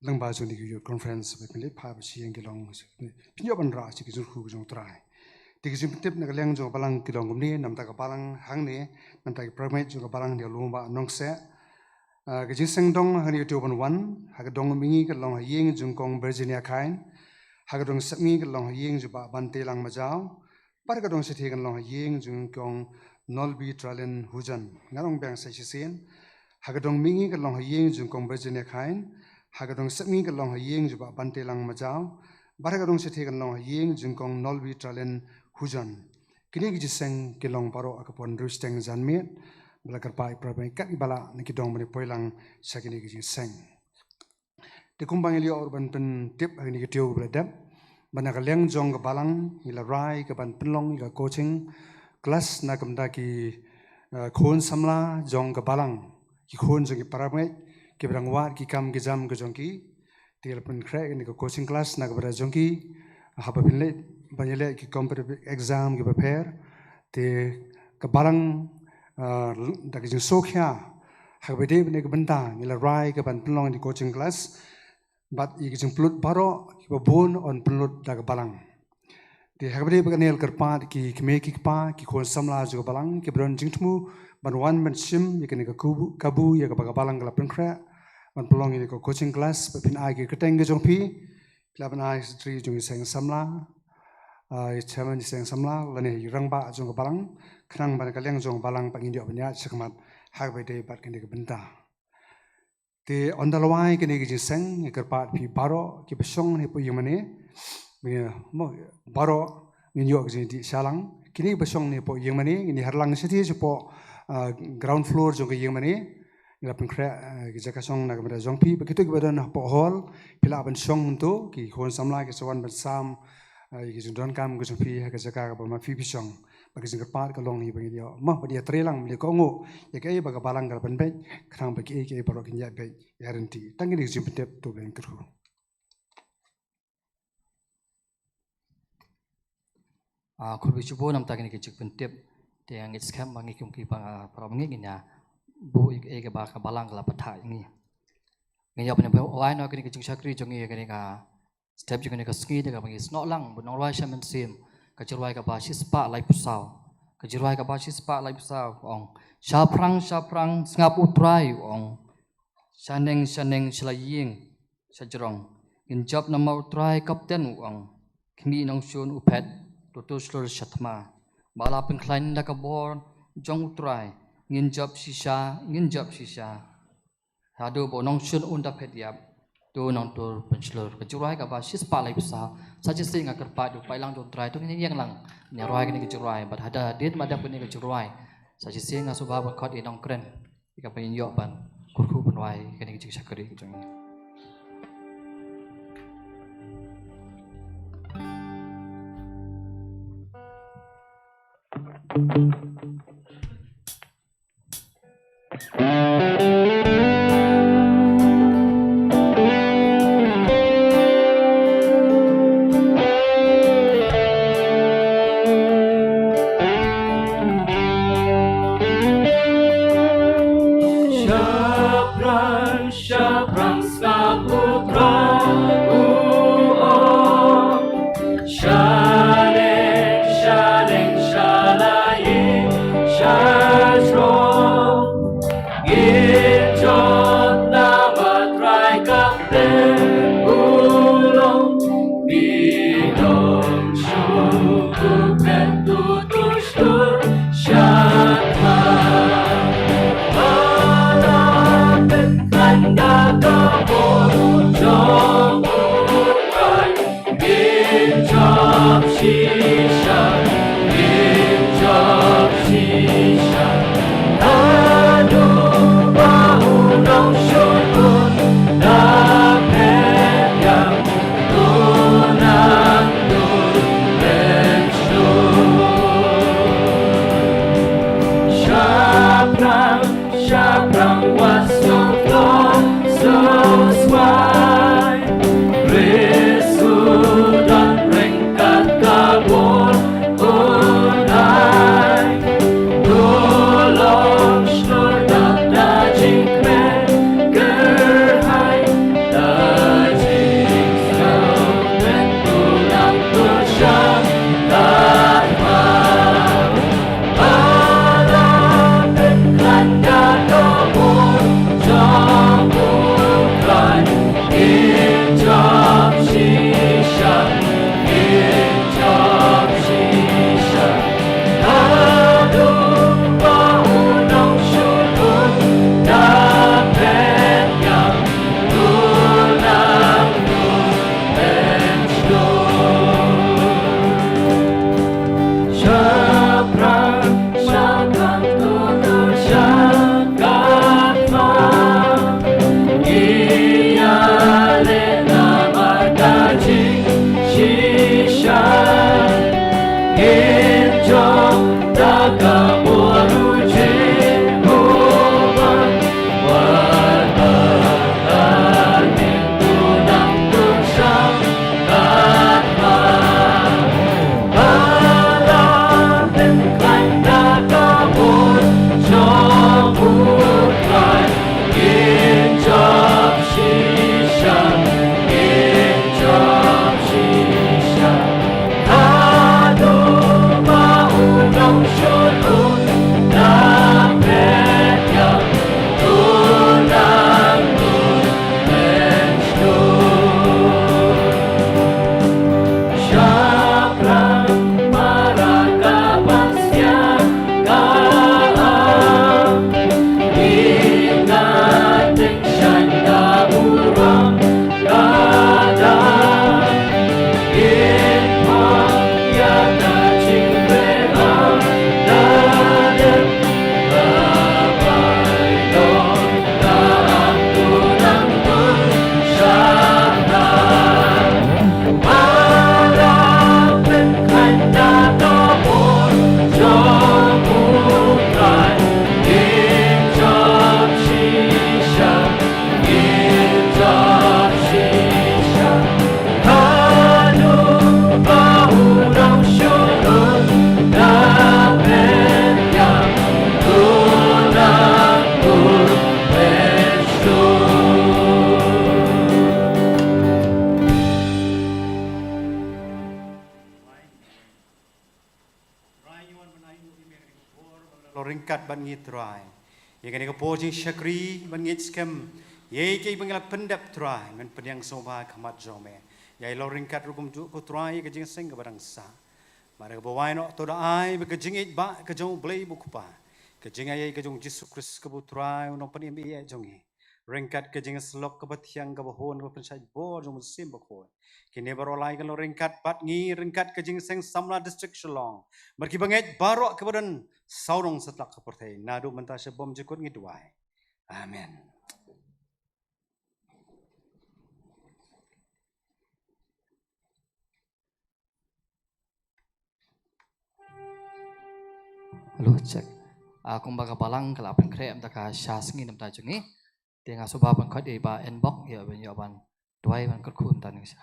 lyngba jong kane ka Youth Conference, ba phin leit phai ba sha ïing ki long, phin ïoh ban rah sha ki jingkyrkhu ka jong U Trai. Te ki jingpyntip na ka liang jong ka Balang ki long kumne, na ka bynta ka Balang hangne, na ka bynta ki primate jong ka Balang hangne ha Lum u Bah Nongkseh. Ah, ka jingseng dong hangne ka dei ban wan, ha ka dong mihngi ka long ha ïing jong Kong Virginia Khain. Ha ka dong sepngi ka long ha ïing jong Bah Bantelang Majaw. Bad ha ka dong shiteng kan long ha ïing jong Kong Nolbi Tralen Hujan. Ngan ong biang sa shisien. Ha ka dong mihngi kan long ha ïing jong Kong Virginia Khain. Ha ka dong sepngi kan long ha ïing jong Bah Bantelang Majaw. Bad ha ka dong shiteng kan long ha ïing jong Kong Nolbi Tralen Hujan. Kine ki jingseng ki long baroh ha ka por hynriew shiteng janmiet, ba la kyrpad ïa ki para bangeit kat kiba lah na ki dong ban ïa poi lang sha kine ki jingseng. Te kumba ngi la ïoh ruh ban pyntip ha kine ki taïew kiba la dep, ba na ka liang jong ka balang ngi la rai ka ban pynlong ïa ka coaching class na ka bynta ki, eh, khun samla jong ka balang, ki khun jong ki para bangeit kiba dang wad ki kam ki jam ka jong ki. Te la pynkhreh ïa kane ka coaching class na ka bynta jong ki, haba phin leit ban ïaleh ki competitive exam kiba pher. Te ka balang, ah, da ka jingsngewkhia ha kaba ïadei bad kane ka bynta ngi la rai ka ban pynlong ïa ka coaching class bad ïa ka jingpynlut baroh kiba bun yn pynlut da ka balang. Te ha kaba ïadei bad kane la kyrpad ki kmie ki kpa, ki khun samla jong ka balang kiba don jingthmu ban wan ban shim ïa kane ka kabu, kabu ïa kaba ka balang ka la pynkhreh ban pynlong ïa ka coaching class, ba phin ai ki kyrteng ka jong phi, phi lah ban ai secretary jong ki seng samla, ah, chairman ki seng samla lane rangbah jong ka balang, khnang ba na ka liang jong ka balang pat ngin ïoh ban ïaid shakhmat ha kaba ïadei bad kane ka bynta. Te ynda la wai kine ki jingseng, ngi kyrpad phi baroh kiba shong ne hapoh ïingmane, mo, baroh ngin ïoh ka jingdih shalang. Kine kiba shong ne hapoh ïingmane, ngin ïa harlang shathie shapoh, ah, ground floor jong ka ïingmane. Ngi la pynkhreh, ah, ki jaka shong na ka bynta jong phi, bad kito kiba don hapoh hall, phi lah ban shong hangto, ki khun samla ki sa wan ban sam, ah, ïa ki jingdonkam ka jong phi ha ka jaka kaba ma phi phi shong. Bad ka jingkyrpad ka long hi ba ngin ïoh, mo, ban ïatrei lang, ban ïa kohnguh ïa kaei ba ka balang ka la pynbeit, khnang ba kiei kiei baroh kin ïaid beit ïaryntih. Tang kine ki jingpyntip, to ba ngin kyrkhu. Ah, khublei shibun namar kine ki jingpyntip. Te ngeit skhem ba ngi kum ki para, para bangeit ngin ïa buh ïa kaei kaba ka balang ka la pynthah ïa ngi. Ngin ïa pynwai noh kine ki jingshakri jong ngi ïa kane ka step jong kane ka sngi, da kaba ngi snoh lang bad nongrwai sha mynsiem ka jingrwai kaba shispah laiphew saw. Ka jingrwai kaba shispah laiphew saw ka ong: Shaphrang, shaphrang, sngap U Trai, u ong. Shaneng, shaneng, sha la ïing sha jrong. Ngin jop namar U Trai Kapten, u ong. Khmih nongshun u phet, to to shlur sha thma. Ba la pynkhlaiñ da ka bor jong U Trai. Ngin jop shisha, ngin jop shisha. Haduh ba u nongshun un da phet ïap, to nangtur pynshlur. Ka jingrwai kaba shispah laiphew saw. Sa shisien nga kyrpad ïa u paidlang jong U Trai, to ngin ïeng lang, ngin ïa rwai kane ka jingrwai. Bad hadien ba dep kane ka jingrwai, sa shisien nga sngewbha ban khot ïa i nongkren, ïa kaba ngin ïoh ban kyrkhu ban rwai kane ka jingshakri ka jong ngi. Shaphrang, shaphrang, sngap U Trai, u ong. Shaneng, shaneng, sha la ïing Long ryngkat bad ngi Trai ïa kane ka por jingshakri ban ngeit skhem ïa kiei ba ngi la pyndep Trai, men pdiang sngewbha ha khmat jong me. Ïa long ryngkat ruh kumjuh ko Trai ïa ka jingïaseng kaba dang sah. Mar kaba wai noh to da ai ba ka jingïeit ba ka jong U Blei U Kpa, ka jingïeit ka jong Jisu Khrist kaba U Trai U Nongpynim ïa jong ngi, ryngkat ka jingïasyllok kaba thiang kaba hun kaba pynshait bor jong U Mynsiem Bakhuid, kine baroh lai kan long ryngkat bad ngi, ryngkat ka jingïaseng samla District Shillong bad kiba ngeit baroh kiba don sawdong satlak ka pyrthei, naduh mynta sha bymjukut ngi duwai. Amen. Hello, check. Ah, kumba ka balang ka la pynkhreh mynta ka sha sngi na bynta jong ngi. Te nga sngewbha ban khot ïa i Bah Enbok, ïa ban, ïa ban duwai ban kyrkhu mynta ngi sha.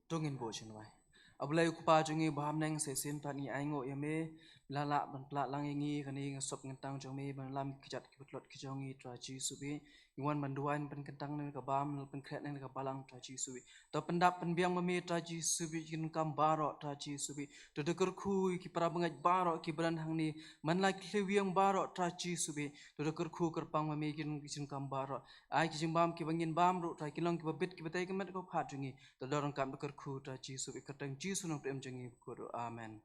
To ngin buh sha ngi. A Blei U Kpa jong ngi ba ha bneng, sa shisien pat ngi ainguh ïa me, la lah ban pynlah lang ïa ngi kane ka sop kyntang jong me, ban lam ki kjat ki patlot ki jong ngi Trai Jisu bad ngi wan ban duwai ban pynkyntang na ka bam, ban pynkhreh na ka balang Trai Jisu bad to pyndap pynbiang ma me Trai Jisu bad ki donkam baroh Trai Jisu bad to da kyrkhu ïa ki para bangeit baroh kiba don hangne, man la ki thliewiang baroh Trai Jisu bad to da kyrkhu kyrpang ma me ki don ki donkam baroh. Ai ki jingbam kiba ngin bam ruh Trai kin long kiba bit kiba tei ka met ka phad jong ngi. To da donkam da kyrkhu Trai Jisu bad kyrteng Jisu Nongpynim jong ngi ba kyrkhu. Amen.